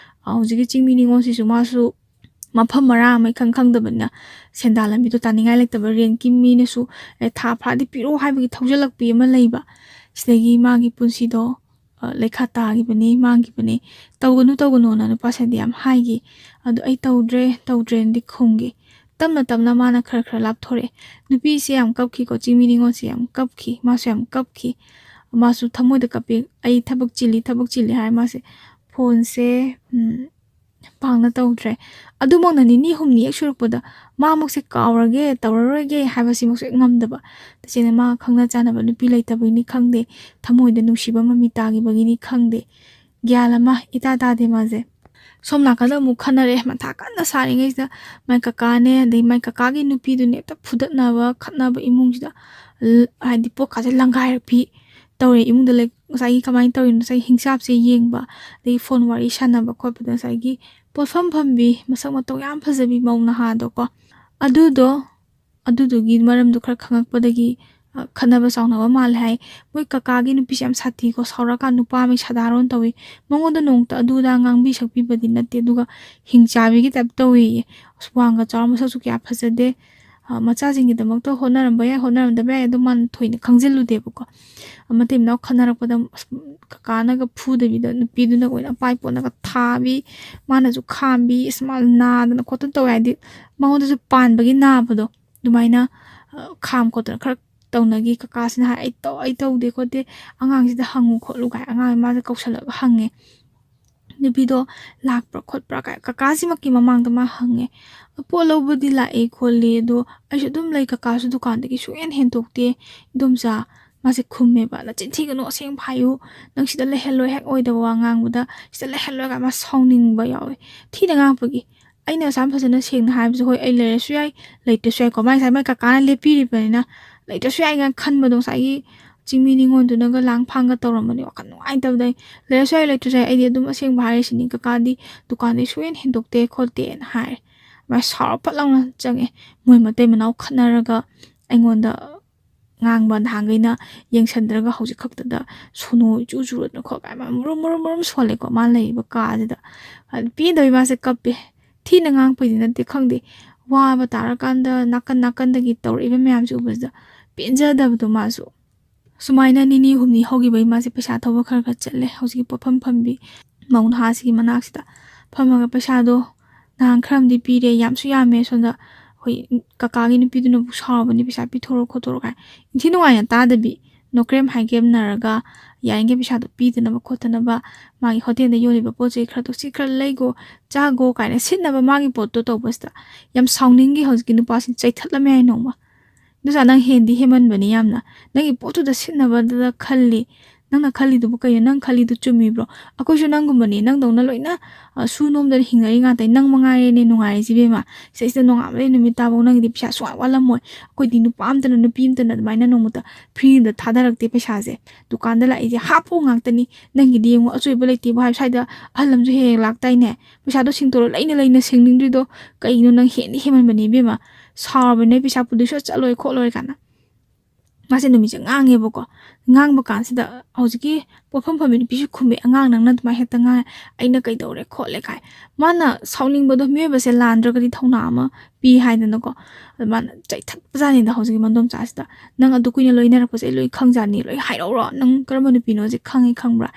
ꯑ, ꯍꯧꯖꯤꯛꯀꯤ ꯆꯤꯡꯃꯤ ꯅꯤꯉꯣꯜꯁꯤꯁꯨ ꯃꯥꯁꯨ ꯃꯐꯝ ꯃꯔꯥꯡ ꯑꯃ ꯏꯈꯪ ꯈꯪꯗꯕꯅꯤꯅ ꯁꯦꯟꯗꯥꯟ ꯂꯝꯕꯤꯗꯣ ꯇꯥꯅꯤꯡꯉꯥꯏ ꯂꯩꯇꯕ, rent ꯀꯤ ꯃꯤꯅꯁꯨ, "ꯑꯦ, ꯊꯥ ꯐꯥꯗꯤ ꯄꯤꯔꯛꯑꯣ" ꯍꯥꯏꯕꯒꯤ ꯊꯧꯖꯜꯂꯛꯄꯤ ꯑꯃ ꯂꯩꯕ꯫ ꯁꯤꯗꯒꯤ ꯃꯥꯒꯤ ꯄꯨꯟꯁꯤꯗꯣ, ꯑ, ꯂꯩꯈꯥ ꯇꯥꯈꯤꯕꯅꯤ, ꯃꯥꯡꯈꯤꯕꯅꯤ꯫ "ꯇꯧꯒꯅꯨ, ꯇꯧꯒꯅꯨꯅ" ꯅꯨꯄꯥꯁꯤꯅꯗꯤ ꯌꯥꯝ ꯍꯥꯏꯈꯤ꯫ ꯑꯗꯣ ꯑꯩ ꯇꯧꯗ꯭ꯔꯦ, ꯇꯧꯗ꯭ꯔꯦꯅꯗꯤ ꯈꯨꯝꯈꯤ꯫ ꯇꯞꯅ ꯇꯞꯅ ꯃꯥꯅ ꯈꯔ ꯈꯔ ꯂꯥꯞꯊꯣꯔꯛꯑꯦ꯫ ꯅꯨꯄꯤꯁꯦ ꯌꯥꯝ ꯀꯞꯈꯤꯀꯣ, ꯆꯤꯡꯃꯤ ꯅꯤꯉꯣꯜꯁꯦ ꯌꯥꯝ ꯀꯞꯈꯤ, ꯃꯥꯁꯨ ꯌꯥꯝ ꯀꯞꯈꯤ꯫ ꯃꯥꯁꯨ ꯊꯃꯣꯏꯗ ꯀꯞꯄꯤ, "ꯑꯩ ꯊꯕꯛ ꯆꯤꯜꯂꯤ, ꯊꯕꯛ ꯆꯤꯜꯂꯤ" ꯍꯥꯏꯔ ꯃꯥꯁꯦ ꯐꯣꯟꯁꯦ, ꯎꯝ, ꯄꯥꯛꯅ ꯇꯧꯗ꯭ꯔꯦ꯫ ꯑꯗꯨꯃꯛꯅ ꯅꯤꯅꯤ ꯍꯨꯝꯅꯤ ꯍꯦꯛ ꯁꯨꯔꯛꯄꯗ ꯃꯥꯃꯛꯁꯦ ꯀꯥꯎꯔꯒꯦ, ꯇꯧꯔꯔꯣꯏꯒꯦ ꯍꯥꯏꯕꯁꯤꯃꯛꯁꯨ ꯍꯦꯛ ꯉꯝꯗꯕ꯫ ꯇꯁꯦꯡꯅ ꯃꯥ ꯈꯪꯅ ꯆꯥꯟꯅꯕ ꯅꯨꯄꯤ ꯂꯩꯇꯕꯒꯤꯅꯤ ꯈꯪꯗꯦ, ꯊꯃꯣꯏꯗ ꯅꯨꯡꯁꯤꯕ ꯃꯃꯤ ꯇꯥꯈꯤꯕꯒꯤꯅꯤ ꯈꯪꯗꯦ, ꯒ꯭ꯌꯥꯟ ꯑꯃ ꯏꯇꯥ ꯇꯥꯗꯦ ꯃꯥꯁꯦ꯫ ꯁꯣꯝ ꯅꯥꯀꯟꯗ ꯑꯃꯨꯛ ꯈꯟꯅꯔꯦ, ꯃꯊꯥ ꯀꯟꯅ ꯁꯥꯔꯤꯉꯩꯁꯤꯗ ꯃꯥꯏ ꯀꯀꯥꯅꯦ, ꯑꯗꯩ ꯃꯥꯏ ꯀꯀꯥꯒꯤ ꯅꯨꯄꯤꯗꯨꯅꯦ ꯍꯦꯛꯇ ꯐꯨꯗꯠꯅꯕ, ꯈꯠꯅꯕ ꯏꯃꯨꯡꯁꯤꯗ, ꯂ-, ꯍꯥꯏꯗꯤ ꯄꯣꯠꯀꯥꯁꯦ ꯂꯪꯒꯥꯏꯔꯛꯄꯤ ꯇꯧꯔꯦ꯫ ꯏꯃꯨꯡꯗ ꯂꯩ-, ꯉꯁꯥꯏꯒꯤ ꯀꯃꯥꯏꯅ ꯇꯧꯔꯤꯅꯣ, ꯉꯁꯥꯏꯒꯤ ꯍꯤꯡꯆꯥꯞꯁꯦ ꯌꯦꯡꯕ, ꯑꯗꯒꯤ ꯐꯣꯟ ꯋꯥꯔꯤ ꯁꯥꯟꯅꯕ ꯈꯣꯠꯄꯗ ꯉꯁꯥꯏꯒꯤ ꯄꯣꯠꯐꯝ ꯐꯝꯕꯤ, ꯃꯁꯛ ꯃꯇꯧ ꯌꯥꯝ ꯐꯖꯕꯤ ꯃꯧ ꯅꯍꯥꯗꯣꯀꯣ, ꯑꯗꯨꯗꯣ, ꯑꯗꯨꯗꯨꯒꯤ ꯃꯔꯝꯗꯣ ꯈꯔ ꯈꯪꯉꯛꯄꯗꯒꯤ, ꯑ, ꯈꯠꯅꯕ ꯆꯥꯎꯅꯕ ꯃꯥꯜꯂꯦ ꯍꯥꯏ꯫ ꯃꯣꯏ ꯀꯀꯥꯒꯤ ꯅꯨꯄꯤꯁꯦ ꯌꯥꯝ ꯁꯥꯊꯤꯀꯣ, ꯁꯥꯎꯔꯀꯥꯟ ꯅꯨꯄꯥ ꯑꯃꯒꯤ ꯁꯥꯗꯥꯔꯣꯟ ꯇꯧꯏ꯫ ꯃꯉꯣꯟꯗ ꯅꯣꯡꯃꯇ ꯑꯗꯨ ꯑꯗꯥ ꯉꯥꯡꯕꯤ ꯁꯛꯄꯤꯕꯗꯤ ꯅꯠꯇꯦ, ꯑꯗꯨꯒ ꯍꯤꯡꯆꯥꯕꯤꯒꯤ ꯇꯥꯏꯞ ꯇꯧꯏꯌꯦ꯫ ꯑꯁ, ꯋꯥꯡꯒ ꯆꯥꯎꯔ ꯃꯁꯛꯁꯨ ꯀꯌꯥ ꯐꯖꯗꯦ꯫ ꯑ, ꯃꯆꯥꯁꯤꯡꯒꯤꯗꯃꯛꯇ ꯍꯣꯠꯅꯔꯝꯕ ꯌꯥꯏ, ꯍꯣꯠꯅꯔꯝꯗꯕ ꯌꯥꯏ, ꯑꯗꯣ ꯃꯥꯅ ꯊꯣꯏꯅ ꯈꯪꯖꯤꯜꯂꯨꯗꯦꯕꯀꯣ꯫ ꯃꯇꯩ ꯃꯅꯥꯎ ꯈꯠꯅꯔꯛꯄꯗ, ꯑꯁ, ꯀꯀꯥꯅꯒ ꯐꯨꯗꯕꯤꯗ ꯅꯨꯄꯤꯗꯨꯅ ꯑꯣꯏꯅ ꯑꯄꯥꯏ ꯄꯣꯠꯅꯒ ꯊꯥꯕꯤ, ꯃꯥꯅꯁꯨ ꯈꯥꯝꯕꯤ, ꯑꯁ, ꯃꯥ ꯅꯥꯗꯅ ꯈꯣꯠꯇꯅ ꯇꯧꯋꯦ ꯍꯥꯏꯗꯤ, ꯃꯉꯣꯟꯗꯁꯨ ꯄꯥꯟꯕꯒꯤ ꯅꯥꯕꯗꯣ, ꯑꯗꯨꯃꯥꯏꯅ, ꯑ, ꯈꯥꯝ ꯈꯣꯠꯇꯅ ꯈꯔ ꯇꯧꯅꯈꯤ꯫ ꯀꯀꯥꯁꯤꯅ ꯍꯥꯏ, "ꯑꯩ ꯇꯧ-, ꯑꯩ ꯇꯧꯗꯦ ꯈꯣꯠꯇꯦ, ꯑꯉꯥꯡꯁꯤꯗ ꯍꯪꯉꯨ ꯈꯣꯠꯂꯨ" ꯀꯥꯏ ꯑꯉꯥꯡ ꯃꯥꯁꯦ ꯀꯧꯁꯜꯂꯒ ꯍꯪꯉꯦ꯫ ꯅꯨꯄꯤꯗꯣ ꯂꯥꯛꯄ꯭ꯔꯥ ꯈꯣꯠꯄ꯭ꯔꯥ ꯀꯥꯏ ꯀꯀꯥꯁꯤꯃꯛꯀꯤ ꯃꯃꯥꯡꯗ ꯃꯥ ꯍꯪꯉꯦ꯫ "ꯄꯣꯠ ꯂꯧꯕꯗꯤ ꯂꯥꯛꯑꯦ ꯈꯣꯠꯂꯦ, ꯑꯗꯣ ꯑꯩꯁꯨ ꯑꯗꯨꯝ ꯂꯩ, ꯀꯀꯥꯁꯨ ꯗꯨꯀꯥꯟꯗꯒꯤ ꯁꯨꯡꯍꯦꯟ ꯍꯦꯟꯗꯣꯛꯇꯦ, ꯏꯗꯣꯝꯆꯥ, ꯃꯥꯁꯦ ꯈꯨꯝꯃꯦꯕ, "ꯅꯆꯤꯟ ꯊꯤꯒꯅꯨ, ꯑꯁꯦꯡꯕ ꯍꯥꯏꯌꯨ, ꯅꯪ ꯁꯤꯗ ꯂꯩꯍꯜꯂꯣꯏ, ꯍꯦꯛ ꯑꯣꯏꯗꯕ ꯋꯥ ꯉꯥꯡꯕꯗ ꯁꯤꯗ ꯂꯩꯍꯜꯂꯣꯏ" ꯀꯥꯏꯅ ꯃꯥ ꯁꯥꯎꯅꯤꯡꯕ ꯌꯥꯎꯋꯦ꯫ ꯊꯤꯅ ꯉꯥꯡꯉꯛꯄꯒꯤ ꯑꯩꯅ ꯑꯁꯥꯝ ꯐꯖꯅ ꯁꯦꯡꯅ ꯍꯥꯏꯕꯁꯦ, "ꯍꯣꯏ, ꯑꯩ ꯂꯩꯔꯁꯨ ꯌꯥꯏ, ꯂꯩꯇ꯭ꯔꯁꯨ ꯌꯥꯏꯀꯣ", ꯃꯥꯏ ꯉꯁꯥꯏ ꯃꯥꯏ ꯀꯀꯥꯅ ꯂꯦꯞꯄꯤꯔꯤꯕꯅꯤꯅ ꯂꯩꯇ꯭ꯔꯁꯨ ꯌꯥꯏ ꯀꯥꯏꯅ ꯈꯟꯕꯗꯣ, ꯉꯁꯥꯏꯒꯤ ꯆꯤꯡꯃꯤ ꯅꯤꯉꯣꯜꯗꯨꯅꯒ ꯂꯥꯡ ꯐꯥꯡꯒ ꯇꯧꯔꯝꯕꯅꯤ, ꯋꯥꯈꯜ ꯅꯨꯡꯉꯥꯏꯇꯕꯗ ꯑꯩ, "ꯂꯩꯔꯁꯨ ꯌꯥꯏ, ꯂꯩꯇ꯭ꯔꯁꯨ ꯌꯥꯏ, ꯑꯩꯗꯤ ꯑꯗꯨꯝ ꯑꯁꯦꯡꯕ ꯍꯥꯏꯔꯤꯁꯤꯅꯤ, ꯀꯀꯥꯗꯤ ꯗꯨꯀꯥꯟꯗꯩ ꯁꯨꯛꯍꯦꯟ ꯍꯦꯟꯗꯣꯛꯇꯦ ꯈꯣꯠꯇꯦꯅ" ꯍꯥꯏꯔꯦ꯫ ꯃꯥ ꯁꯥꯎꯔ ꯐꯠ ꯂꯥꯎꯅ ꯆꯪꯉꯦ꯫ ꯃꯣꯏ ꯃꯇꯩ ꯃꯅꯥꯎ ꯈꯠꯅꯔꯒ ꯑꯩꯉꯣꯟꯗ ꯉꯥꯡꯕ, ꯅꯍꯥꯟꯈꯩꯅ ꯌꯦꯡꯁꯟꯗ꯭ꯔꯒ ꯍꯧꯖꯤꯛ ꯈꯛꯇꯗ ꯁꯣꯅꯣ ꯏꯆꯨ ꯆꯨꯔꯗꯅ ꯈꯣꯠ ꯀꯥꯏ ꯃꯥ ꯃꯔꯨꯝ ꯃꯔꯨꯝ ꯃꯔꯨꯝ ꯁꯣꯜꯂꯦꯀꯣ꯫ ꯃꯥ ꯂꯩꯔꯤꯕ ꯀꯥꯁꯤꯗ ꯄꯦꯟꯗꯕꯩ ꯃꯥꯁꯦ ꯀꯞꯄꯦ꯫ ꯊꯤꯅ ꯉꯥꯡꯉꯛꯄꯩꯗꯤ ꯅꯠꯇꯦ, ꯈꯪꯗꯦ, ꯋꯥꯕ ꯇꯥꯔꯀꯥꯟꯗ ꯅꯥꯀꯟ ꯅꯥꯀꯟꯗꯒꯤ ꯇꯧꯔꯛꯏꯕ ꯃꯌꯥꯝꯁꯦ ꯎꯕꯁꯤꯗ ꯄꯦꯟꯖꯗꯕꯗꯣ ꯃꯥꯁꯨ꯫ ꯁꯨꯃꯥꯏꯅ ꯅꯤꯅꯤ ꯍꯨꯝꯅꯤ ꯍꯧꯈꯤꯕꯩ ꯃꯥꯁꯦ ꯄꯩꯁꯥ ꯊꯧꯕ ꯈꯔ ꯈꯔ ꯆꯠꯂꯦ꯫ ꯍꯧꯖꯤꯛꯀꯤ ꯄꯣꯠꯐꯝ ꯐꯝꯕꯤ ꯃꯧ ꯅꯍꯥꯁꯤꯒꯤ ꯃꯅꯥꯛꯁꯤꯗ ꯐꯝꯃꯒ ꯄꯩꯁꯥꯗꯣ ꯅꯍꯥꯟ ꯈꯔ ꯑꯃꯗꯤ ꯄꯤꯔꯦ, ꯌꯥꯝꯁꯨ ꯌꯥꯝꯃꯦ, ꯁꯣꯝꯗ ꯑꯩꯈꯣꯏ ꯀꯀꯥꯒꯤ ꯅꯨꯄꯤꯗꯨꯅꯕꯨ ꯁꯥꯎꯔꯕꯅꯤ, "ꯄꯩꯁꯥ ꯄꯤꯊꯣꯔꯛꯑꯣ ꯈꯣꯠꯇꯣꯔꯛꯑꯣ" ꯀꯥꯏ ꯏꯟꯊꯤ ꯅꯨꯡꯉꯥꯏꯅ ꯇꯥꯗꯕꯤ, ꯅꯣꯀ꯭ꯔꯦꯝ ꯍꯥꯏꯒꯦꯝꯅꯔꯒ ꯌꯥꯔꯤꯈꯩ ꯄꯩꯁꯥꯗꯣ ꯄꯤꯗꯅꯕ ꯈꯣꯠꯇꯅꯕ, ꯃꯥꯒꯤ ꯍꯣꯇꯦꯜꯗ ꯌꯣꯜꯂꯤꯕ ꯄꯣꯠ ꯆꯩ ꯈꯔꯗꯣ ꯁꯤ ꯈꯔ ꯂꯩꯒꯣ, ꯆꯥꯒꯣ ꯀꯥꯏꯅ ꯁꯤꯠꯅꯕ ꯃꯥꯒꯤ ꯄꯣꯠꯇꯣ ꯇꯧꯕꯁꯤꯗ ꯌꯥꯝ ꯁꯥꯎꯅꯤꯡꯈꯤ ꯍꯧꯖꯤꯛꯀꯤ ꯅꯨꯄꯥꯁꯤ, ꯆꯩꯊꯠꯂꯝꯃꯦ ꯍꯥꯏ ꯅꯣꯡꯃ꯫ "ꯏꯗꯣꯝꯆꯥ, ꯅꯪ ꯍꯦꯟꯗꯤ ꯍꯦꯟꯃꯟꯕꯅꯤ ꯌꯥꯝꯅ꯫ ꯅꯪꯒꯤ ꯄꯣꯠꯇꯨꯗ ꯁꯤꯠꯅꯕꯗꯨꯗ ꯈꯜꯂꯤ꯫ ꯅꯪꯅ ꯈꯜꯂꯤꯗꯨꯕꯨ ꯀꯩꯅꯣ? ꯅꯪ ꯈꯜꯂꯤꯗꯨ ꯆꯨꯝꯃꯤꯕ꯭ꯔꯣ? ꯑꯩꯈꯣꯏꯁꯨ ꯅꯪꯒꯨꯝꯕꯅꯤ, ꯅꯪꯗꯧꯅ ꯂꯣꯏꯅ, ꯑ, ꯁꯨ ꯅꯣꯝꯗꯅ ꯍꯤꯡꯅꯔꯤ ꯉꯥꯛꯇꯅꯤ꯫ ꯅꯪ ꯃꯉꯥꯏꯔꯦꯅꯦ ꯅꯨꯡꯉꯥꯏꯔꯤꯁꯦ ꯏꯕꯦꯝꯃ꯫ ꯁꯤꯗꯩꯁꯤꯗ ꯅꯣꯡꯉꯥꯟꯕꯗꯩ ꯅꯨꯃꯤꯠ ꯇꯥꯐꯥꯎ ꯅꯪꯒꯤꯗꯤ ꯄꯩꯁꯥ ꯁꯨꯡꯋꯥꯠ ꯋꯥꯠꯂꯝꯃꯣꯏ꯫ ꯑꯩꯈꯣꯏꯗꯤ ꯅꯨꯄꯥ ꯑꯝꯇꯅ, ꯅꯨꯄꯤ ꯑꯝꯇꯅ ꯑꯗꯨꯃꯥꯏꯅ ꯅꯣꯡꯃꯇ ꯐ꯭ꯔꯤꯗ ꯊꯥꯗꯔꯛꯇꯦ ꯄꯩꯁꯥꯁꯦ꯫ ꯗꯨꯀꯥꯟꯗ ꯂꯥꯛꯏꯁꯦ ꯍꯥꯞꯄꯨ ꯉꯥꯛꯇꯅꯤ꯫ ꯅꯪꯒꯤꯗꯤ ꯌꯦꯡꯉꯨ, ꯑꯆꯣꯏꯕ ꯂꯩꯇꯦꯕꯨ ꯍꯥꯏ, ꯁ꯭ꯋꯥꯏꯗ ꯑꯍꯜ ꯑꯃꯁꯨ ꯍꯦꯛ ꯍꯦꯛ ꯂꯥꯛꯇꯥꯏꯅꯦ? ꯄꯩꯁꯥꯗꯣ ꯁꯤꯡꯇꯣꯔꯣ, ꯂꯩꯅ ꯂꯩꯅ ꯁꯤꯡꯅꯤꯡꯗ꯭ꯔꯤꯗꯣ ꯀꯩꯅꯣ? ꯅꯪ ꯍꯦꯟꯗꯤ ꯍꯦꯟꯃꯟꯕꯅꯦ ꯏꯕꯦꯝꯃ꯫ ꯁꯥꯎꯔꯕꯅꯦ, ꯄꯩꯁꯥ ꯄꯨꯗꯣꯏ ꯁꯨꯡꯆꯠ ꯆꯠꯂꯣꯏ ꯈꯣꯠꯂꯣꯏ ꯀꯥꯏꯅ꯫ ꯃꯥꯁꯦ ꯅꯨꯃꯤꯠꯁꯦ ꯉꯥꯡꯉꯦꯕꯀꯣ꯫ ꯉꯥꯡꯕ ꯀꯥꯟꯁꯤꯗ ꯍꯧꯖꯤꯛꯀꯤ ꯄꯣꯠꯐꯝ ꯐꯝꯕꯤ ꯅꯨꯄꯤꯁꯨ ꯈꯨꯝꯃꯦ, "ꯑꯉꯥꯡ ꯅꯪꯅ ꯑꯗꯨꯃꯥꯏꯅ ꯍꯦꯛꯇ ꯉꯥꯡꯉꯦ, ꯑꯩꯅ ꯀꯩꯗꯧꯔꯦ ꯈꯣꯠꯂꯦ" ꯀꯥꯏ꯫ ꯃꯥꯅ ꯁꯥꯎꯅꯤꯡꯕꯗꯣ, ꯃꯤꯑꯣꯏꯕꯁꯦ ꯂꯥꯟꯗ꯭ꯔꯒꯗꯤ ꯊꯧꯅꯥ ꯑꯃ ꯄꯤ ꯍꯥꯏꯗꯅꯀꯣ꯫ ꯑꯗꯨ ꯃꯥꯅ ꯆꯩꯊꯠꯄꯖꯥꯠꯅꯤꯗ ꯍꯧꯖꯤꯛꯀꯤ ꯃꯗꯣꯝꯆꯥꯁꯤꯗ꯫ "ꯅꯪ ꯑꯗꯨ ꯀꯨꯏꯅ ꯂꯣꯏꯅꯔꯛꯄꯁꯦ ꯑꯩ ꯂꯣꯏ ꯈꯪꯖꯥꯠꯅꯤ, ꯂꯣꯏ ꯍꯥꯏꯔꯛꯎꯔꯣ? ꯅꯪ ꯀꯔꯝꯕ ꯅꯨꯄꯤꯅꯣꯁꯦ ꯈꯪꯉꯤ ꯈꯪꯕ꯭ꯔꯥ?"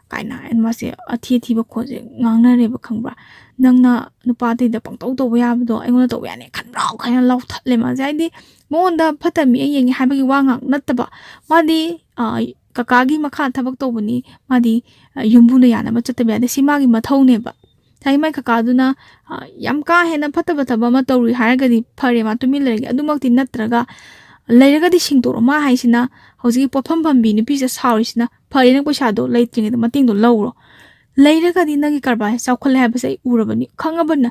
ꯀꯥꯏꯅ ꯍꯥꯏꯅ ꯃꯥꯁꯦ ꯑꯊꯤ ꯑꯊꯤꯕ ꯈꯣꯟꯁꯦ ꯉꯥꯡꯅꯔꯦꯕ, ꯈꯪꯕ꯭ꯔꯥ? "ꯅꯪꯅ ꯅꯨꯄꯥ ꯑꯇꯩꯗ ꯄꯪꯇꯧ ꯇꯧꯕ ꯌꯥꯕꯗꯣ ꯑꯩꯉꯣꯟꯗ ꯇꯧꯕ ꯌꯥꯅꯤ ꯈꯟꯕ꯭ꯔꯣ?" ꯀꯥꯏꯅ ꯂꯥꯎꯊꯠꯂꯦ ꯃꯥꯁꯦ꯫ ꯍꯥꯏꯗꯤ ꯃꯉꯣꯟꯗ ꯐꯠꯇ ꯃꯤ ꯑꯩ ꯌꯦꯡꯉꯦ ꯍꯥꯏꯕꯒꯤ ꯋꯥ ꯉꯥꯛ ꯅꯠꯇꯕ, ꯃꯥꯗꯤ, ꯑ, ꯀꯀꯥꯒꯤ ꯃꯈꯥ ꯊꯕꯛ ꯇꯧꯕꯅꯤ, ꯃꯥꯗꯤ, ꯑ, ꯌꯨꯝꯕꯨꯅ ꯌꯥꯅꯕ ꯆꯠꯇꯕ ꯌꯥꯗꯦ, ꯁꯤ ꯃꯥꯒꯤ ꯃꯊꯧꯅꯦꯕ꯫ ꯉꯁꯥꯏꯒꯤ ꯃꯥꯏ ꯀꯀꯥꯗꯨꯅ, ꯑ, ꯌꯥꯝ ꯀꯥ ꯍꯦꯟꯅ ꯐꯠꯇꯕ ꯊꯕꯛ ꯑꯃ ꯇꯧꯔꯨꯏ ꯍꯥꯏꯔꯒꯗꯤ ꯐꯔꯦ, ꯃꯥ ꯇꯨꯃꯤꯟ ꯂꯩꯔꯒꯦ꯫ ꯑꯗꯨꯃꯛꯇꯤ ꯅꯠꯇ꯭ꯔꯒ, ꯂꯩꯔꯒꯗꯤ ꯁꯤꯡꯗꯣꯔꯛꯑꯣ꯫ ꯃꯥ ꯍꯥꯏꯁꯤꯅ, ꯍꯧꯖꯤꯛꯀꯤ ꯄꯣꯠꯐꯝ ꯐꯝꯕꯤ ꯅꯨꯄꯤꯁꯦ ꯁꯥꯎꯔꯤꯁꯤꯅ, "ꯐꯔꯦ, ꯅꯪ ꯄꯩꯁꯥꯗꯣ ꯂꯩꯇ꯭ꯔꯤꯉꯩꯗ ꯃꯇꯦꯡꯗꯣ ꯂꯧꯔꯣ, ꯂꯩꯔꯒꯗꯤ ꯅꯪꯒꯤ ꯀꯔꯕꯥꯔꯁꯦ ꯆꯥꯎꯈꯠꯂꯦ ꯍꯥꯏꯕꯁꯦ ꯑꯩ ꯎꯔꯕꯅꯤ, ꯈꯪꯉꯕꯅꯤꯅ,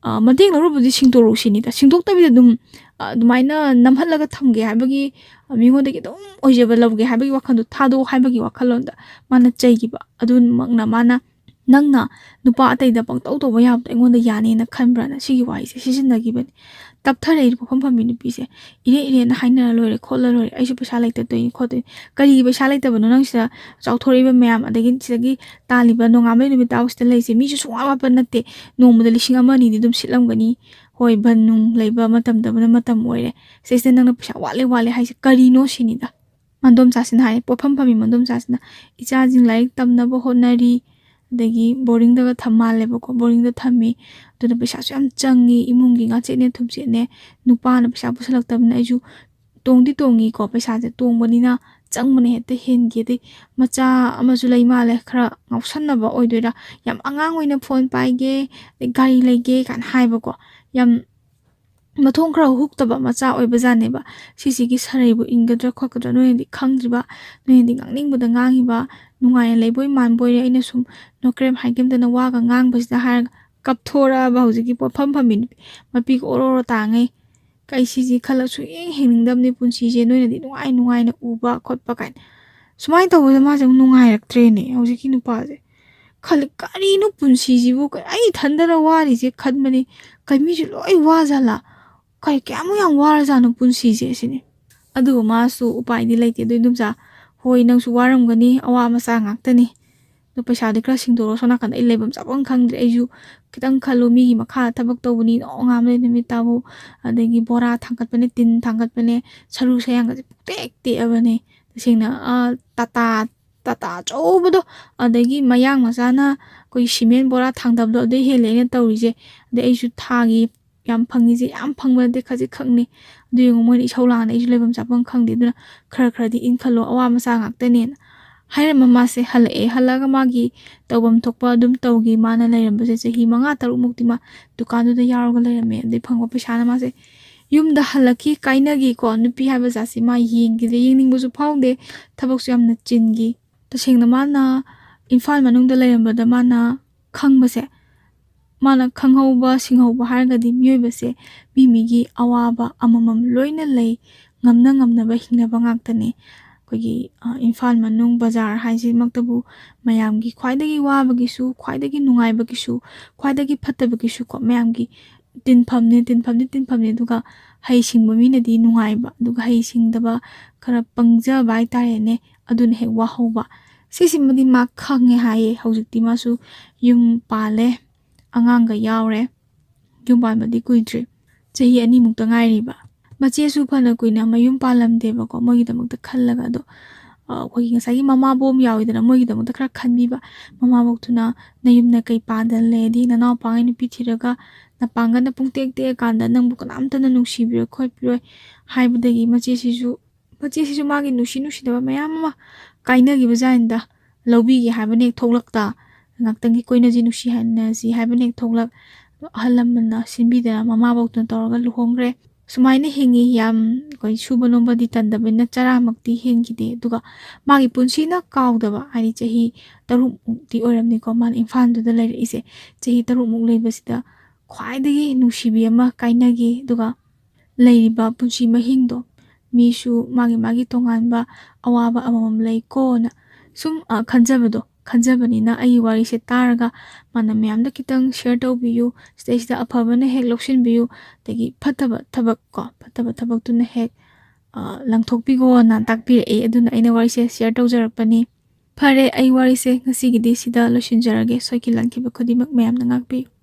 ꯑ, ꯃꯇꯦꯡ ꯂꯧꯔꯨꯕꯗꯤ ꯁꯤꯡꯗꯣꯔꯛꯎ" ꯁꯤꯅꯤꯗ꯫ ꯁꯤꯡꯗꯣꯛꯇꯕꯤꯗ ꯑꯗꯨꯝ, ꯑ, ꯑꯗꯨꯃꯥꯏꯅ ꯅꯝꯍꯠꯂꯒ ꯊꯝꯒꯦ ꯍꯥꯏꯕꯒꯤ, ꯑ, ꯃꯤꯉꯣꯟꯗꯒꯤ ꯑꯗꯨꯝ ꯑꯣꯏꯖꯕ ꯂꯧꯒꯦ ꯍꯥꯏꯕꯒꯤ ꯋꯥꯈꯜꯗꯣ ꯊꯥꯗꯣꯛꯑꯣ ꯍꯥꯏꯕꯒꯤ ꯋꯥꯈꯜꯂꯣꯟꯗ ꯃꯥꯅ ꯆꯩꯈꯤꯕ꯫ ꯑꯗꯨꯃꯛꯅ ꯃꯥꯅ, "ꯅꯪꯅ ꯅꯨꯄꯥ ꯑꯇꯩꯗ ꯄꯪꯇꯧ ꯇꯧꯕ ꯌꯥꯕꯗꯣ ꯑꯩꯉꯣꯟꯗ ꯌꯥꯅꯤꯅ ꯈꯟꯕ꯭ꯔꯥꯅ?" ꯁꯤꯒꯤ ꯋꯥꯍꯩꯁꯦ ꯁꯤꯖꯤꯟꯅꯈꯤꯕꯅꯤ꯫ ꯇꯞꯊꯔꯛꯏ ꯄꯣꯠꯐꯝ ꯐꯝꯕꯤ ꯅꯨꯄꯤꯁꯦ꯫ "ꯏꯔꯦ ꯏꯔꯦꯅ ꯍꯥꯏꯅꯔ ꯂꯣꯏꯔꯦ, ꯈꯣꯠꯂ ꯂꯣꯏꯔꯦ, ꯑꯩꯁꯨ ꯄꯩꯁꯥ ꯂꯩꯇꯗꯣꯏꯅꯤ ꯈꯣꯠꯇꯣꯏꯅꯤ"꯫ ꯀꯔꯤꯒꯤ ꯄꯩꯁꯥ ꯂꯩꯇꯕꯅꯣ? ꯅꯪ ꯁꯤꯗ ꯆꯥꯎꯊꯣꯔꯛꯏꯕ ꯃꯌꯥꯝ, ꯑꯗꯒꯤ ꯁꯤꯗꯒꯤ ꯇꯥꯜꯂꯤꯕ ꯅꯣꯡꯉꯥꯟꯕꯗꯩ ꯅꯨꯃꯤꯠ ꯇꯥꯕ ꯁꯤꯗ ꯂꯩꯁꯦ, ꯃꯤꯁꯨ ꯁꯨꯡꯋꯥꯠ ꯋꯥꯠꯄ ꯅꯠꯇꯦ꯫ ꯅꯣꯡꯃꯗ ꯂꯤꯁꯤꯡ ꯑꯃ ꯑꯅꯤꯗꯤ ꯑꯗꯨꯝ ꯁꯤꯠꯂꯝꯒꯅꯤ꯫ ꯍꯣꯏ, ꯕꯟ ꯅꯨꯡ ꯂꯩꯕ ꯃꯇꯝꯗꯕꯨꯅ ꯃꯇꯝ ꯑꯣꯏꯔꯦ꯫ ꯁꯤꯁꯤꯗ ꯅꯪꯅ ꯄꯩꯁꯥ ꯋꯥꯠꯂꯦ ꯋꯥꯠꯂꯦ ꯍꯥꯏꯁꯦ ꯀꯔꯤꯅꯣ ꯁꯤꯅꯤꯗ꯫ ꯃꯟꯗꯣꯝꯆꯥꯁꯤꯅ ꯍꯥꯏ, ꯄꯣꯠꯐꯝ ꯐꯝꯕꯤ ꯃꯟꯗꯣꯝꯆꯥꯁꯤꯅ, "ꯏꯆꯥꯁꯤꯡ ꯂꯥꯏꯔꯤꯛ ꯇꯝꯅꯕ ꯍꯣꯠꯅꯔꯤ, ꯑꯗꯒꯤ ꯕꯣꯔꯗꯤꯡꯗꯒ ꯊꯝ ꯃꯥꯜꯂꯦꯕꯀꯣ, ꯕꯣꯔꯗꯤꯡꯗ ꯊꯝꯃꯤ, ꯑꯗꯨꯅ ꯄꯩꯁꯥꯁꯨ ꯌꯥꯝ ꯆꯪꯉꯤ, ꯏꯃꯨꯡꯒꯤ ꯉꯥꯆꯦꯠꯅꯦ ꯊꯨꯝꯆꯦꯠꯅꯦ, ꯅꯨꯄꯥꯅ ꯄꯩꯁꯥ ꯄꯨꯁꯜꯂꯛꯇꯕꯅꯤꯅ ꯑꯩꯁꯨ ꯇꯣꯡꯗꯤ ꯇꯣꯡꯉꯤꯀꯣ, ꯄꯩꯁꯥꯁꯦ ꯇꯣꯡꯕꯅꯤꯅ ꯆꯪꯕꯅ ꯍꯦꯛꯇ ꯍꯦꯟꯒꯤ"꯫ ꯑꯗꯩ ꯃꯆꯥ ꯑꯃꯁꯨ ꯂꯩ ꯃꯥꯜꯂꯦ, ꯈꯔ ꯉꯥꯎꯁꯟꯅꯕ ꯑꯣꯏꯗꯣꯏꯔꯥ, ꯌꯥꯝ ꯑꯉꯥꯡ ꯑꯣꯏꯅ ꯐꯣꯟ ꯄꯥꯏꯒꯦ, ꯑꯗꯩ ꯒꯥꯔꯤ ꯂꯩꯒꯦ ꯀꯥꯏꯅ ꯍꯥꯏꯕꯀꯣ, ꯌꯥꯝ ꯃꯊꯣꯡ ꯈꯔ ꯍꯨꯛꯇꯕ ꯃꯆꯥ ꯑꯣꯏꯕꯖꯥꯠꯅꯦꯕ꯫ ꯁꯤꯁꯤꯒꯤ ꯁꯔꯩꯕꯨ ꯏꯟꯒꯗ꯭ꯔꯥ ꯈꯣꯠꯀꯗ꯭ꯔꯥ ꯅꯣꯏꯅꯗꯤ ꯈꯪꯗ꯭ꯔꯤꯕ, ꯅꯣꯏꯅꯗꯤ ꯉꯥꯡꯅꯤꯡꯕꯗ ꯉꯥꯡꯉꯤꯕ, ꯅꯨꯡꯉꯥꯏꯅ ꯂꯩꯕꯣꯏ ꯃꯥꯟꯕꯣꯏꯔꯦ, ꯑꯩꯅ ꯁꯨꯝ ꯅꯣꯀ꯭ꯔꯦꯝ ꯍꯥꯏꯀꯦꯝꯗꯅ ꯋꯥꯒ ꯉꯥꯡꯕꯁꯤꯗ ꯍꯥꯏꯔꯒ ꯀꯞꯊꯣꯔꯛꯑꯕ ꯍꯧꯖꯤꯛꯀꯤ ꯄꯣꯠꯐꯝ ꯐꯝꯕꯤ ꯅꯨꯄꯤ꯫ ꯃꯄꯤꯒ ꯑꯣꯔꯣ ꯑꯣꯔꯣ ꯇꯥꯡꯉꯩ꯫ ꯀꯩ ꯁꯤꯁꯤ ꯈꯜꯂ ꯁꯨꯡꯌꯦꯡ ꯍꯤꯡꯅꯤꯡꯗꯕꯅꯤ ꯄꯨꯟꯁꯤꯁꯦ, ꯅꯣꯏꯅꯗꯤ ꯅꯨꯡꯉꯥꯏ ꯅꯨꯡꯉꯥꯏꯅ ꯎꯕ ꯈꯣꯠꯄ ꯀꯥꯏꯅ꯫ ꯁꯨꯃꯥꯏꯅ ꯇꯧꯕꯗ ꯃꯥꯁꯦ ꯑꯃꯨꯛ ꯅꯨꯡꯉꯥꯏꯔꯛꯇ꯭ꯔꯦꯅꯦ ꯍꯧꯖꯤꯛꯀꯤ ꯅꯨꯄꯥꯁꯦ꯫ ꯈꯜꯂꯤ, "ꯀꯔꯤꯅꯣ ꯄꯨꯟꯁꯤꯁꯤꯕꯨ? ꯀ-, ꯑꯩ ꯏꯊꯟꯗꯅ ꯋꯥꯔꯤꯁꯦ?" ꯈꯟꯕꯅꯤ꯫ "ꯀꯩ, ꯃꯤꯁꯨ ꯂꯣꯏ ꯋꯥꯖꯥꯠꯂꯥ? ꯀꯩ, ꯀꯌꯥꯃꯨꯛ ꯌꯥꯝ ꯋꯥꯔꯖꯥꯠꯅꯣ ꯄꯨꯟꯁꯤꯁꯦ?" ꯁꯤꯅꯤ꯫ ꯑꯗꯨꯕꯨ ꯃꯥꯁꯨ ꯎꯄꯥꯏꯗꯤ ꯂꯩꯇꯦ꯫ ꯑꯗꯨ ꯏꯟꯗꯣꯝꯆꯥ, "ꯍꯣꯏ, ꯅꯪꯁꯨ ꯋꯥꯔꯝꯒꯅꯤ, ꯑꯋꯥ ꯃꯆꯥ ꯉꯥꯛꯇꯅꯤ꯫ ꯑꯗꯣ ꯄꯩꯁꯥꯗꯤ ꯈꯔ ꯁꯤꯡꯗꯣꯔꯣ, ꯁꯣꯝ ꯅꯥꯀꯟꯗ ꯑꯩ ꯂꯩꯐꯝ ꯆꯥꯐꯝ ꯈꯪꯗ꯭ꯔꯦ꯫ ꯑꯩꯁꯨ ꯈꯤꯇꯪ ꯈꯜꯂꯨ, ꯃꯤꯒꯤ ꯃꯈꯥꯗ ꯊꯕꯛ ꯇꯧꯕꯅꯤ, ꯅꯣꯡꯉꯥꯟꯕꯗꯩ ꯅꯨꯃꯤꯠ ꯇꯥꯕꯨ, ꯑꯗꯒꯤ ꯕꯣꯔꯥ ꯊꯥꯡꯒꯠꯄꯅꯦ, ꯇꯤꯟ ꯊꯥꯡꯒꯠꯄꯅꯦ, ꯁꯔꯨ ꯁꯌꯥꯡꯒꯁꯦ ꯄꯨꯛꯇꯦꯛ ꯇꯦꯛꯑꯕꯅꯦ꯫ ꯇꯁꯦꯡꯅ, ꯑ, ꯇꯥꯇꯥ, ꯇꯥꯇꯥ ꯑꯆꯧꯕꯗꯣ, ꯑꯗꯒꯤ ꯃꯌꯥꯡ ꯃꯆꯥꯅ ꯑꯩꯈꯣꯏꯒꯤ ꯁꯤꯃꯦꯟ ꯕꯣꯔꯥ ꯊꯥꯡꯗꯕꯗꯣ, ꯑꯗꯨꯗꯩ ꯍꯦꯜꯂꯦ ꯑꯩꯅ ꯇꯧꯔꯤꯁꯦ꯫ ꯑꯗꯩ ꯑꯩꯁꯨ ꯊꯥꯒꯤ ꯌꯥꯝ ꯐꯪꯉꯤꯁꯦ ꯌꯥꯝ ꯐꯪꯕ ꯅꯠꯇꯦ, ꯈꯖꯤꯛ ꯈꯛꯅꯤ꯫ ꯑꯗꯨ ꯌꯦꯡꯉꯨ, ꯃꯣꯏꯅ ꯏꯁꯧ ꯂꯥꯡꯅ ꯑꯩꯁꯨ ꯂꯩꯐꯝ ꯆꯥꯐꯝ ꯈꯪꯗꯦ꯫ ꯑꯗꯨꯅ ꯈꯔ ꯈꯔꯗꯤ ꯏꯟꯈꯠꯂꯣ, ꯑꯋꯥ ꯃꯆꯥ ꯉꯥꯛꯇꯅꯦꯅ" ꯍꯥꯏꯔꯝꯕ ꯃꯥꯁꯦ ꯍꯜꯂꯛꯑꯦ꯫ ꯍꯜꯂꯛꯑꯒ ꯃꯥꯒꯤ ꯇꯧꯐꯝ ꯊꯣꯛꯄ ꯑꯗꯨꯝ ꯇꯧꯈꯤ꯫ ꯃꯥꯅ ꯂꯩꯔꯝꯕꯁꯦ ꯆꯍꯤ ꯃꯉꯥ ꯇꯔꯨꯛꯃꯨꯛꯇꯤ ꯃꯥ ꯗꯨꯀꯥꯟꯗꯨꯗ ꯌꯥꯎꯔꯒ ꯂꯩꯔꯝꯃꯦ꯫ ꯑꯗꯩ ꯐꯪꯕ ꯄꯩꯁꯥꯅ ꯃꯥꯁꯦ ꯌꯨꯝꯗ ꯍꯜꯂꯛꯈꯤ, ꯀꯥꯏꯅꯈꯤꯀꯣ꯫ ꯅꯨꯄꯤ ꯍꯥꯏꯕ ꯖꯥꯠꯁꯤ ꯃꯥ ꯌꯦꯡꯈꯤꯗꯦ, ꯌꯦꯡꯅꯤꯡꯕꯁꯨ ꯐꯥꯎꯗꯦ, ꯊꯕꯛꯁꯨ ꯌꯥꯝꯅ ꯆꯤꯟꯈꯤ꯫ ꯇꯁꯦꯡꯅ ꯃꯥꯅ ꯏꯝꯐꯥꯜ ꯃꯅꯨꯡꯗ ꯂꯩꯔꯝꯕꯗ ꯃꯥꯅ ꯈꯪꯕꯁꯦ, ꯃꯥꯅ ꯈꯪꯍꯧꯕ ꯁꯤꯡꯍꯧꯕ ꯍꯥꯏꯔꯒꯗꯤ ꯃꯤꯑꯣꯏꯕꯁꯦ ꯃꯤ ꯃꯤꯒꯤ ꯑꯋꯥꯕ ꯑꯃꯃꯝ ꯂꯣꯏꯅ ꯂꯩ, ꯉꯝꯅ ꯉꯝꯅꯕ ꯍꯤꯡꯅꯕ ꯉꯥꯛꯇꯅꯤ꯫ ꯑꯩꯈꯣꯏꯒꯤ ꯏꯝꯐꯥꯜ ꯃꯅꯨꯡ ꯕꯖꯥꯔ ꯍꯥꯏꯁꯤꯃꯛꯇꯕꯨ ꯃꯌꯥꯝꯒꯤ ꯈ꯭ꯋꯥꯏꯗꯒꯤ ꯋꯥꯕꯒꯤꯁꯨ, ꯈ꯭ꯋꯥꯏꯗꯒꯤ ꯅꯨꯡꯉꯥꯏꯕꯒꯤꯁꯨ, ꯈ꯭ꯋꯥꯏꯗꯒꯤ ꯐꯠꯇꯕꯒꯤꯁꯨꯀꯣ, ꯃꯌꯥꯝꯒꯤ ꯇꯤꯟꯐꯝꯅꯤ, ꯇꯤꯟꯐꯝꯅꯤ, ꯇꯤꯟꯐꯝꯅꯤ꯫ ꯑꯗꯨꯒ ꯍꯩꯁꯤꯡꯕ ꯃꯤꯅꯗꯤ ꯅꯨꯡꯉꯥꯏꯕ, ꯑꯗꯨꯒ ꯍꯩꯁꯤꯡꯗꯕ, ꯈꯔ ꯄꯪꯖꯕ ꯍꯥꯏꯇꯥꯔꯦꯅꯦ, ꯑꯗꯨꯅ ꯍꯦꯛ ꯋꯥꯍꯧꯕ꯫ ꯁꯤꯁꯤꯃꯗꯤ ꯃꯥ ꯈꯪꯉꯦ ꯍꯥꯏꯌꯦ꯫ ꯍꯧꯖꯤꯛꯇꯤ ꯃꯥꯁꯨ ꯌꯨꯝ ꯄꯥꯜꯂꯦ, ꯑꯉꯥꯡꯒ ꯌꯥꯎꯔꯦ꯫ ꯌꯨꯝ ꯄꯥꯟꯕꯗꯤ ꯀꯨꯏꯗ꯭ꯔꯤ, ꯆꯍꯤ ꯑꯅꯤꯃꯨꯛꯇ ꯉꯥꯏꯔꯤꯕ꯫ ꯃꯆꯦꯁꯨ ꯐꯅ ꯀꯨꯏꯅ ꯃꯌꯨꯝ ꯄꯥꯜꯂꯝꯗꯦꯕꯀꯣ, ꯃꯣꯏꯒꯤꯗꯃꯛꯇ ꯈꯜꯂꯒ꯫ ꯑꯗꯣ ꯑꯩꯈꯣꯏꯒꯤ ꯉꯁꯥꯏꯒꯤ ꯃꯃꯥꯕꯣꯛ ꯑꯃ ꯌꯥꯎꯋꯤꯗꯅ, ꯃꯣꯏꯒꯤꯗꯃꯛꯇ ꯈꯔ ꯈꯟꯕꯤꯕ꯫ ꯃꯃꯥꯕꯣꯛꯇꯨꯅ, "ꯅꯌꯨꯝꯅ ꯀꯩ ꯄꯥꯗꯅ ꯂꯩ? ꯑꯗꯩ ꯅꯅꯥꯎꯄꯥꯉꯩ ꯅꯨꯄꯤ ꯊꯤꯔꯒ ꯅꯄꯥꯡꯒꯜꯅ ꯄꯨꯡꯇꯦꯛ ꯇꯦꯛꯑꯀꯥꯟꯗ ꯅꯪꯕꯨ ꯀꯅꯥꯝꯇꯅ ꯅꯨꯡꯁꯤꯕꯤꯔꯣꯏ ꯈꯣꯠꯄꯤꯔꯣꯏ" ꯍꯥꯏꯕꯗꯒꯤ ꯃꯆꯦꯁꯤꯁꯨ, ꯃꯆꯦꯁꯤꯁꯨ ꯃꯥꯒꯤ ꯅꯨꯡꯁꯤ ꯅꯨꯡꯁꯤꯅꯕ ꯃꯌꯥꯝ ꯑꯃ ꯀꯥꯏꯅꯈꯤꯕ ꯖꯥꯠꯅꯤꯗ꯫ ꯂꯧꯕꯤꯒꯦ ꯍꯥꯏꯕꯅ ꯍꯦꯛ ꯊꯣꯛꯂꯛꯇ, ꯉꯥꯛꯇꯪꯒꯤ ꯀꯣꯏꯅꯁꯤ, ꯅꯨꯡꯁꯤ ꯍꯥꯏꯅꯁꯤ ꯍꯥꯏꯕꯅ ꯍꯦꯛ ꯊꯣꯛꯂꯛ, ꯑꯍꯜ ꯂꯃꯟꯅ ꯁꯤꯟꯕꯤꯗꯅ ꯃꯃꯥꯕꯣꯛꯇꯨꯅ ꯇꯧꯔꯒ ꯂꯨꯍꯣꯡꯈ꯭ꯔꯦ꯫ ꯁꯨꯃꯥꯏꯅ ꯍꯤꯡꯉꯤ꯫ ꯌꯥꯝ ꯑꯩꯈꯣꯏ ꯁꯨꯕ ꯅꯣꯝꯕꯗꯤ ꯇꯟꯗꯕꯅꯤꯅ ꯆꯔꯥꯃꯛꯇꯤ ꯍꯦꯟꯈꯤꯗꯦ꯫ ꯑꯗꯨꯒ ꯃꯥꯒꯤ ꯄꯨꯟꯁꯤꯅ ꯀꯥꯎꯗꯕ, ꯍꯥꯏꯗꯤ ꯆꯍꯤ ꯇꯔꯨꯛꯃꯨꯛꯇꯤ ꯑꯣꯏꯔꯝꯅꯤꯀꯣ ꯃꯥꯅ ꯏꯝꯐꯥꯜꯗꯨꯗ ꯂꯩꯔꯛꯏꯁꯦ꯫ ꯆꯍꯤ ꯇꯔꯨꯛꯃꯨꯛ ꯂꯩꯕꯁꯤꯗ ꯈ꯭ꯋꯥꯏꯗꯒꯤ ꯅꯨꯡꯁꯤꯕꯤ ꯑꯃ ꯀꯥꯏꯅꯈꯤ꯫ ꯑꯗꯨꯒ ꯂꯩꯔꯤꯕ ꯄꯨꯟꯁꯤ ꯃꯍꯤꯡꯗꯣ, ꯃꯤꯁꯨ ꯃꯥꯒꯤ ꯃꯥꯒꯤ ꯇꯣꯉꯥꯟꯕ ꯑꯋꯥꯕ ꯑꯃꯃꯝ ꯂꯩꯀꯣꯅ ꯁꯨꯝ, ꯑ, ꯈꯟꯖꯕꯗꯣ, ꯈꯟꯖꯕꯅꯤꯅ ꯑꯩꯒꯤ ꯋꯥꯔꯤꯁꯦ ꯇꯥꯔꯒ ꯃꯥꯅ ꯃꯌꯥꯝꯗ ꯈꯤꯇꯪ share ꯇꯧꯕꯤꯌꯨ꯫ ꯁꯤꯗꯩꯁꯤꯗ ꯑꯐꯕꯅ ꯍꯦꯛ ꯂꯧꯁꯤꯟꯕꯤꯌꯨ, ꯑꯗꯒꯤ ꯐꯠꯇꯕ ꯊꯕꯛ ꯀꯣ, ꯐꯠꯇꯕ ꯊꯕꯛꯇꯨꯅ ꯍꯦꯛ, ꯑ, ꯂꯪꯊꯣꯛꯄꯤꯈꯣꯅ ꯇꯥꯛꯄꯤꯔꯛꯑꯦ꯫ ꯑꯗꯨꯅ ꯑꯩꯅ ꯋꯥꯔꯤꯁꯦ share ꯇꯧꯖꯔꯛꯄꯅꯤ꯫ ꯐꯔꯦ, ꯑꯩ ꯋꯥꯔꯤꯁꯦ ꯉꯁꯤꯒꯤꯗꯤ ꯁꯤꯗ ꯂꯣꯏꯁꯤꯟꯖꯔꯒꯦ꯫ ꯁꯣꯏꯈꯤ ꯂꯥꯟꯈꯤꯕ ꯈꯨꯗꯤꯡꯃꯛ ꯃꯌꯥꯝꯅ ꯉꯥꯛꯄꯤꯌꯨ꯫